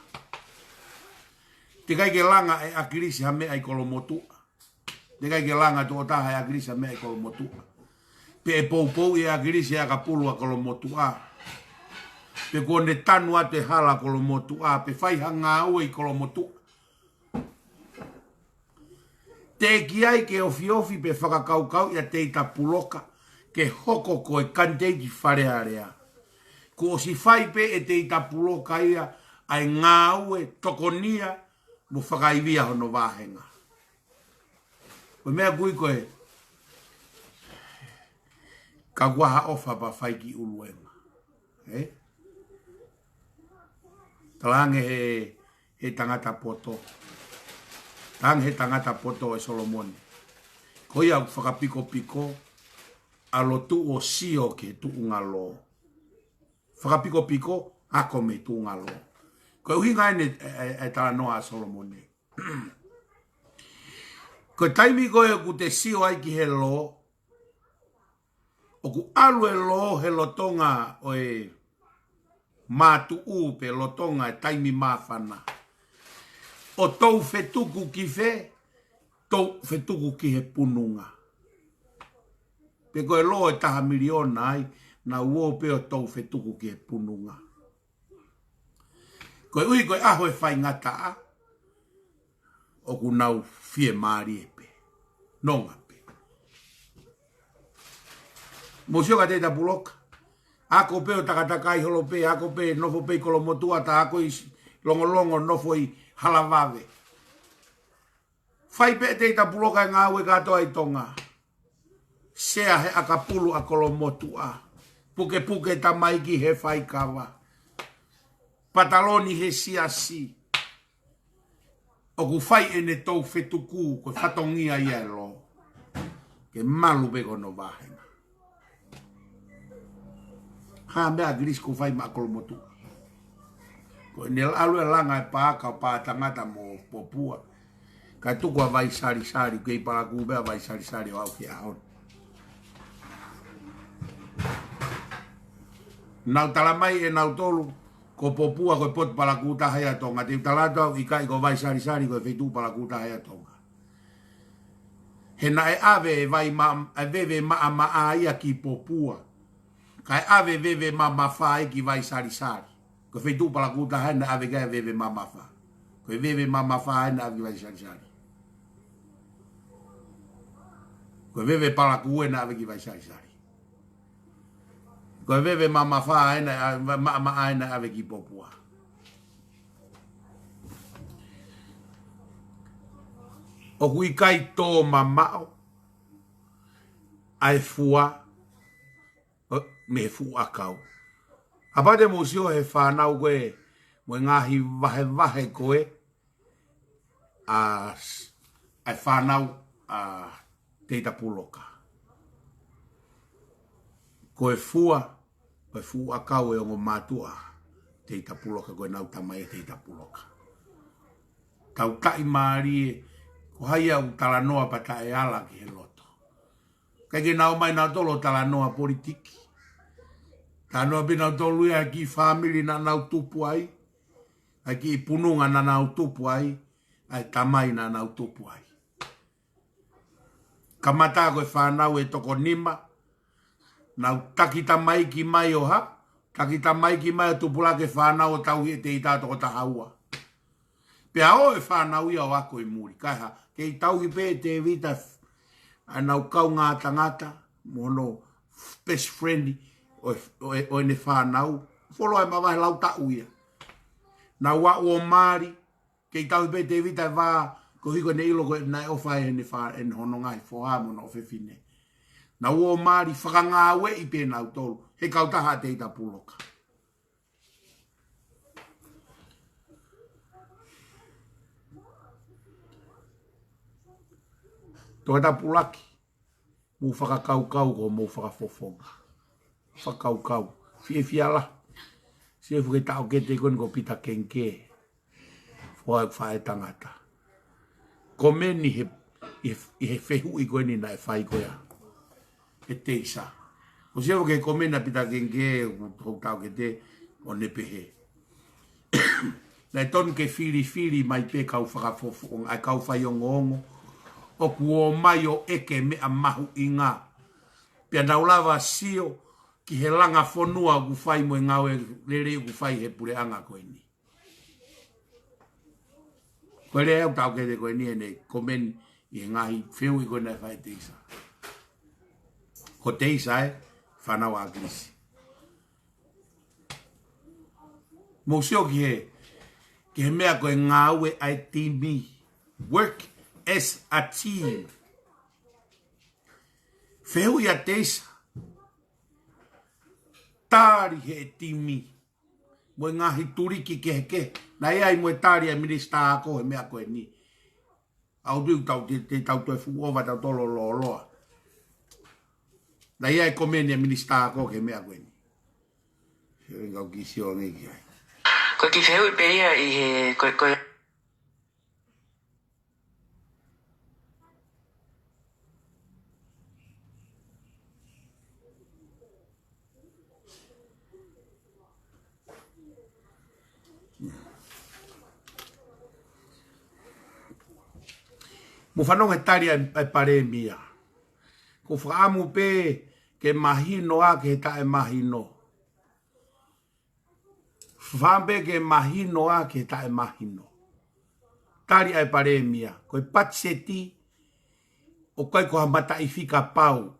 Teʻeki ai ke langa ʻe ʻAkilisi ha meʻa ʻi Kolomotuʻa. Teʻeki ai ke langa tuʻo taha ʻe ʻAkilisi ha meʻa ʻi Kolomotuʻa. Pe ʻe poupouʻi ʻe ʻAkilisi e ʻakapulu ʻa Kolomotuʻa. Pe kuo ne tanu atu e hala Kolomotuʻa. Pe fai ha ngāue ʻi Kolomotuʻa. Teʻeki ai ke ofiofi pe fakakaukauʻi ʻa Teita Puloka ke hoko ko e kanititeiti Fale Alea. Kuo ʻosi fai pē ʻe Teita Puloka ia ʻa e ngāue tokonia mo fakaivia hono vāhenga. Ko e meʻa ʻoku ui ko e, ka kuo ha ʻofa pea fai ki ʻUluenga. Ē? Talaange he, he tangata poto. Talaange he tangata poto ʻe Solomone. Ko ia ʻoku fakapikopiko, ʻa lotu ʻo sio ki he tuʻunga lō. Fakapikopiko, ako mei he tuʻunga lō. Ko e ʻuhinga eni ʻa e, ʻa e, ʻa e talanoa ʻa Solomone. Ko e taimi ko ē ʻoku te sio ai ki he lō, ʻoku ʻalu e lō he lolotonga ʻo e mātuʻu pe lolotonga e taimi māfana. ʻO tou fetuku ki fē, tou fetuku ki he pununga. Pe ko e lō ʻe taha miliona ai, naʻa nau ō pē ʻo tou fetuku ki he pununga. Koeʻuhi ko e ʻaho e faingataʻa, ʻoku nau fiemālie pē. Nonga pē. Mou sio kia Teita Puloka. Ako pē ʻo takatakai holo pē, ako pē nofo pē ʻi Kolomotuʻa, ta ako ʻi s-, longolongo nofo ʻi Halavave. Fai pē ʻe Teita Puloka e ngāue kātoa ʻi Tonga. Sea he ʻakapulu ʻa Kolomotuʻa. Pukepuke tamaiki he faikava. Pataloni he siasi. ʻOku fai ʻene tou fetuku ko e fatongia ia e lō. Ke malu pē ko hono vāhenga. Ha meʻa ʻa ʻAkilisi ʻoku fai maʻa Kolomotuʻa. Ko ʻene ʻalu e langa e paaka ʻo pā tangata mo Popua. Kae tuku ʻa Vaisalisali, kei palakū pē ʻa Vaisalisali ʻo aʻu ki he ʻaho ni. Nau tala mai ʻe nautolu, ko Popua ko e potu palakū taha ia ʻa Tonga. Te u tala atu au ʻikai, ko Vaisalisali ko e feituʻu palakū taha ia ʻa Tonga. He naʻe ʻave e vai ma-, e veve maʻamaʻa ia ki Popua. Kae ʻave veve mamafa ia ki Vaisalisali. Ko e feituʻu palakū taha ia naʻe ʻave ki ai e veve mamafa. Ko e veve mamafa ia naʻe ʻave ki Vaisalisali. Ko e veve palakū ia naʻe ʻave ki Vaisalisali. Ko e veve mamafa ia naʻe, ma-, maʻamaʻa ia naʻe ʻave ki Popua. ʻOku ʻikai tō mamaʻo ʻa e fua ʻo, mei he fuʻu ʻakau. Kapau te mou sio he fānau ko ē, mo e ngaahi vahevahe ko ē, ʻa s-, ʻa e fānau ʻa Teita Puloka. Ko e fua, ko e fuʻu ʻakau e ongo mātuʻa Teita Puloka, ko ʻenau tamai ʻa Teita Puloka. Tau taʻimālie, ko hai ia ʻoku talanoa pea taʻe ala ki he loto. ʻIkai ke nau ō mai nautolu ʻo talanoa politiki. Talanoa pē nautolu ia ʻa e kiʻi fāmili naʻa nau tupu ai, ʻa e kiʻi pununga naʻa nau tupu ai, ʻa e tamai naʻa nau tupu ai. Kamata ko e fānau ʻe toko nima, nau taki tamaiki mai ʻo hā, taki tamaiki mai ʻo tupulaki e fānau ʻo tauhi ʻe Teita ʻa e toko taha ua. Pea ō e fānau ia ʻo ako ʻi muli. Kae hā, kei tauhi pē ʻe Tēvita ʻa ʻenau kaungā tangata, mo hono best friend ʻo, ʻo, ʻo ʻene fānau. Fuoloa e mavahe lau taʻu ia. Nau aʻu ʻo mali, kei tauhi pē ʻe Tēvita e vā, koeʻuhi ko ʻene ʻilo ko ē naʻe ʻofa ʻi heʻene fā-, ʻene hono ngaahi foha mo hono ʻofefine. Nau ō mali, fakangāueʻi pē nautolu he kautaha ʻa Teita Puloka. Toketā Pulaki, mou fakakaukau ko hoʻomou fakafofonga. Fakakaukau. Fiefia lahi. Sio ki he taʻokete ko eni ko Pita Kengikē. Foha ʻeku faʻētangata. Komeni he, he, he fehuʻi ko eni naʻe fai ko ia ʻe Teisa. ʻOsi ʻoku ke komeni ʻa Pita Kengikē, ʻoku ou taʻokete ʻo ne pehē. Naʻe tonu ke filifili mai pē kau fakafofonga, ʻa e kau faiongoongo. ʻOku ō mai ʻo ʻeke meʻa mahuʻinga. Pea nau lava sio ki he langa fonua ʻoku fai mo e ngāue lelei ʻoku fai he puleʻanga ko eni. Ko e lea ʻa e taʻokete ko eni ʻene komeni ʻi he ngaahi fehuʻi ko ena naʻe fai ʻe Teisa. Ko Teisa ē, fānau ʻa ʻAkilisi. Mou sio ki he, ki he meʻa ko e ngāue ʻa e timi. Work as a team. Fehuʻi ʻa Teisa. Tali he timi. Mo e ngaahi tuliki kehekehe. Naʻe ʻi ai mo e tali ʻa e minisitā ako he meʻa ko eni. ʻOku ou tui tau te, te tau toe fuʻu ʻova tautolu ʻo lōloa. Naʻe ʻi ai e komeni ʻa e minisitā ako he meʻa ko eni. He ʻoku ou kiʻi sio ange ki ai. Ko e kiʻi fehuʻi pē ia ʻi he, ko, ko Mou fanongo he tali ʻa e, ʻa e Palēmia. ʻOku ou fakaʻamu pē ke mahino ʻaki he taʻemahino. Fakaʻamu pē ke mahino ʻaki he taʻemahino. Tali ʻa e Palēmia. Ko e patiseti, ʻoku ʻikai ko ha mataʻifika pau.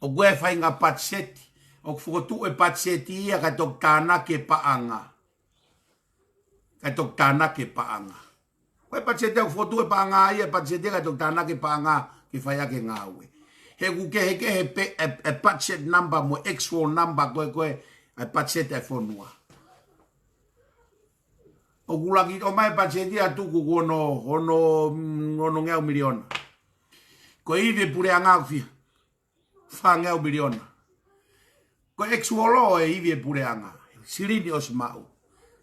ʻOku ʻi ai e faʻahinga patiseti. ʻOku fokotuʻu e patiseti ia kae toki tānaki e paʻanga. Kae toki tānaki e paʻanga. Ko e patiseti ʻoku fotu e paʻanga ia, e patiseti ka toki tānaki e paʻanga ke fai ʻaki e ngāue. He ʻoku kehekehe pē e, e budget number mo e actual number ko ē, ko ē, e patiseti e fonua. ʻOku laki ʻomai e patiseti ʻa tuku ko hono, hono, mm, onongeau miliona. Ko e ivi e puleʻanga ʻoku fiha? Fāngeau miliona. Ko e actual ʻo e ivi e puleʻanga. Silini ʻosi maʻu.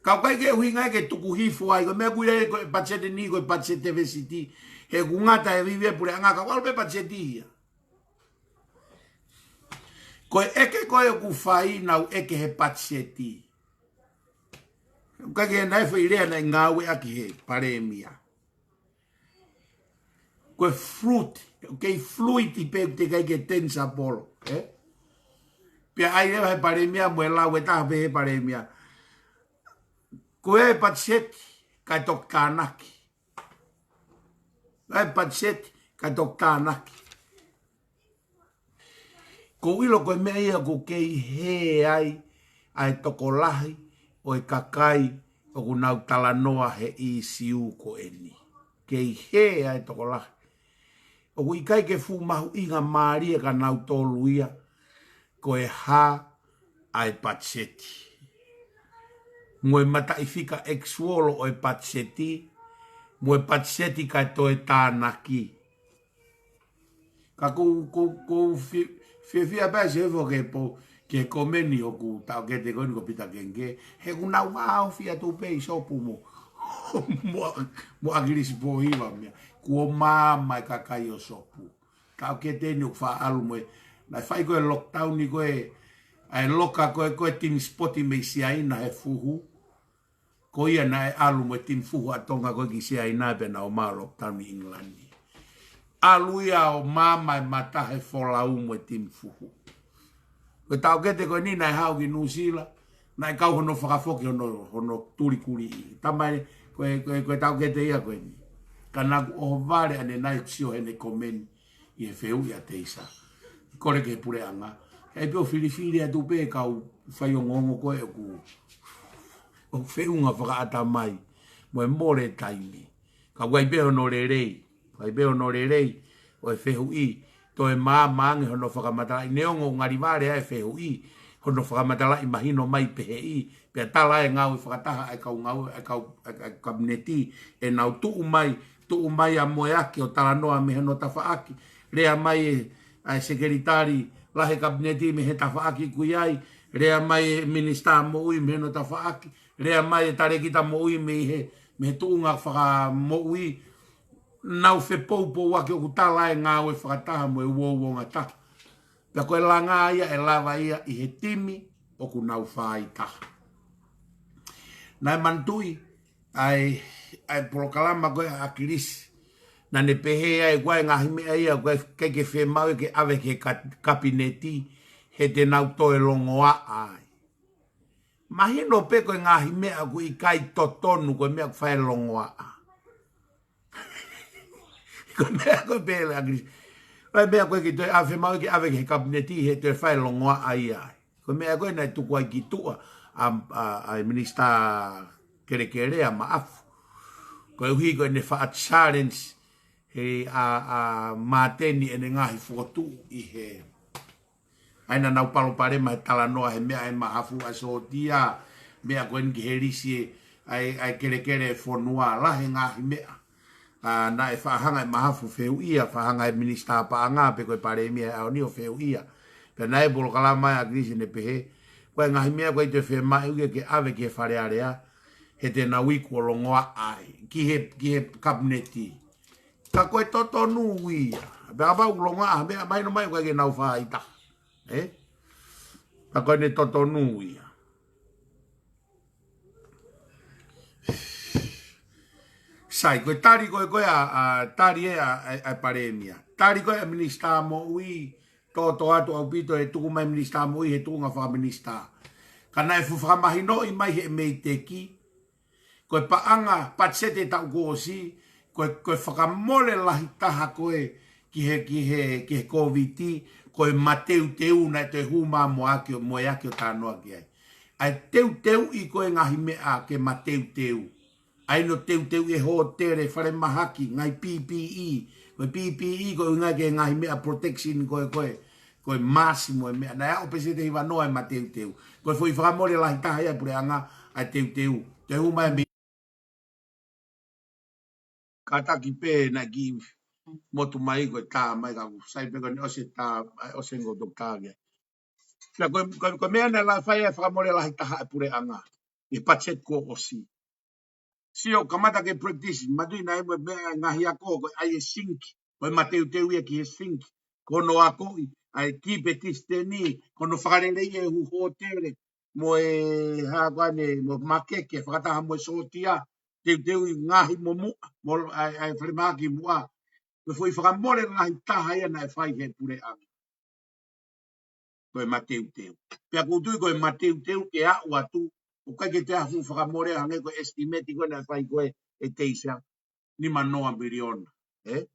Ka ʻoku ʻikai ke ʻuhinga ia ke tuku hifo ai, ko e meʻa ʻoku ʻi ai ko e patiseti ni, ko e patiseti vesiti. He ʻoku ngata e ivi e puleʻanga, ka ʻoku ʻalu pē patiseti ia. Ko e ʻeke ko ē ʻoku fai, nau ʻeke he patiseti. ʻOku ʻikai ke nai foʻi lea naʻe ngāueʻaki he palēmia. Ko e fluid, ʻoku kei fluid pē, ʻoku teʻeki ai ke tangible, ē? Pea ʻai leva he palēmia mo e lau ʻe taha pē he palēmia. Ko e patiseti kae toki tānaki. Ko e patiseti kae toki tānaki. ʻOku ou ʻilo ko e meʻa ia ʻoku kei hē ai ʻa e tokolahi ʻo e kakai ʻoku nau talanoa he ʻīsiu ko eni. Kei hē ʻa e tokolahi. ʻOku ʻikai ke fuʻu mahuʻingamālie kia nautolu ia ko e hā ʻa e patiseti. Mo e mataʻifika actual ʻo e patiseti, mo e patiseti kae toe tānaki. Ka ʻoku ou, ʻoku ou, ʻoku ou fi-, fiefia pē ʻa e sefo ke po, ke komeni hoku taʻokete ko eni ko Pita Kengike. He ʻoku nau vāofi atu pē ʻi Sopu mo, mo, mo ʻAkilisi Pōhiva meʻa. Kuo maama e kakai ʻo Sopu. Taʻokete ni ʻoku faʻa ʻalu mo e. Naʻe fai ko e lockdown ni ko e, ʻa e loka ko e, ko e timi sipoti mei Siaina he fuhu. Ko ia naʻe ʻalu mo e timi fuhu ʻa Tonga ko ē ki Siaina pea nau ō mai ʻo lockdown ʻi England. ʻAlu ia ʻo maama e mata he folau mo e timi fuhu. Ko e taʻokete ko eni naʻe haʻu ki Nuʻusila, naʻe kau hono fakafoki hono, hono tulikuli. Tamai, ko e, ko e, ko e taʻokete ia ko eni. Ka naʻa ku ʻohovale ʻanenai ʻoku sio heʻene komeni ʻi he fehuʻi ʻa Teisa. Kole ki he puleʻanga. He pē ʻo filifili atu pē kau faiongoongo ko ē ʻoku, ʻoku feʻunga fakaʻatamai mo e mole taimi. Ka ʻoku ʻi ai pē hono lelei. ʻOku ʻi ai pē hono lelei ʻo e fehuʻi. Toe maama ange hono fakamatalaʻi. Neongo ʻoku ngali vale ʻa e fehuʻi, hono fakamatalaʻi mahino mai pehē. Pea tala e ngāue fakataha ʻa e kau ngāue, ʻa e kau, ʻa e, ʻa e kapineti, ʻenau tuʻu mai, tuʻu mai ʻa Moeaki ʻo talanoa mei hono tafaʻaki. Lea mai e, ʻa e sekelitali lahi e kapineti mei he tafaʻaki ʻoku ʻi ai. Lea mai e minisitā moʻui mei hono tafaʻaki. Lea mai e talēkita moʻui mei he, mei he tuʻunga fakamoʻui. Nau fepoupouaki ʻoku tala e ngāue fakataha mo e uouongataha. Pea ko e langa ia ʻe lava ia ʻi he timi ʻoku nau fāitaha. Naʻe manatuʻi ʻa e, ʻa e polokalama ko ē ʻa ʻAkilisi. Naʻa ne pehē ai ʻoku ʻi ai e ngaahi meʻa ia ʻoku ʻikai ke fiemaʻu ia ke ʻave ki he ka-, kapineti he te nau toe longoaʻa ai. Mahino pē ko e ngaahi meʻa ʻoku ʻikai totonu ko e meʻa ʻoku fai e longoaʻa. Ko e meʻa ko ē pē ʻa ʻAkilisi. Ko e meʻa ko ē ke toe ʻave, fiemaʻu ke ʻave ki he kapineti he toe fai e longoaʻa ia ai. Ko e meʻa ko ē naʻe tuku ai ki tuʻa ʻa, ʻa, ʻa e minisitā kelekele ʻa Maʻafu. Koeʻuhi ko ʻene faʻa challenge he ʻa, ʻa Māteni ʻene ngaahi fokotuʻu ʻi he ʻa ia naʻa nau palopalema he talanoa he meʻa ʻa e mahafu ʻa e sōtia, meʻa ko eni ki he lisi ʻa e, ʻa e kelekele e fonua, lahi e ngaahi meʻa. ʻA, naʻe faʻa hanga ʻe he mahafu fehuʻia, faʻa hanga ʻe he minisitā paʻanga pe ko e palēmia he ʻaho ni ʻo fehuʻia. Pea naʻe polokalama ʻa ʻAkilisi ne pehē, ko e ngaahi meʻa ʻoku ʻikai toe fiemaʻu ia ke ʻave ki he Fale Alea, he te nau iku ʻo longoaʻa ai, ki he, ki he kapineti. Ka ko e totonu ia. Pea kapau ʻoku longoaʻa, meʻa mahino mai ʻoku ʻikai ke nau fāitaha. Ē? Ka ko ʻene totonu ia. Sai, ko e tali ko ē, ko ē ʻa, ʻa, tali ē ʻa, ʻa, ʻa e palēmia. Tali ko ē ʻa e minisitā moʻui, tōtōatu ʻaupito e tuku mai minisitā moʻui he tuʻunga fakaminisitā. Ka naʻe fuʻu fakamahinoʻi mai he meiteki, ko e paʻanga patiseti taʻu kuo ʻosi, ko e, ko e fakamole lahi taha ko ē ki he, ki he, ki he Kōviti, ko e mateuteu naʻe toe hū mai ʻa Moeaki, Moeaki ʻo talanoa ki ai. ʻA e teuteuʻi ko ē ngaahi meʻa ke mateuteu. ʻA ia ʻoku teuteuʻi e hōtele, falemahaki, ngaahi P P E. Ko e P P E ko e ʻuhinga ki he ngaahi meʻa protection ko e, ko e, ko e mask mo e meʻa. Naʻe aʻu pē ʻi he hivanoa e mateuteu. Ko e foʻi fakamole lahi taha ia ʻa e puleʻanga ʻa e teuteu. Te u mai mi- Kātaki pē naʻe kiʻi motu mai ko e tā mai ka u sai pē ko eni ʻosi e tā, ʻosi e ngou toktākia. Pea ko, ko, ko e meʻa naʻe lava fai e fakamole lahi taha ʻa e puleʻanga ʻi he patiseti kuo ʻosi. Sio, kamata ke practice, mātuʻaki naʻe mo e meʻa ngaahi ako, ko e ʻai e sink, ko e mateuteu ia ki he sink, ko hono akoʻi, ʻa e keep e distance, ko hono fakalelei e hū hōtele, mo e hā ko ane, mo makeke, fakataha mo e sōtia, teuteuʻi ngaahi mo muʻa, mo ʻa e, ʻa e falemahaki muʻa. Ko e foʻi fakamole lahi taha ia naʻe fai he puleʻanga. Ko e mateuteu. Pea ʻoku ou tui ko e mateuteu ke aʻu atu, ʻoku ʻikai ke toe ʻi ai ha fuʻu fakamole hangē ko e estimate ko ē naʻe fai ko ē ʻe Teisa, nima noa miliona, ē?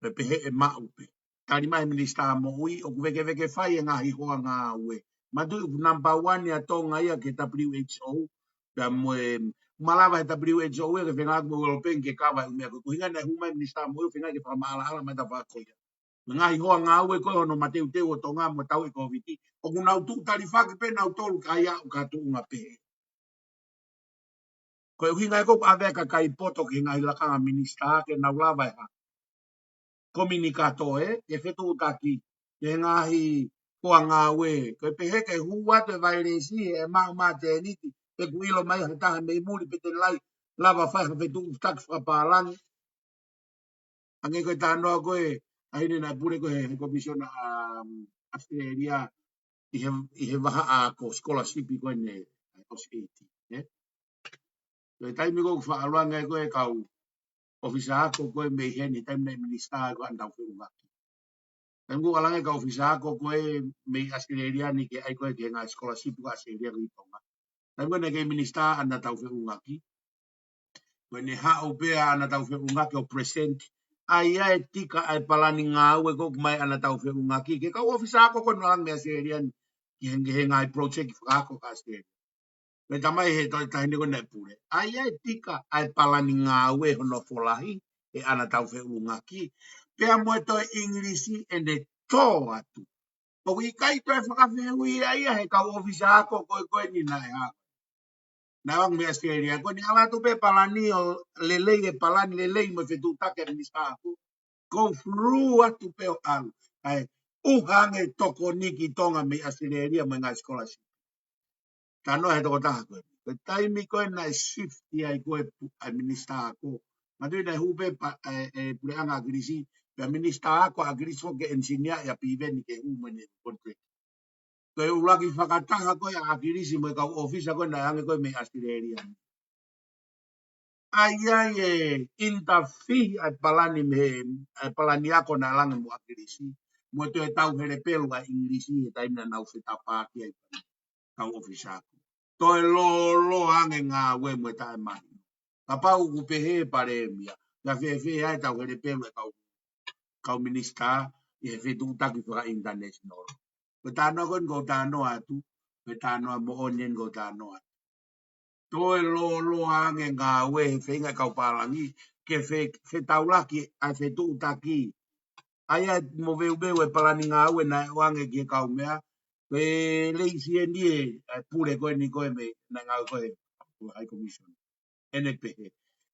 Pe pehē ʻe maʻu pē. Tali mai minisitā moʻui, ʻoku vekeveke fai e ngaahi hoa ngāue. Mātuʻaki ʻoku number one ʻa Tonga ia ki he W H O, pea mo e malava he W H O ia ke fengāueʻaki mo e World Bank ke kava e ʻū meʻa ko ē. Ko e ʻuhinga naʻe hū mai minisitā moʻui, fengāueʻaki ke fakamaʻalaʻala mai tafaʻaki ko ia. Mo e ngaahi hoa ngāue ko ē hono mateuteu ʻo Tonga mo e tauʻi e Kōviti. ʻOku nau tuʻu talifaki pē nautolu kae ʻai ʻo ka tuʻunga pehē. Ko e ʻuhinga ia ʻoku ʻave e kakai poto ki he ngaahi lakanga minisitā ke nau lava e hā. Kominikato ē, ke fetuʻutaki, ki he ngaahi hoa ngāue. Ko e pehē ke hū atu e vailesi, ʻe maʻu maternity, pe ʻoku ʻilo mai ha taha mei muli pe te ne lava fai ha fetuʻutaki fakapālangi. Hangē ko e talanoa ko ē, ʻa ʻene naʻe pule ko ē he, he komisiona ʻa, um, ʻAositelēlia ʻi he, ʻi he vahaʻa ako scholarship ko eni ʻa e ʻosi ʻeiti, ē? Ko e taimi ko ē ʻoku faʻa ʻalu ange ko ē kau ʻōfisa ako ko ē mei heni, taimi naʻe minisitā ko ē ʻAna Taufeʻulungaki. Taimi ko ē ʻalu ange kau ʻōfisa ako ko ē mei ʻAositelēlia ni ke ʻai ko ē ki he ngaahi scholarship ko ē ʻAositelēlia ki Tonga. Taimi ko ē naʻe kei minisitā ʻAna Taufeʻulungaki. Ko ʻene haʻu pē ʻa ʻAna Taufeʻulungaki ʻo present. ʻA ia ʻe tika ʻa e palani ngāue ko ē ʻoku ʻomai ʻe ʻAna Taufeʻulungaki. Ki he kau ʻōfisa ako ko ē naʻe ʻalu ange mei ʻAositelēlia ni. Ki he, ki he ngaahi project fakaako ki ʻAositelēlia. Ko e talamai he taʻahine ko ē naʻe pule. ʻA ia ʻe tika ʻa e palani ngāue hono folahi ʻe ʻAna Taufeʻulungaki. Pea mo e toe ʻIngilisi ʻene tō atu. ʻOku ʻikai toe fakafehuʻia ia he kau ʻōfisa ako ko ē ko eni naʻe hā. Naʻe ʻalu ange mei ʻAositelēlia. Ko eni ʻalu atu pē palani ʻo lelei e palani lelei mo e fetuʻutaki ʻa e minisitā ako. Go through atu pē ʻo ʻalu. ʻA e ʻuha ange tokoni ki Tonga mei ʻAositelēlia mo e ngaahi scholarship. Talanoa he tokotaha ko ē. Ko e taimi ko ē naʻe shift ai ko ē pu-, ʻa e minisitā ako. Mātuʻaki naʻe hū pē pa-, ʻe, ʻe puleʻanga ʻAkilisi, pea minisitā ako ʻAkilisi foki ke engineer ʻa Piveni ke hū mai ne contract. Ko e ʻuluaki fakataha ko ē ʻa ʻAkilisi mo e kau ʻōfisa ko ē naʻe ʻalu ange ko ē mei ʻAositelēlia. ʻA ia ʻe interfere ʻa e palani mei he, ʻa e palani ako naʻe ʻalu ange mo ʻAkilisi. Mo e toe tauhelepelu ʻa e ʻIngilisi he taimi naʻa nau fetapaaki ai kau ʻōfisa ako. Toe lōloa ange ngāue mo e taʻemahi. Kapau ʻoku pehē palēmia, ka fēfē ai tauhelepelu e kau, kau minisitā ʻi he fetuʻutaki faka-international. Ko e talanoa ko eni ʻoku ou talanoa atu, ko e talanoa moʻoni eni ʻoku ou talanoa atu. Toe lōloa ange ngāue he feinga e kau pālangi, ke fe-, fetaulaki ʻa e fetuʻutaki. ʻA ia ʻe moveuveu e palani ngāue naʻe ʻoange ki he kau meʻa, ko e leisi eni e, ʻa e pule ko eni ko ē mei, naʻe ngāue ko ē he High Commission. ʻEne pehē.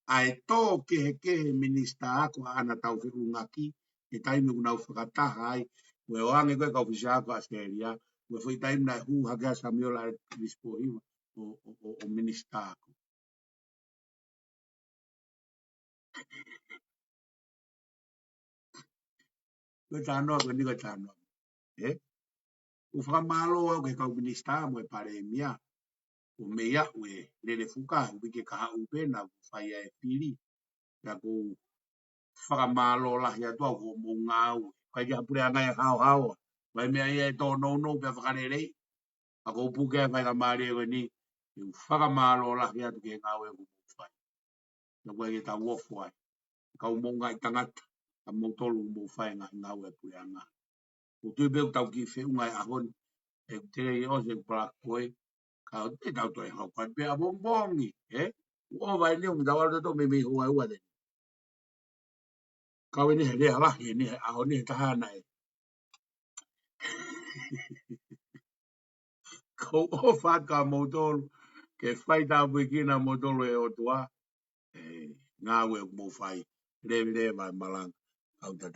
ʻA e tō kehekehe minisitā ako ʻa ʻAna Taufeʻulungaki, he taimi ʻoku nau fakataha ai, mo e ʻoange ko ē kau ʻōfisa ako ʻAositelēlia, mo e foʻi taimi naʻe hū hake ai Samuela ʻAkilisi Pōhiva, ʻo, ʻo, ʻo, ʻo minisitā ako. Ko e talanoa, ko eni ko e talanoa. Ē? ʻOku fakamālō au ki he kau minisitā mo e palēmia. ʻOku mei aʻu e lele fuka, ʻoku ʻikai ke kahaʻu pē naʻa ku fai ai e fili. Pea ʻoku ou fakamālō lahi atu au hoʻomou ngāue. ʻIkai ke ha puleʻanga ia haohaoa. Mai meʻa ia ʻe tōnounou pea fakalelei. ʻOku ou puke ai e faingamālie ko eni, ʻoku ou fakamālō lahi atu ki he ngāue ʻoku mou fai. Naʻa ʻoku ʻikai ke tau ofo ai. Kau mou ngaahi tangata, ka moutolu ʻoku mou fai e ngaahi ngāue ʻa e puleʻanga. ʻOku ou tui pē ʻoku tau kiʻi feʻunga he ʻaho ni, ʻe tele ʻi ʻosi e palaki ko ē, ka ʻoku tau toe hoko atu pē ʻapongipongi, ē? ʻOku ʻova eni, ʻoku mita valu toto mei mei hoa ua te. Kau eni he lea lahi eni he ʻaho ni he taha naʻe. Kau ʻofa atu kia moutolu, ke fai tāpuekina moutolu ʻe ʻOtua, ʻe ngāue ʻoku mou fai, leveleva e malanga, kau tata.